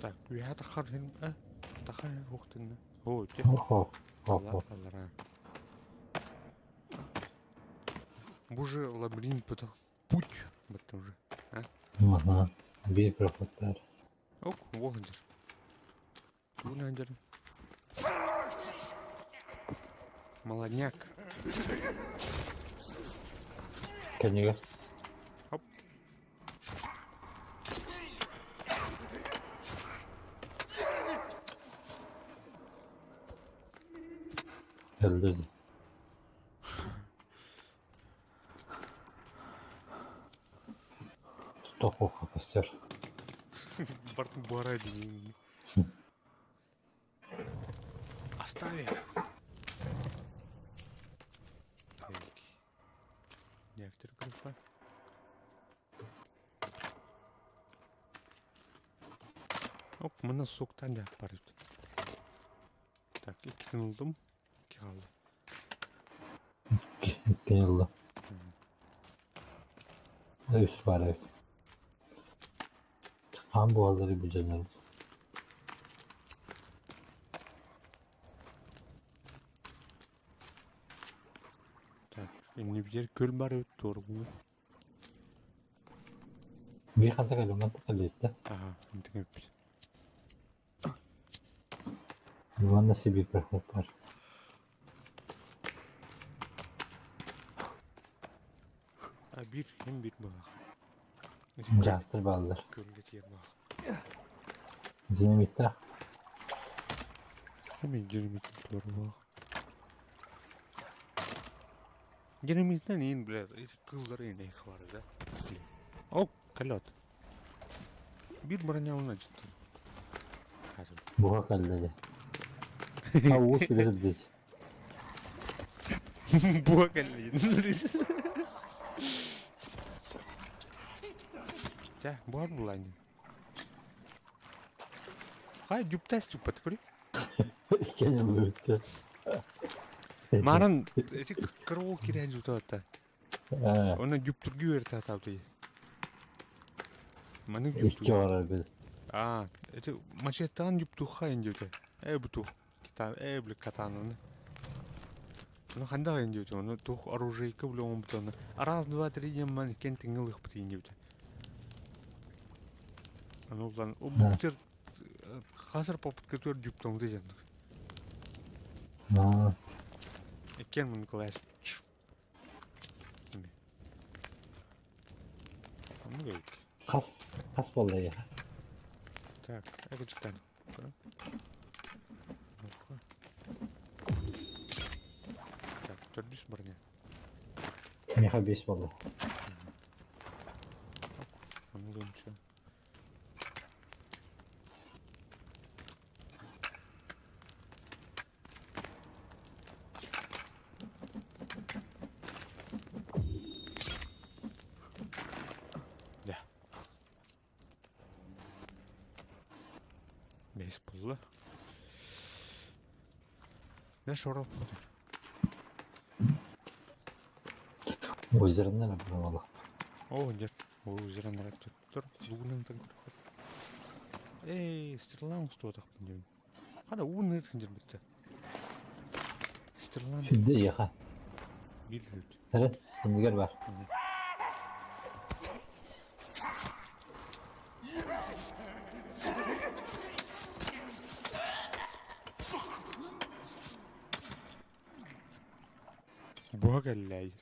Так, үөһэ таххар иһин э таххар иһин уохтунна. Оо, дьэ. Оһо, оһо. Аллараа. Бу же лабиринт потом. Путь баттан уже. А? Ага. Биир проходтар. Ок, уоланжыр. Тугун Молодняк. Кэннигэр. Хоп. Өлдө дии. Тохуха костер. Бартын буара дии. Остави. Так. Нектор грифа. Оп, мына соктан да бар эбит. Так, иккитин ылдым. Икки хаалла. Иккини ылла. Үс бар эбит. Хаан буоллары бүдьэнэр. Так, инни биир көл бар эбит туоргуу. Биир ханта кэлэн манта кэлиэттэ. Аха, интиҥ эппит. Манна Сибиир проход бар. А биир хим биир баах. Дьааттар бааллар. Көлгө тиийэр баах. Динамиттаах. Эми динамит туору баах. Динамиттан иин блядь, эти кыллары иин их бар да. О, кэллэ. Биир бронялына жыттым. Хазыр. Буха кэллэ дии. А уу сүрэ сылдьыч. Буга кэллэ. Чэ, буһар булаанньа. Хай дюптас туппат көрүй. Иккиэн ыллыбытча. Маанан эти кыруу кирээн жутаата. Оны дюптургу берте атаабыт. Маннык Икки дюпту. барар бил. А, эти мачеттан дюптуха индиуте. Э буту. Кита э бли катананы. Ну ханда индиуте, ну тух оружейка бли он бутаны. Раз, два, три дем ман кен тиңылых бут индиуте. Аны улан о буктер хазыр попытка төр дюптоңды жандык. Аа. Иккен мун класс. Оннук эбит. Хас хас буолла эйиэхэ? Так, эгэ Так, төрдүс броня. Миэхэ биэс буолла. Ону лыымча. Бэһис буолла. Дэ шоров Озеронан буолла. О, нет. Озеронан туттар. Лугунан тан Эй, стрела устуотахпын диэн. Хана уун ырхын битте. Стрела. Сүрдэ иэхэ. Бил бүт. Сэрэ, синигэр бар. Буһа кэллэй.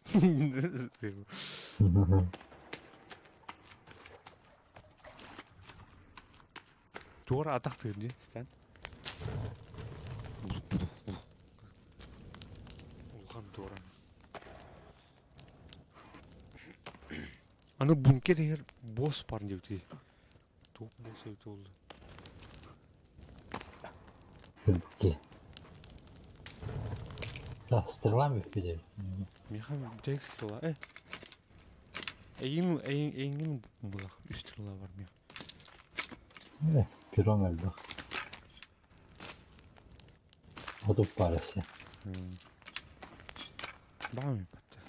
Туора атах тыыр дии, истэн. Улахан туора. Аны бункер иһэр босс бар диэбитий. Туох босс эбитэ буолла? Үрдүккэ. Да, стрела бүппүт эбит. Миэхэ бүтэһик стрела. Э, эйигин эйигин булах үс стрела бар миэхэ. Э, пером элбэх. Отуп баар өссө. Баамый батта.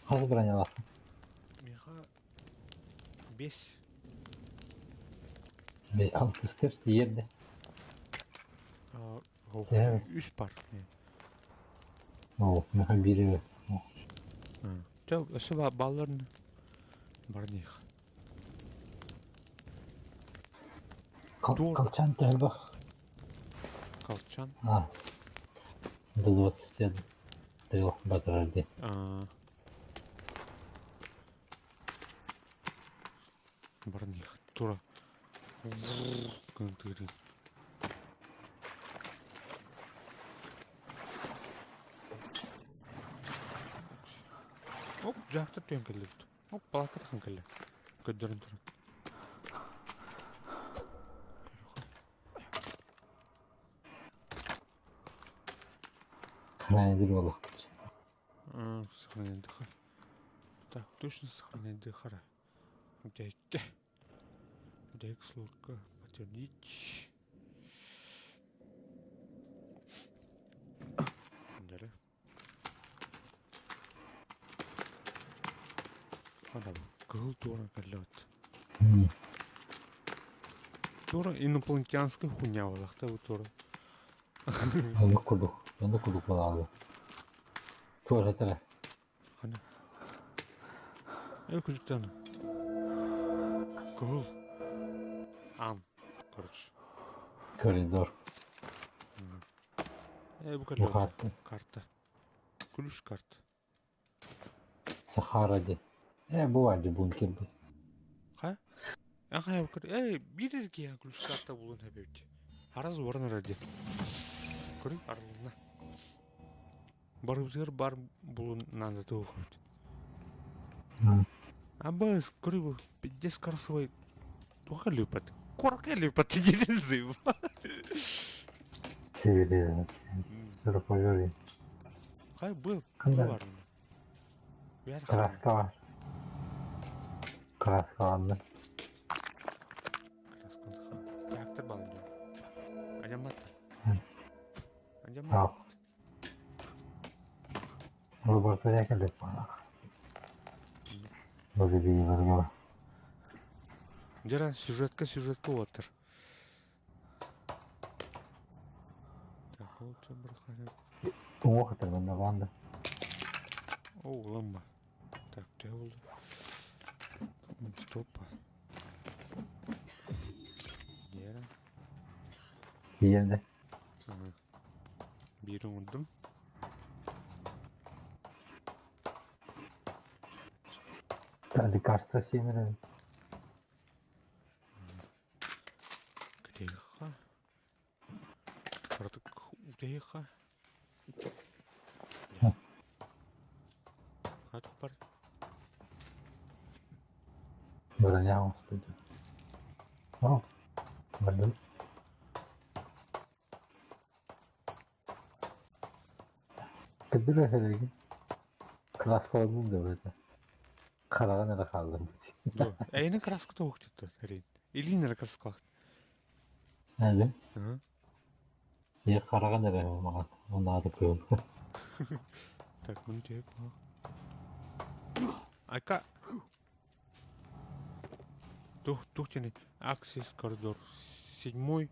Хас бронялааххын? Миэхэ биэс. Алтыскар тиийэр да. Үс бар. Оо, миэхэ биир эрэ. Чэ, өссө баалларын барниих. Колчан элбэх. Колчан? А, до 23 батарар дии. Барниих тура. Гын Оп, дьахтар түһэн кэллибит. Оп, балаакка тахан кэллэ. Көрдөрөн туран. Сохраняйдыр буоллахпыт. Сохраняйдыха. Так, точно сохраняйдыхара. Дядька. Дядька слотка подтвердить. Далі. Хана кыһыл туора кэллэбит. Туора инопланетянская хуйня буоллахта бу туора. Оннук курдук, оннук курдук буолаалы. Туора этэрэ. Хана. Э күжүктэн. Кыһыл. Ан, короче. Коридор. Э бу Бу кэллэбит. карта. Карта. Ключ карта. Сахара диэн. Э бу бар дии бункер бу. Ха? Аха э биир эргийэн ключ карта булун эбит. Араз уоран эрэр дии. Көрүҥ арылынна. Барыбытыгар бар булун наада туохпут. Абыс, көрү бу пиздец красивый. Туох кэллиппат? Куора кэллиппат диэн Цивилизация. Сороковерый. Хай бу Ханда? бар. Краска бар. Краскаланды. Трактор бар Ажамат. Ажамат. Ал. Лаборатория кэллик баалаах. Бу видеоларга Дьэ сюжетка сюжетка уоттар. Так, ол Уҥуох этэр манна баанда. О, улам Так, төһө буолла? Стопа. Дьиэрэ. Тиийэн да. Биири оҥордум. Лекарство сиэмэрэ. Кытыйха. Артык утыйха. Хат бар. Броня оҥостуйду. О. Бардым. Кырдьык эһэлэгин. Краскаланным да быһыта. Хараҕын эрэ хаалларбыт. Дуо? Эйини краска тоҕук диттэ эрин. Илиин эрэ краскалаах. Эдим. Ага. Ийэ хараҕын эрэ маҕан. Унааты кыыл. Так, муну түһүп. Айка. Тух, тух тени. Аксис коридор. Седьмой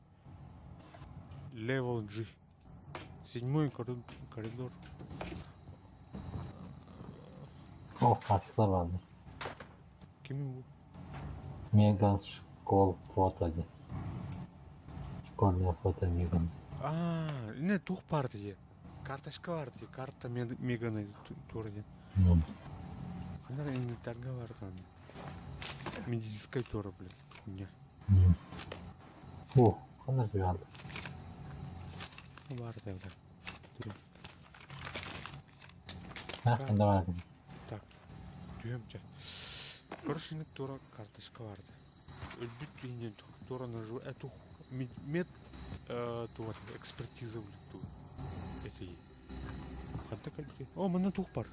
level G. Седьмой коридор. О, хааччылар бааллар. Кими бу? Меган школ фото диэн. Школьное фото Меган. А, не тух бар дии. Карточка бар дии. Карта Меганы тура диэн. Ханна инвентарьга бар там. Медицинская тура, блин. Не. О, ханна туйаалла. Бар да, бля. А, ханна бар. Так, түһүм чэ. Короче, тура карточка барды. Өлбүт киһинэн тура нажу эту мед туох экспертиза ту эти ханта кэлбити. О, манна туох бар.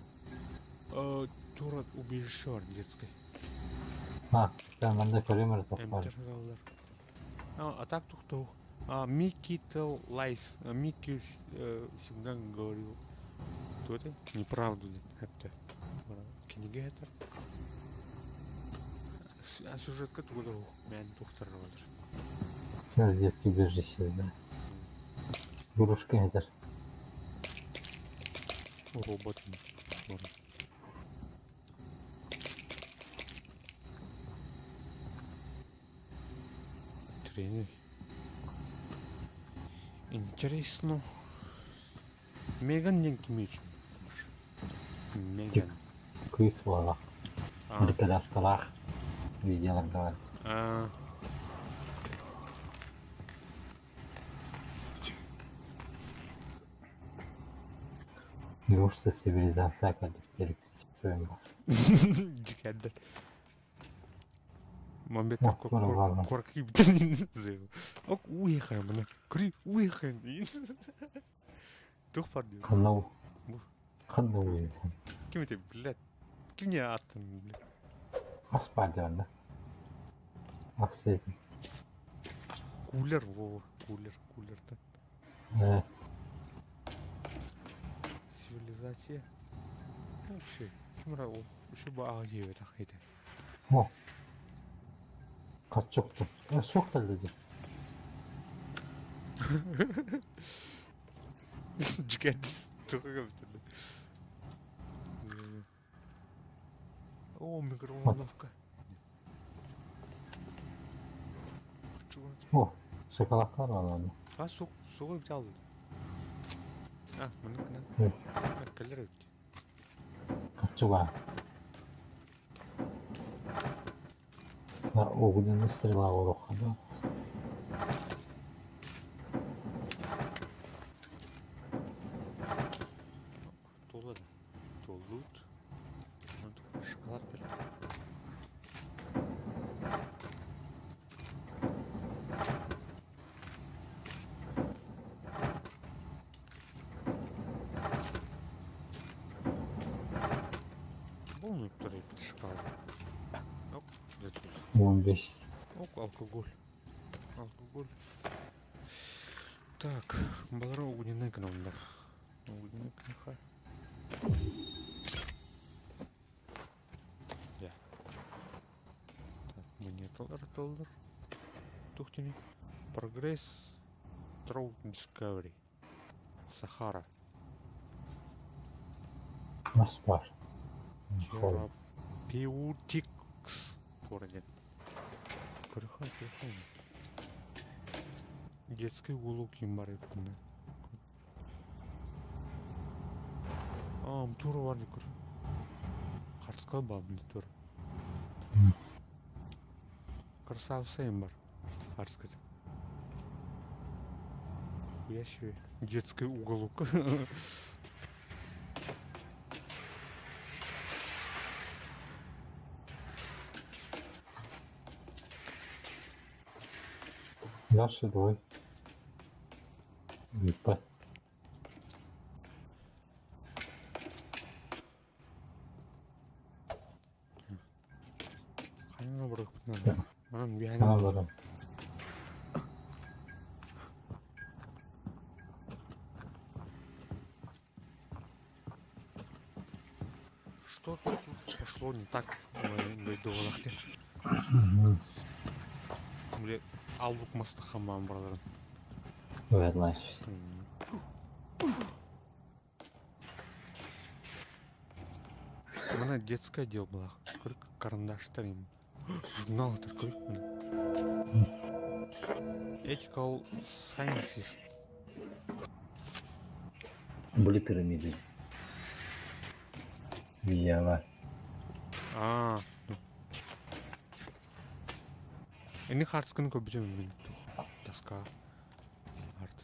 Тура убежище бар детской. А, манна көрүм эрэ туох бар. Эмтер А, а так тух А, Микки tell lies. Микки всегда говорил кто это? Неправду это. Книга это. А сюжетка тугуда мен тухтар бар. Детский убежище, да. Игрушка это. Робот. Тренер. Интересно. Меган диэн кимий Меган. Кыыс буоллах. Коляскалаах видеоларга барт. Неужто цивилизация электричество Дикәдер. Мамбеттер корки битен. Ок уехаем мына. Күри уехаем дейін. Тух бар дейін. Ханна Ханна уехаем. Ким это, блядь? Ким не аттын, блядь? Ас бар деп да. Ас сейтин. Кулер, во, кулер, кулер-то. Цивилизация. Вообще, ким ра ол? Еще бы аға жебет ақ О. Качок Суох кэллэ Дьикэрдис туга көбүтэ. О, микроволновка. О, шоколадкалар бар онно. А сук, сугу взял. А, маны кына. Кэлэр эбит. Качуга. Огненная стрела уроха, да? Толу Толут. Шоколад бер. Полный шоколад. Оп, 15. Ок, алкоголь. Алкоголь. Так, балара огненный гномда. Огненный книга. Я. Так, монеталар доллар. Тухтини. Прогресс Through Discovery. Сахара. Мас бар. Therapeutics. Корень. Көрөхөн, көрөхөн. Детский уголок им бар эбит А, тура бар көр. Хартска бар міне тура. Красавица им бар. Хартска. Хуя себе. Детский уголок. Дальше давай. Ыыппат. Хайа барыахпытын Манан үөһэни Aa баран. Что-то тут пошло не так дойдугалах диэн. Били аллук маста хамаан бараларын. Увернайся. Мана детское дело была. Карандаштар им. Журнал такой. Ethical Sciences. Были пирамиды. Видеола. Аа. Эни хартскын көбүтүм мин доска. Арт.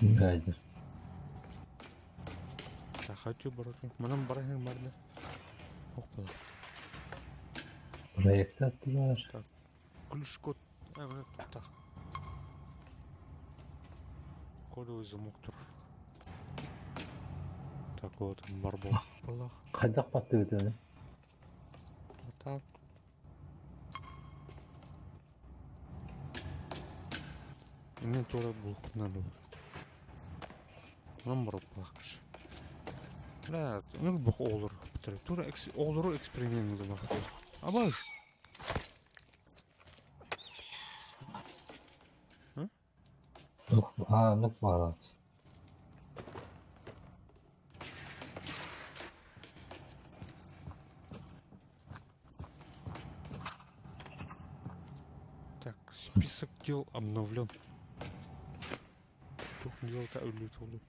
Гадер. Сахатю баратын. Манан барахын барды. Ох была. Проект аттылар. Ключ код. А, мына туктах. Кодовый замок тур. Так вот, барбол. Балах. Хайдах баттыбыт Вот так. Мне тоже булкунан надо. Нам барып балах кыш. Бля, ну бу олор. Тура олору эксперимент бар. Абаш. Аа, нук баалаат. Так, список дел обновлен. Тух дело-то өлү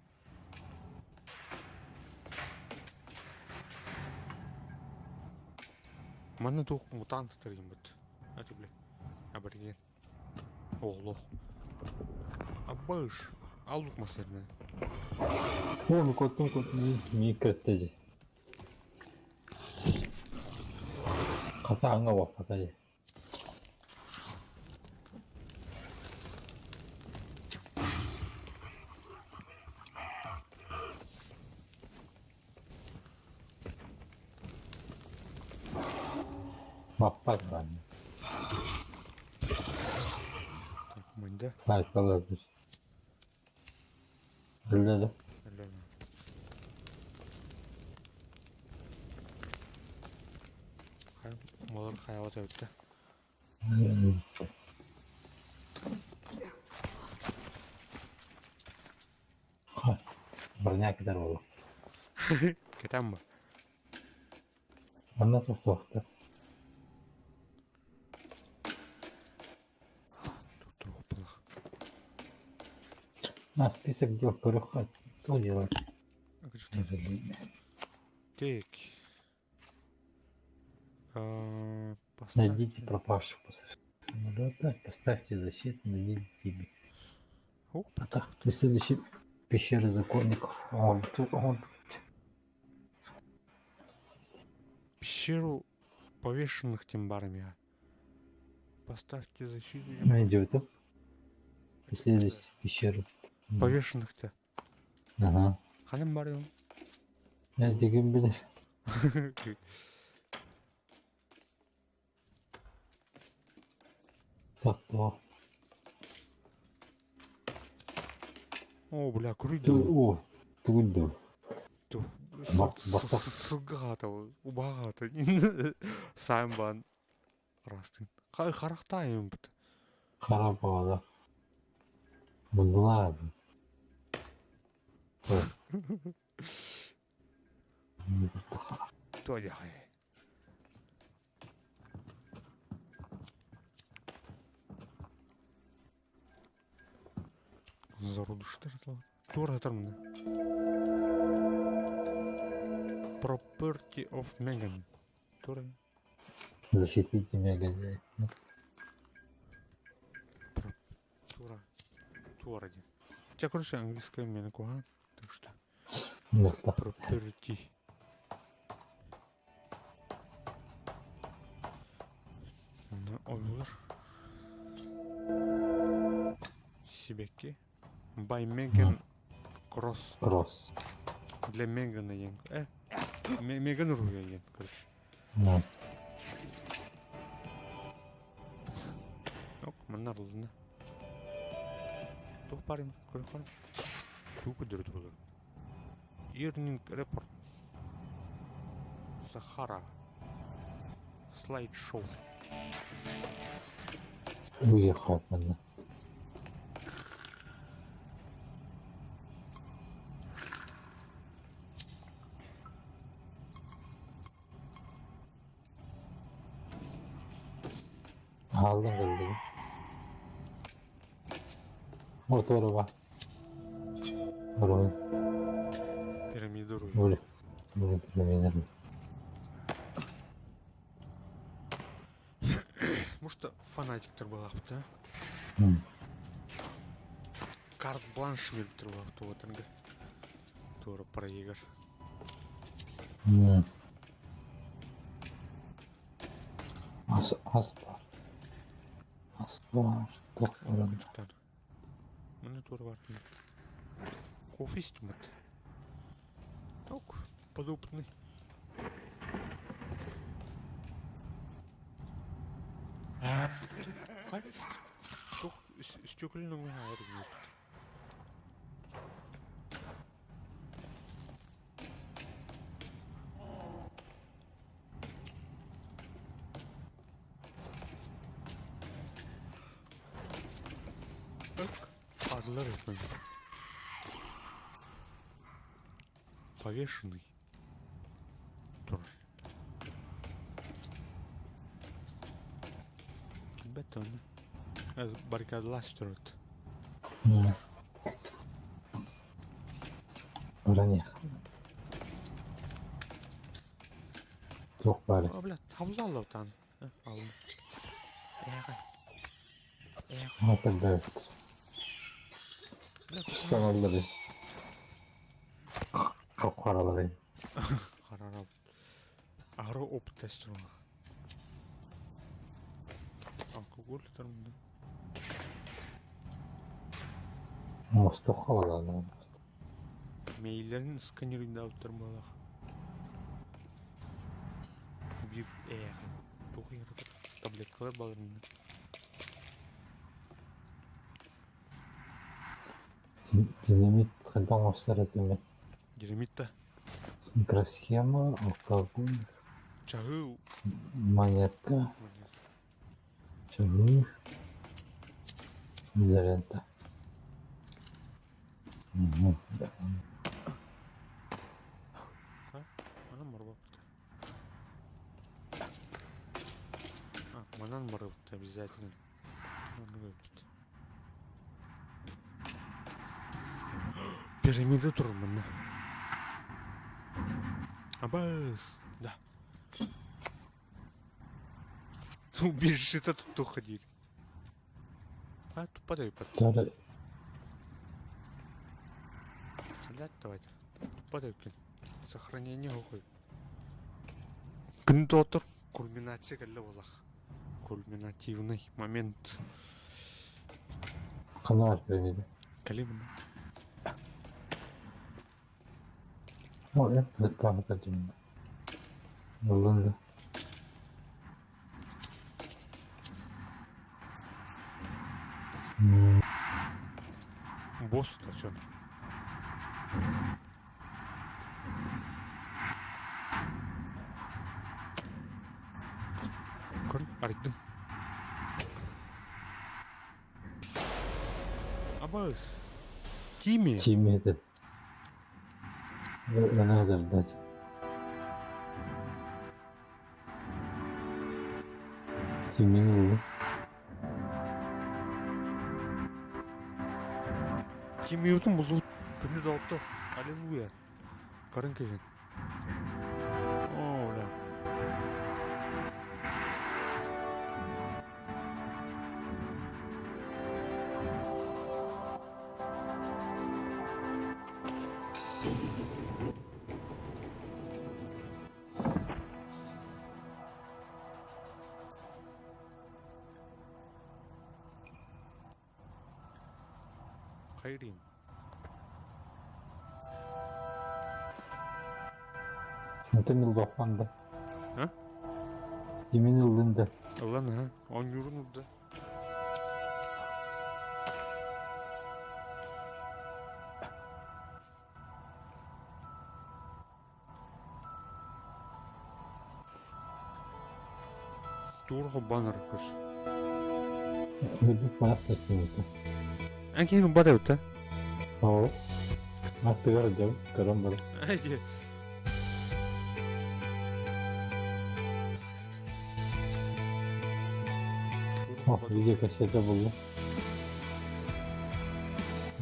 Манна туох мутант тэрийиммит. Это бля. Абориген. Оҕолох. Абыш. Аллук масырны. О, коттум коттум микроттеди. Хата аңа баппата Баппат бан. Так, мында. Сайфалар. Öyle de. Малар хаялат өттө. Броня китер болу. Кетем ба? Онна тоқтоқты. На список дел көрөххө. Что делать? Так. Найдите пропавших после самолета, поставьте защиту, найдите тебе. Ух, А так, следующей пещеры законников. А, тут он. Пещеру повешенных тем барами. Поставьте защиту. Найдете. Следующую пещеру. Повешенных-то. Ага. Ханым бар Я деген билер. Так, то. О, бля, курить. О, тугунду. Сылгата, убагата. Саймбан. Растын. Харахтайым бит. Харабала. Мундулар. Тоя. Зародыштар. Тура тармына. Property of Megan. Тура. Защитите Меган. Тура. Тура один. У тебя, короче, английское мне на так что. Property. На ойлар. Сибэкки. By Megan Cross. Кросс. Для Мегана диэн. Меган уруһуйа диэн, короче. Ок, манна арылынна. Туох баар көрө Тугу көрдөрө тураллар? Earning Report. Сахара. Слайд-шоу. Уехал манна. Ааллан кэллигин. Мотуора Оруй. Пирамида уруй. Були. Були пирамида. Может, фанатиктар буолаахпыт, а? Карт-бланш биэрбиттэр буолаахпыт уотарга. Туора проигр. Ас, ас баар. Ас баар. Туох баран. Чуктан. Маны туора бар. Кофе истиммит. Ок, подопытный. Хай. Туох стеклянный хайыр Арылар этмedi. Повешенный. Турар. Килбэт оны. Баррикадалаас турат. Баран Туох баар? О, бля, табылла таан. Алын. Атырда Саналлары. Хап-харалары. Харарал. Ары опыт тестер Алкоголь тармында. Мосток халаланы. Мейлерин сканеринде алып турмалах. Бир туох таблеткалар баларында. Динамит хайдах оҥостор этимин. Динамит да. Микросхема, алкоголь, Чаһы монетка, чаһы, изолента. Мгм. Манан барбаппыт. А, манан барбыт обязательно. Манан Пирамида турар манна. Абас! Да. Убежище тут уходили. А, тут подай под. Блядь, давайте. Подай Сохранение уходит. Күн Кульминация кэллэ буолах. Кульминативный момент. Ханна пирамида? Калимна. О, я тиммин. Ыллын да. Босс точно. Көр, арыйдым. Абас. Кими? Тимми этэ. Өлө Тиммини ыллым. Кимиютун бузут. Күнү доҕоттор. Аллилуйя. Карын кэһин. О, бля. Хайрим. Это Милдохан да. А? Кимин ыллын да. Ылан ha. Оонньуурун урда. Тур хоббанар кыш. Өлбүт маах тастыбыта. Эн киһин уббат эбит да? Оо. Аттыгар дьон көрөн баран. Эйди. О, видеокассета буллум.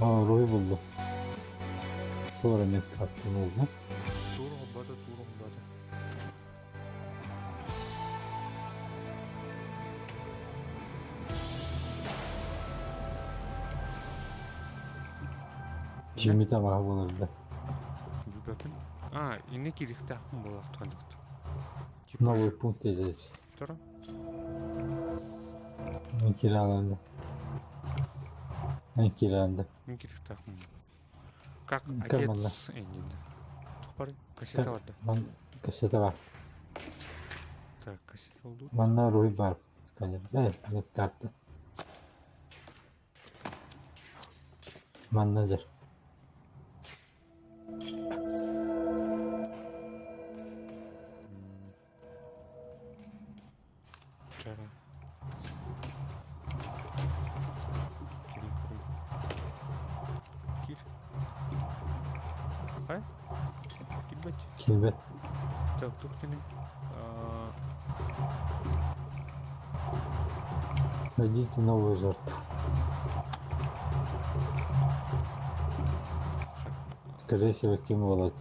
О, руй буллум. Туора нет аттын буллум. Тур хоббата, тур хоббата. Жимми табаһа буолар да. Билбэппин. А, инне киириэхтээхпин буолаахтаҕын Типа Новый пункт здесь. Второ. Кираланды. Кираланды. Мин киириэхтээхпин. Как Көр манна. отец иннинэ. Туох барый? Кассета барда. Ман кассета бар. Так, кассета олду. Манна руй бар. Конечно. Нет карта. Манна дер. Чара. Кирин көрүм. Кир. Хай? Кирбэт. Килбет. Так, туох тини? Найдите новую жертву. Скорее всего, ким буолар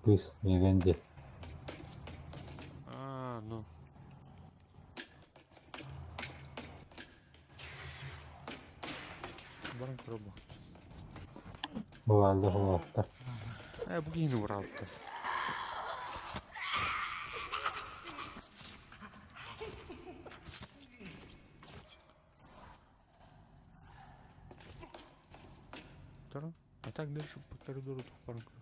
Кыыс Меганди. А, ну. Баран көрө Баалда холоохтор. Э, бу киһини ураабыттар. А так дальше по коридору баран көрө.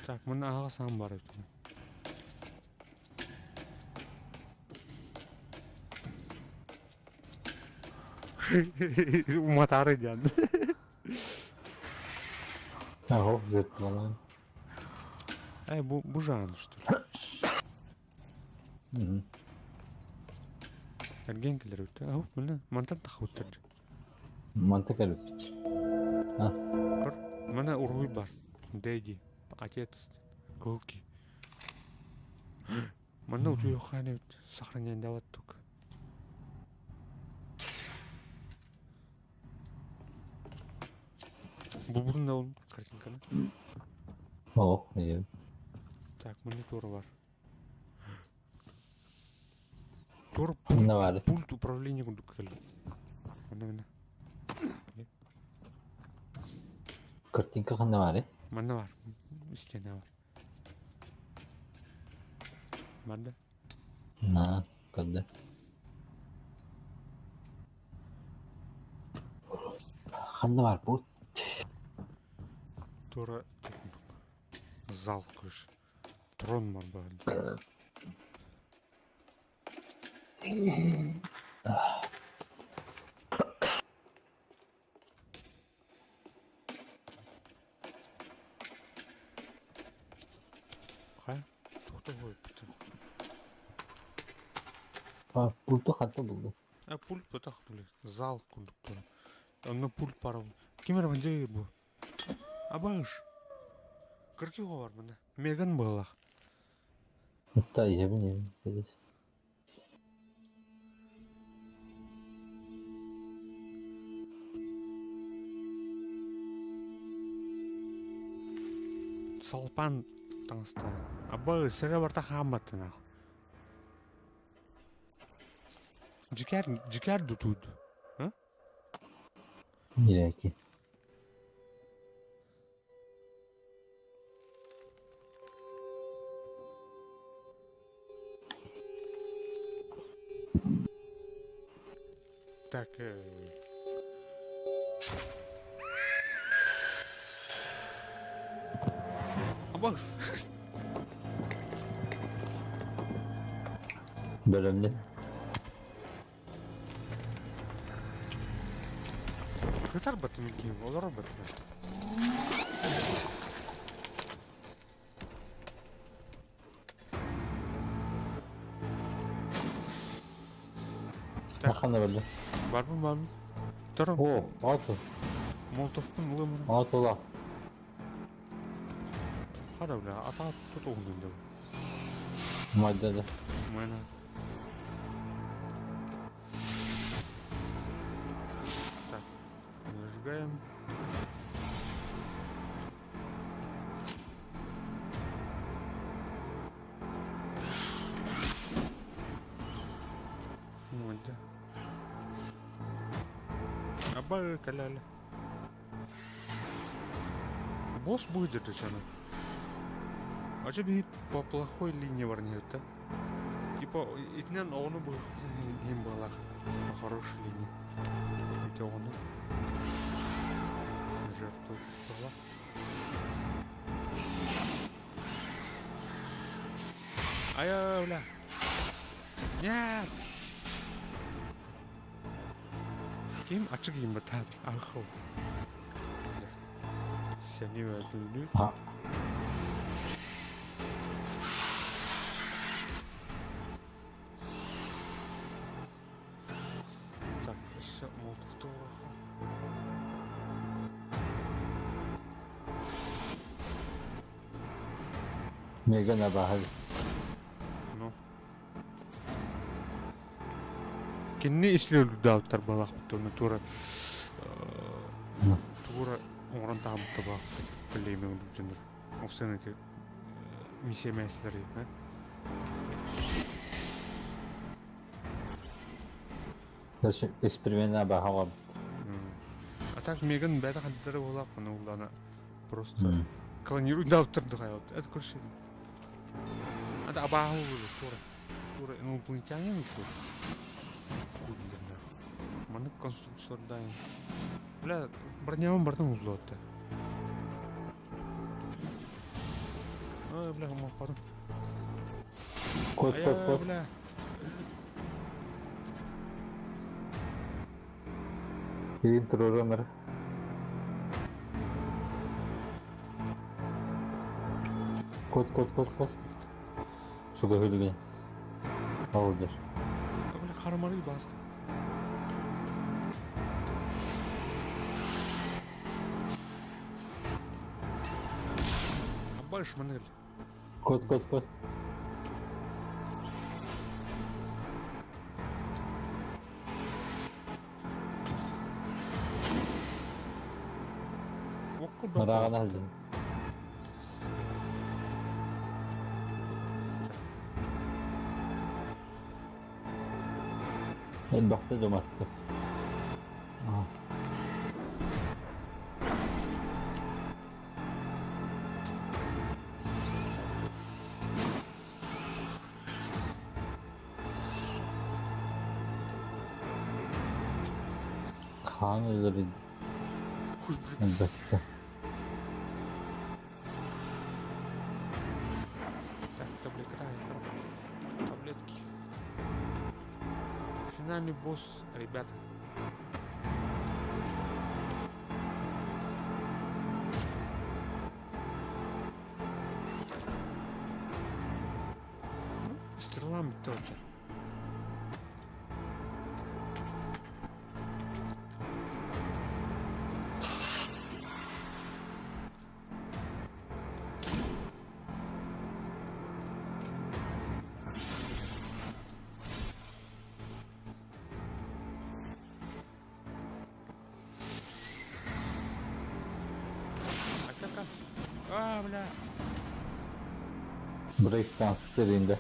Так, мына аҕа саам бар эбит. Уматаары диэн. Аҕа жертвалаан. Э, бу бу жаан что ли? Эрген кэлэр эбит. Ау, мына мантан тахыбыттар. Манта кэлбит. Көр, мына уруһуй бар. Дэйди, отец, кылки. Манна утуйуоххаан эбит, сохранение даваттык. Булбутун да ол картинканы. О, иә. Так, мына тура бар. Тур Манна пульт, баар. пульт управления курдук кэлли. Мына мына. Картинка ханна баар. Манна бар. Стена бар. Бар да? На, көрдө. Ханна баар пульт. Тура зал короче. Трон бар бар. Хай, туохта буолбут. А, пульту ханта булду. А пульт бытах, блядь, зал курдук тура. Онно пульт баар. Ким эрэ дьэ бу. Абаш. Кырки бар мына. Меган буоллах. Та иһэбин иһэбин. Салпан таҥастаан. Аба сэрэ барта хаамматтан ах. Дьикээр дьикээр дутууд. Ирэки. Так, Абас! Бэлэмнин. Кытарбатым киим, олорбатым. Ханна барда? Барбын барбын. Тором. О, аты. Молотовпун ылымын. Аты ыла. Хара бля, ата тут оҕунун деп. Майда да. Майна. Так, зажигаем. Модя. Аба каляля. Босс будет чана. А че по плохой линии варнет, да? Типа, итинэн оҕону быһыхпытын иһин быһалаах по хорошей линии. Ити оҕону жертву быһалаах. Ая, бля. Нет! Ким ачык иин баттаатыр? Ахыл. Сени өлдүлү. А. Так, өссө молотовтуох. Меган абаһы. Ну. Кинини исле өлдү балаахпыт уонна туора туора оҥорон таһаммыт табаахпыт племя өлдүннэр. Опсен эти миссия мәслери, Значит, эксперимент абаһы А так Меган бэйэтэ хантары буолаах, ону улаана просто клонируй даптырдыхай вот. Это короче. Это абааһы буолуо туора. Туора инопланетянин укур. Маннык конструкциялардаан. Бля, бронябын бартан уллуотта. Ой, бля, умахпатым. Кот, кот, кот. Бля. Илин туруоран Кот, кот, кот, кот. Суга хүлүгэн. Олдыр. Бля, харамары басты. Абаш манел. Кот, кот, кот. Мырааҕына сылдьан. Элбэхтэ думатты. Хаан өлөр элбэхтэ. Так, таблетка, таблетки. Финальный босс, ребята. Стрелами тоже. А, бля. Breakdance serinde.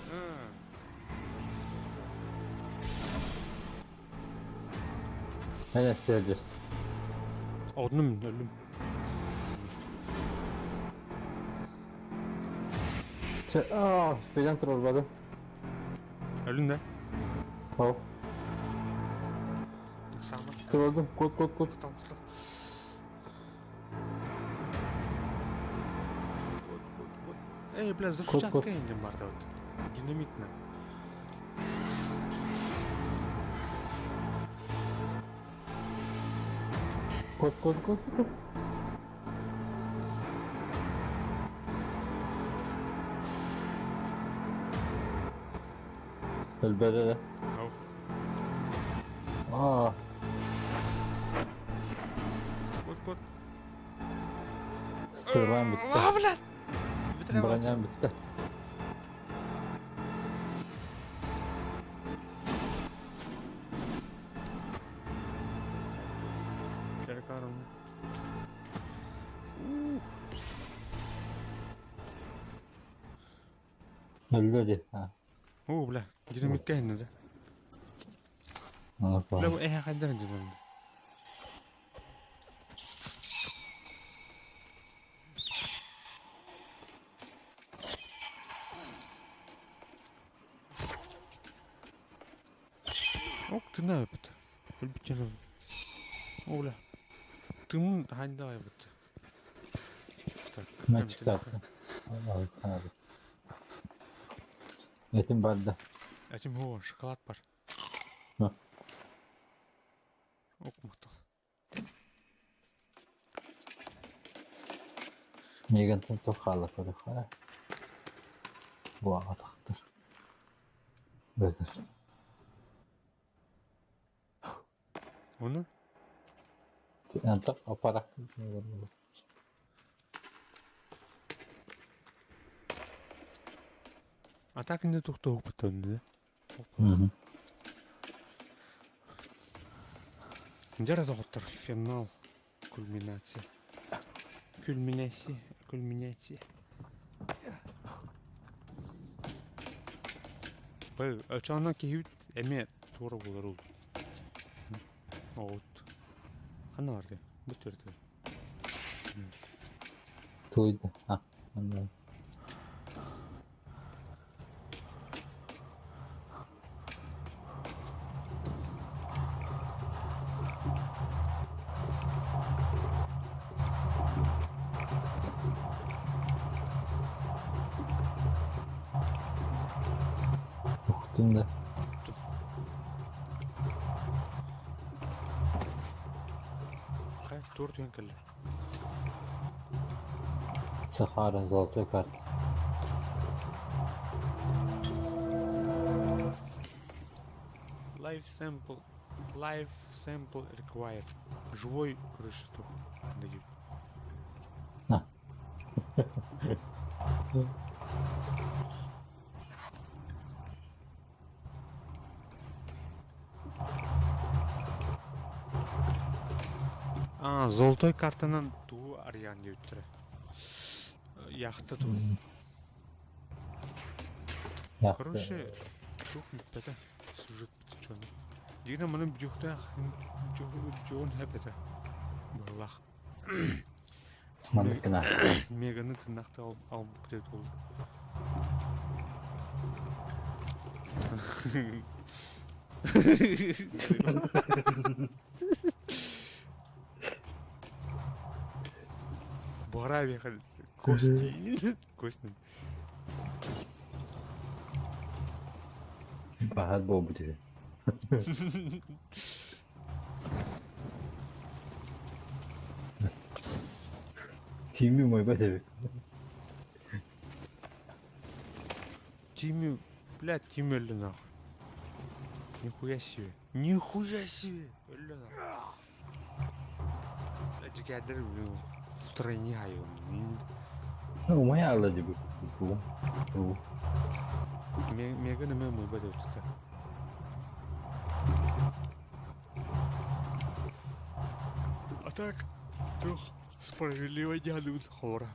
Evet Sergio. Однум өлүм. Аа, спедан турбады. Өлүн да? Ол. Ыксаама. Туруордум, кут, кут, кут. Махтал, махтал. Кут, кут, кут. Эй, бля, взрывчатка индин бар вот. Динамитно. Кут, кут, кут, кут. Өлбөдө да. Аа. Кут, кут. Стрелам бүттэ. А, блядь! Броням бүттэ. Черкаровна. Өлдө дии. Оо, бля, динамикка иһиннэ да. Бля, бу эһэ хайдах динамит? Ок, тына эбит. Өлбүтчэнэ. О, бля. Тымын хайда эбит. Так, Мальчик завтра. Этим барда. Этим о, шоколад бар. На. Ок, махтал. Миигин туох хаалла көрүөххэ. Бу атахтар. Бөтөр. Ону? Антах аппарат. А так не тухтуохпут да? Дьэ доҕоттор, финал, кульминация. Кульминация, кульминация. Бу, очоно киһибит эмиэ туора буолар ол. Оҕут. Ханна барды? Бу төрдө. Туйда. А, анна. Уктум да. Хайа, туор түһэн кэллэ. Сахара золотой карта. Life sample, life sample required. Живой, короче, тух дают. На. А, золотой картанан туу арыйаан диэбиттэрэ. Яхта туу. Короче, туох бүппэтэ. Сюжет бүтүчү. Дигинэ маны бүдүөхтээх бүдүөн хэп этэ. Быһылаах. Маннык гына. Меганы тыннахта албыт эбит буолла. Буһара Кости. Костин. Баһар буолбут үһү. Тимми мойбат эбит. Тимми, блядь, Тимми өллө нахуй. Нихуя себе. Нихуя себе! Өллө нахуй. Блядь, дьикээрдэр втройне айым. Умайа алла дии бу. Туу. Меган эмэ мойбат эбит этэ. А так, туох справедливо дьаһалыбыт хора.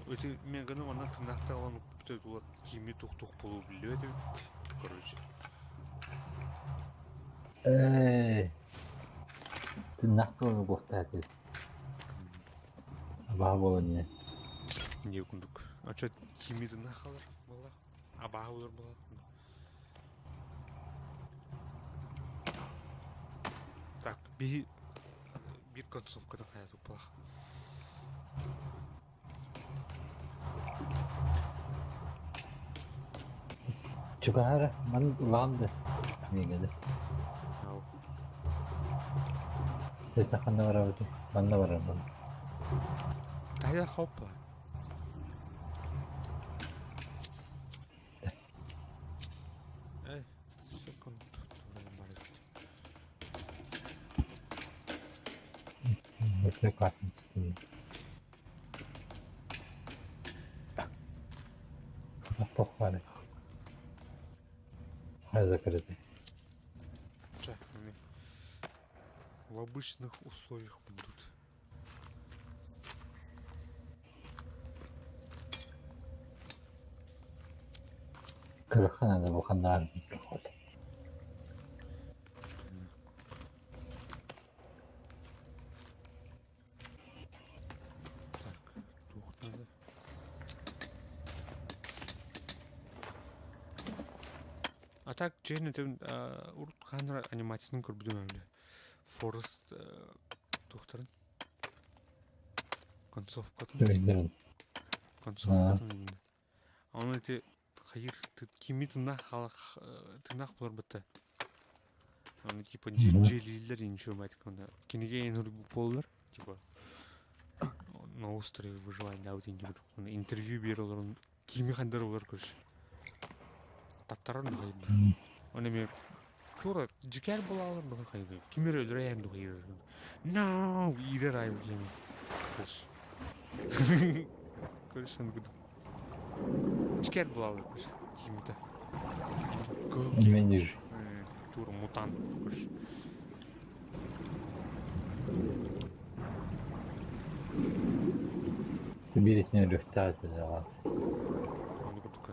Эти Меганы манна тынаахта ылан укпут кими тух-тух буолуо биллибэт эбит. Короче. Ээ. Тыннаах туону буохтаа этибит. Абааһы буолан иһэн. Не курдук. А чё кими тыннаах хаалар буоллах? Абааһы буолар буоллах. Биһи биир концовканы хайа туппалах. Чугаһара, ман улахан да миэҥэ да. Ау. Чэ ханна барабытый? Манна барарбын. Тайа хоппа. Эй, секунд. Туох баарый? Хайа закрытый. Чэ, в обычных условиях будут. Көрөххө наада бу ханна проход. Так, туох надо? А так, честно, это урут хаанара анимациятын көрбүтүм эбилэ. Форест туохтарын концовкатын Түмүллэрин. концовкатын именно. Ону ити хайыр кими тыыннаах тыыннаах буолар бытта. Аны типа дьиэлииллэр ничего мать кинигэ эн буоллар типа на острове выживать да вот интервью биэр олорон кими хандар олор көрүш таттарар духайыр оны мен тура дьикээр буолалар духа хайыр ким эрэ өлөрөйөн духайыр no иирэр айыл кими көрүш көрүш аны кудук дьикээр буолалар көрүш кимите Менеж. Тура мутант көрүш. Бииритинэн өлүөхтээх этэ дьаҕаат. Аны курдук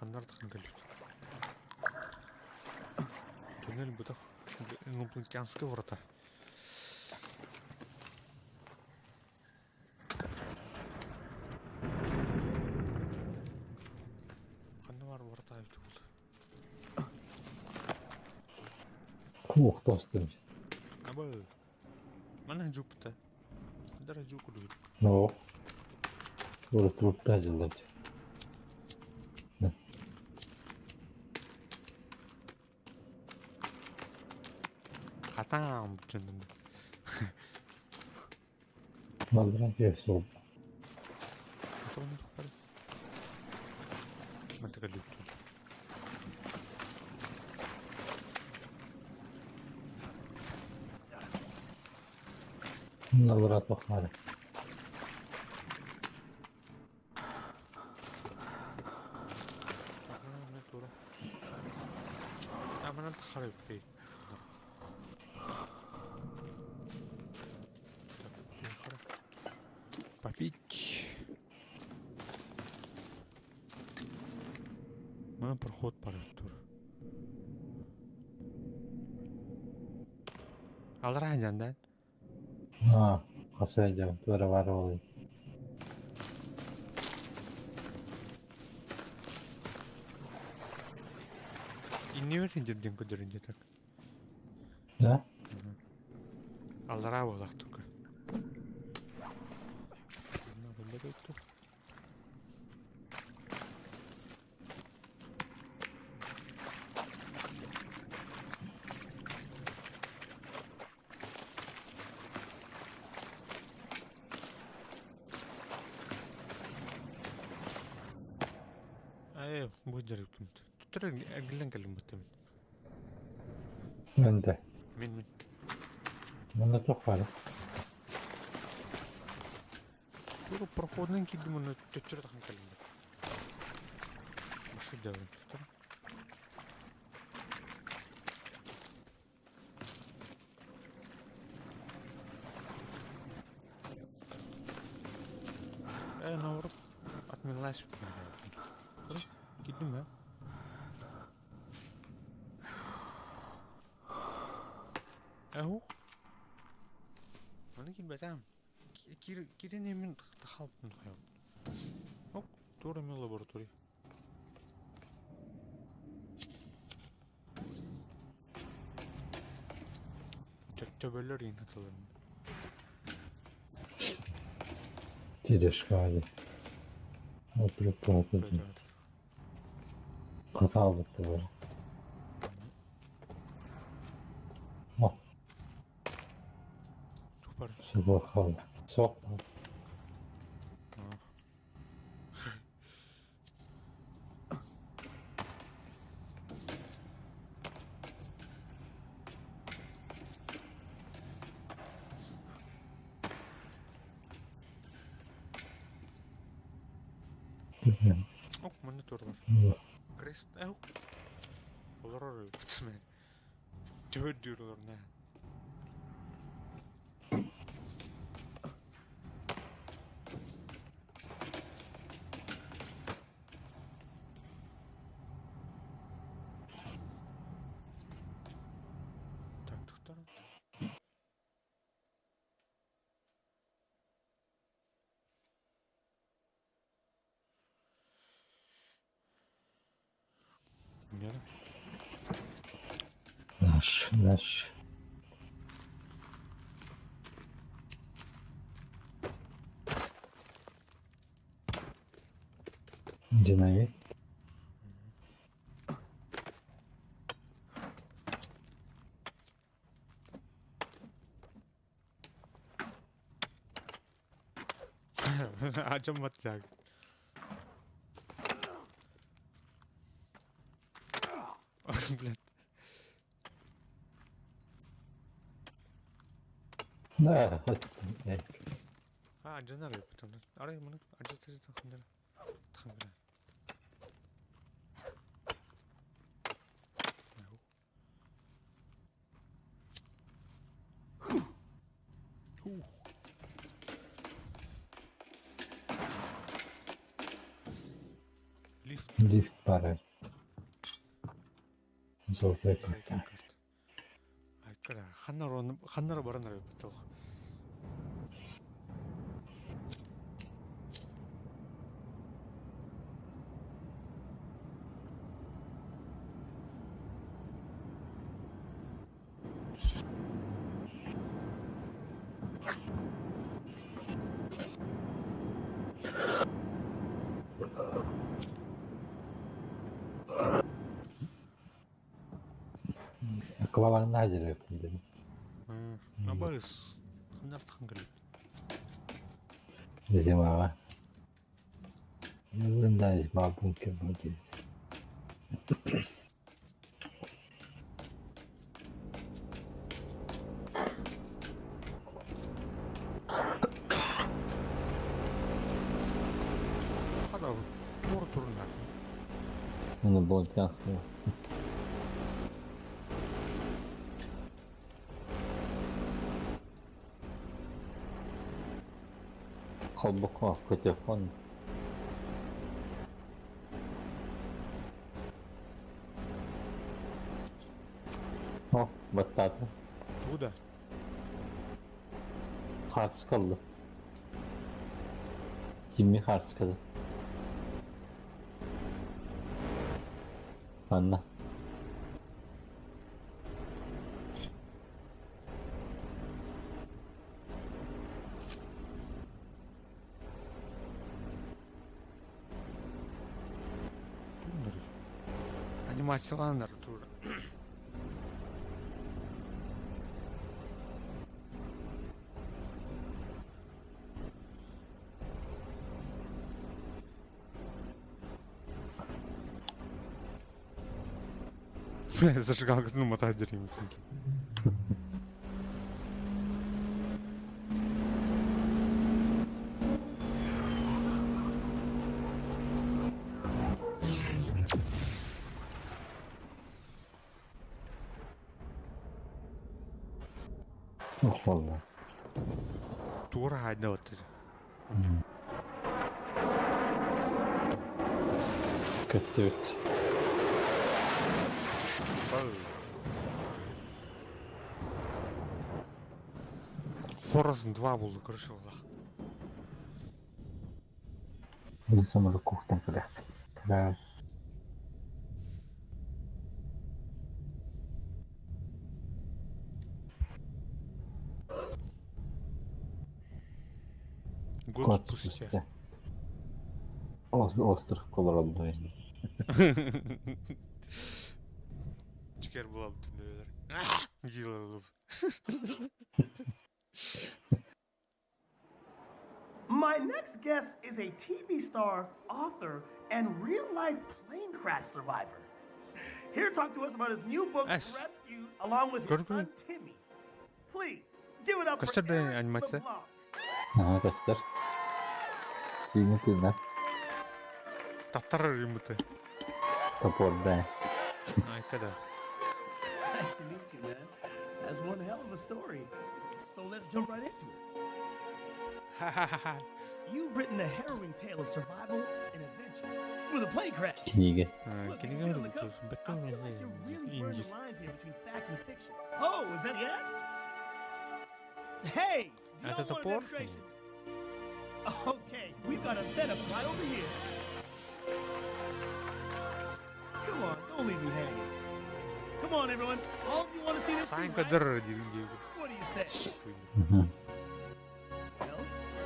Ханнар тахын кэлбит. Туннель бытах инопланетянская врата. Ханна бар врата эбит буолла. Ух, тостым. Абы. Манна жууппута. Дара жуу курдук. Ну. Тура трупта дьыллар. Хатаан бүтүнүн. Балдыран киһи Мантыка лүптүн. Аллара тохмары. Аманан тахары бей. Попить. Манан проход бар тур. Аллара жандан. А, хаса жам, тура бар ол. Иннибер ден көдөрүн так. Да? Аллара буолах только. Ээ, бу дьарык кимт. Туттар эргиллэн кэллим быттым. Мэнде. Мин мин. Манна туох баар? Тура проходнан киирдим уонна төттөрү тахан кэллим. Машина дьарык туттар. Ээ, наоборот, отмелась. Киирдим ээ. Эһу. Билбэтим. Кирин эмин хаалбытын хайабыт. Ок, туор эмэ лаборатория. Төбөлөр иин атыларын. Тележка Оплюппаатын. Хатаабыт бар. О. Тупар. Суох. Суох. Ок, манна туор бар. Крест, э, олорор мен. Төбөдүүр олорна. Так, тохтор. Нет. Наш, наш. Динамит. Ачаммат. Блядь. Да. А, джанар потом. Арай маны ажы тахандара. Тахандара. Лифт. Лифт пара. Золотая карта. Ханнар ханнар баранар бутох. Аквалангназер деп. Абарыс. Ханнар тахангал. Зимаға. Да, зима бункер будет. Хада тур турнар. Инопланетянского. Холбоко, телефон. О, баттата. Туда. Харскалды. Тимми харскады. Анна. Туннер. Анимацияланар тур. Зажигалка, ну, мотать дерьмо. Ох, валла. Тура хайда вот. Көттүбүт. Forest 2 буолла короче олох. Мин самолет кухтан кэлэхпит. Кэлээ. Год Год спустя. спустя. Остров олороллор ини. Чикер буолабыт түннүбэлэр. Гилалов. My next guest is a TV star, author, and real life plane crash survivor. Here to talk to us about his new book, Эс. Rescue, along with his Көргүн. son, Timmy. Please, give it up for Көстөр да Eric анимация. LeBlanc. Аха көстөр. Тииҥэ тыынар. Таттар ымыты. Топорда. Айка да. Nice to meet you, man. That's one hell of a story. So let's jump right into it. Ха-ха-ха. You've written a harrowing tale of survival and adventure with a plane crash. Кинигэ. Look, you Кинигэ can see on the cover. бэккэ I feel like you're really blurring инди. the lines here between fact and fiction. Oh, is that the axe? Hey, do y'all Это want a топор? demonstration? Okay, we've got a setup right over here. Come on, don't leave me hanging. Come on, everyone. All of you want to see this too, Санька right? дыр диэн диэбит. What do you say? Мгм.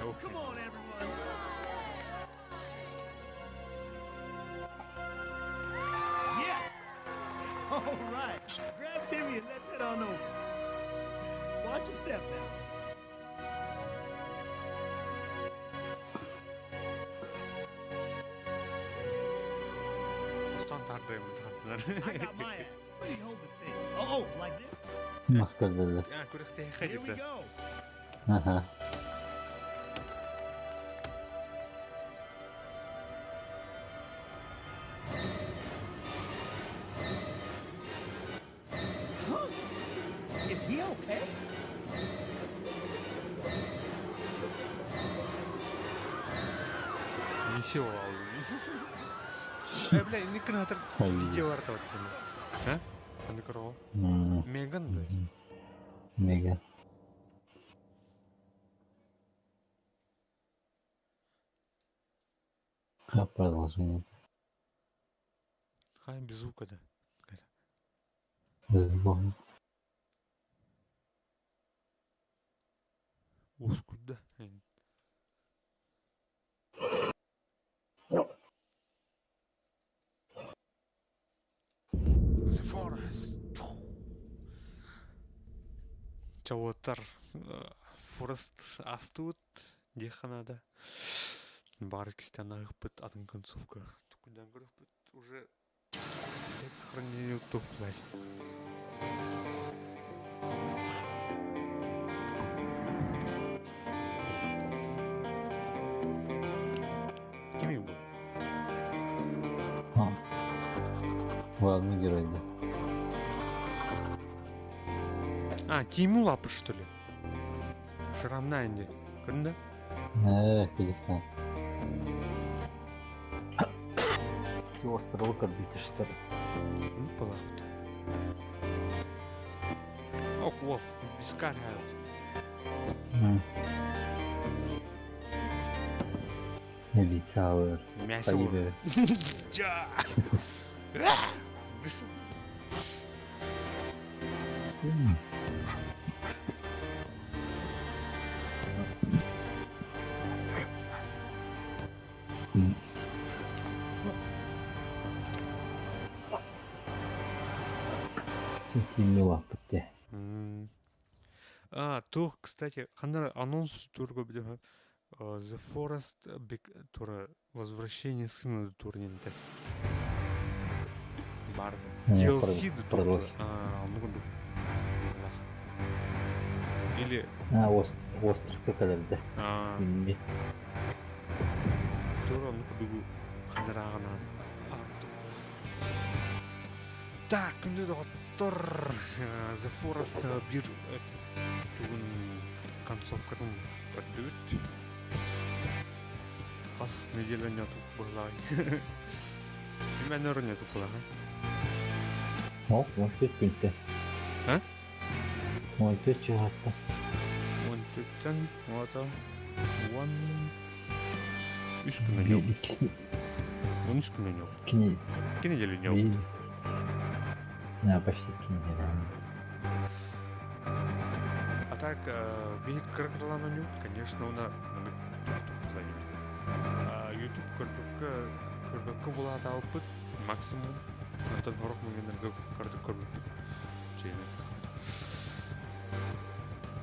Well, come on, everyone. Yes! All right. Grab Timmy and let's head on over. Watch your step now. Костан тардайм тардылар. I got my axe. Where do you hold this thing? Oh, oh, like this? Мас көрдөллөр. А, күрэхтэһэ Here we диэбитэ. go. Аха. Huh? Is he okay? Ничего. Э, бля, инникин хатыр Ай. видеолар таваттан. А? Аны көрөҕө. М, Меган да. Меган. Ха, продолжение. Хай без звука да. С Богом. Ускуда. The Forest. Чавотар. Forest астуут диэххэ Баар кистянаахпыт атын концовка. Тукудан көрөхпүт уже сохранение тух блядь. Кимий был? А. Главный герой, да. А, Тиму лапы, что ли? Шрамна инде. Көрдің да? Э, Казахстан. Ти островы көрдүтэ что ли? Ну, балахпыт. Ох, вот, вискарь. М. Лица Мясо. Поебе. Джа! М. М. Тимми лаппыт М. А, тух, кстати, ханна анонс турго бидем. The Forest Big тура Возвращение сына турнинте. Барды. Не, DLC до тур. продолжи. А, ну ду. Или А, остров кэлэрдэ. а, Тимми. тура ну дугу ханарагана. Так, күндү доҕоттор The Forest биир тугун концовкатын көрдүбүт. Хас неделя нету была. Мен нету была. Ох, 14 күнтэ. А? 14 чыгатта. 14. Бүтэн уота 13 күн ойнуубут. Иккис 13 күн ойнуубут. кини Икки неделя ойнуубут. биир. Да, почти 2 недели. А так, биһи кыра-кыралаан ойнуубут, конечно, уна маннык тохтоппут YouTube көрбөккө көрбөккө булаатаабыппыт максимум. Онтон сорох моменнарга кыратык көрбүппүт.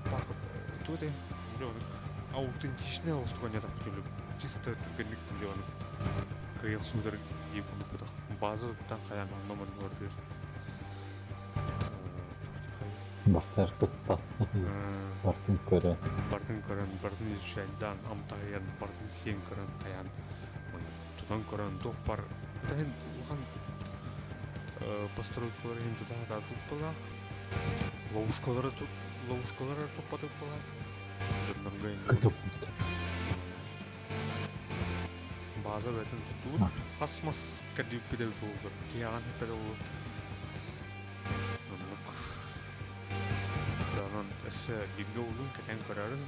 Так, туох этэй, аутентичный олустуган ятаппыт чисто түргэнник биле кыайа охсуутар диир курдук база туттан хайаан онно манна бардыыр. Бартар тутта. Бартын көрөн. Бартын көрөн, бартын изучайдан, амтайан, бартын сиэн көрөн хайаан тутан көрөн туох бар таһын улахан постройкалар иһин тута хатаа туппалаах ловушкалары тут ловушкалары туппатыппалаах дьоннорго Көтөппүт. база бэтин тутуут хас мас кэрдииппит эбит буолур киһиэҕин хиппэтэ буолур оннук онон өссө бииргэ улун кэтэн көрөрүн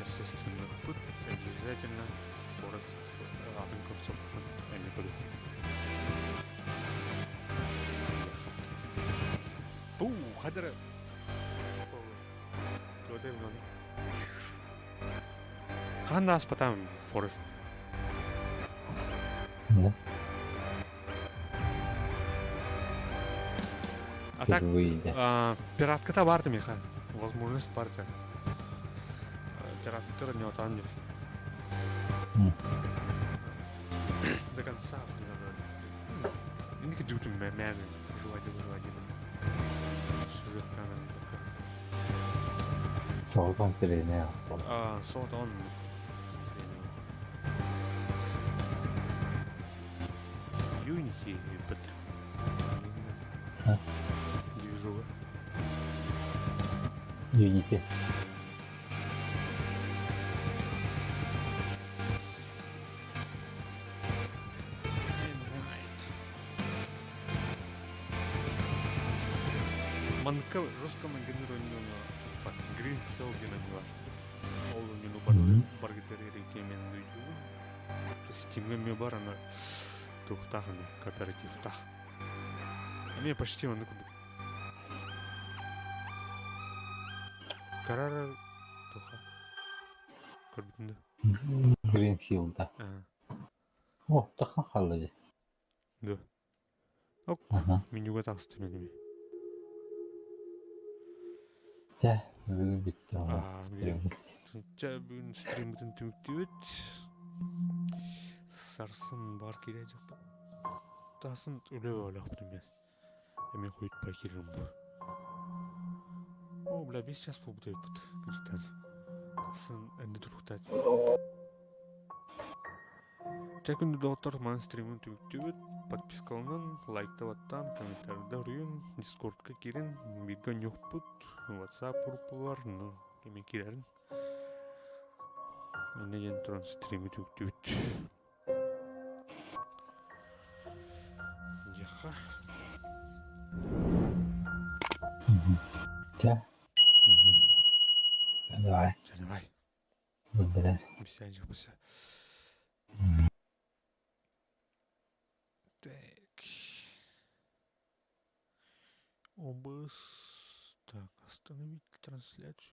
өссө стримныхпыт обязательно Forest атын концовкатын эмиэ көрүөх. Бу хадара туотай маны хаан ааспатаам Forest. Да. А так Впервые, да. пиратката баар миэхэ. Возможность баар этэ. Пиратката не отаан диир. До конца не надо. Инники дьутун мээнэ выживать выживать сюжет канан пока. Соҕотон тириэнэ. А, соҕотон Unity бит. А? Движуга. Unity. Right. Манка жестко мангенер Green Hell диэн бар. Ол оонньууну баргытыр рекомендую. Steam эмиэ бар, ана туохтаах эмиэ, кооперативтаах. Эмиэ почти оннук курдук. Карара туха. Көрбүтүн да. Green Hill, да. Аа. О, тахан хаалла дии. Да. Ок, Ага. менюга таҕыстым эмиэ. Чэ, бүгүн бүттэ. Аа, Стриммит. Чэ, бүгүн стриммитин түмүктүүбүт. Сарсын бар киирэ дьахпыт. Тасын үлэ бөҕөлөөхпүт эмиэ. Эмиэ хойутпай киирэрим бу. О, бля, 5 час буолбут эбиппит. Кырдьыктаан. Тасын энди туруктаат. Чэ, күндү доҕоттор, манан стримин түмүктүүбүт. Подпискаланан, лайктабаттан, комментарийда суруйун, дискордка киирин, бииргэ оонньуохпут, WhatsApp группалар, ну, эмиэ киирэрин. Инньэ диэн туран стрими түмүктүүбүт. Яха. Чэ, давай. Чэ, давай. Билдэрэр. Бисээн бисэ. Так. ОБС. Так, остановить трансляцию.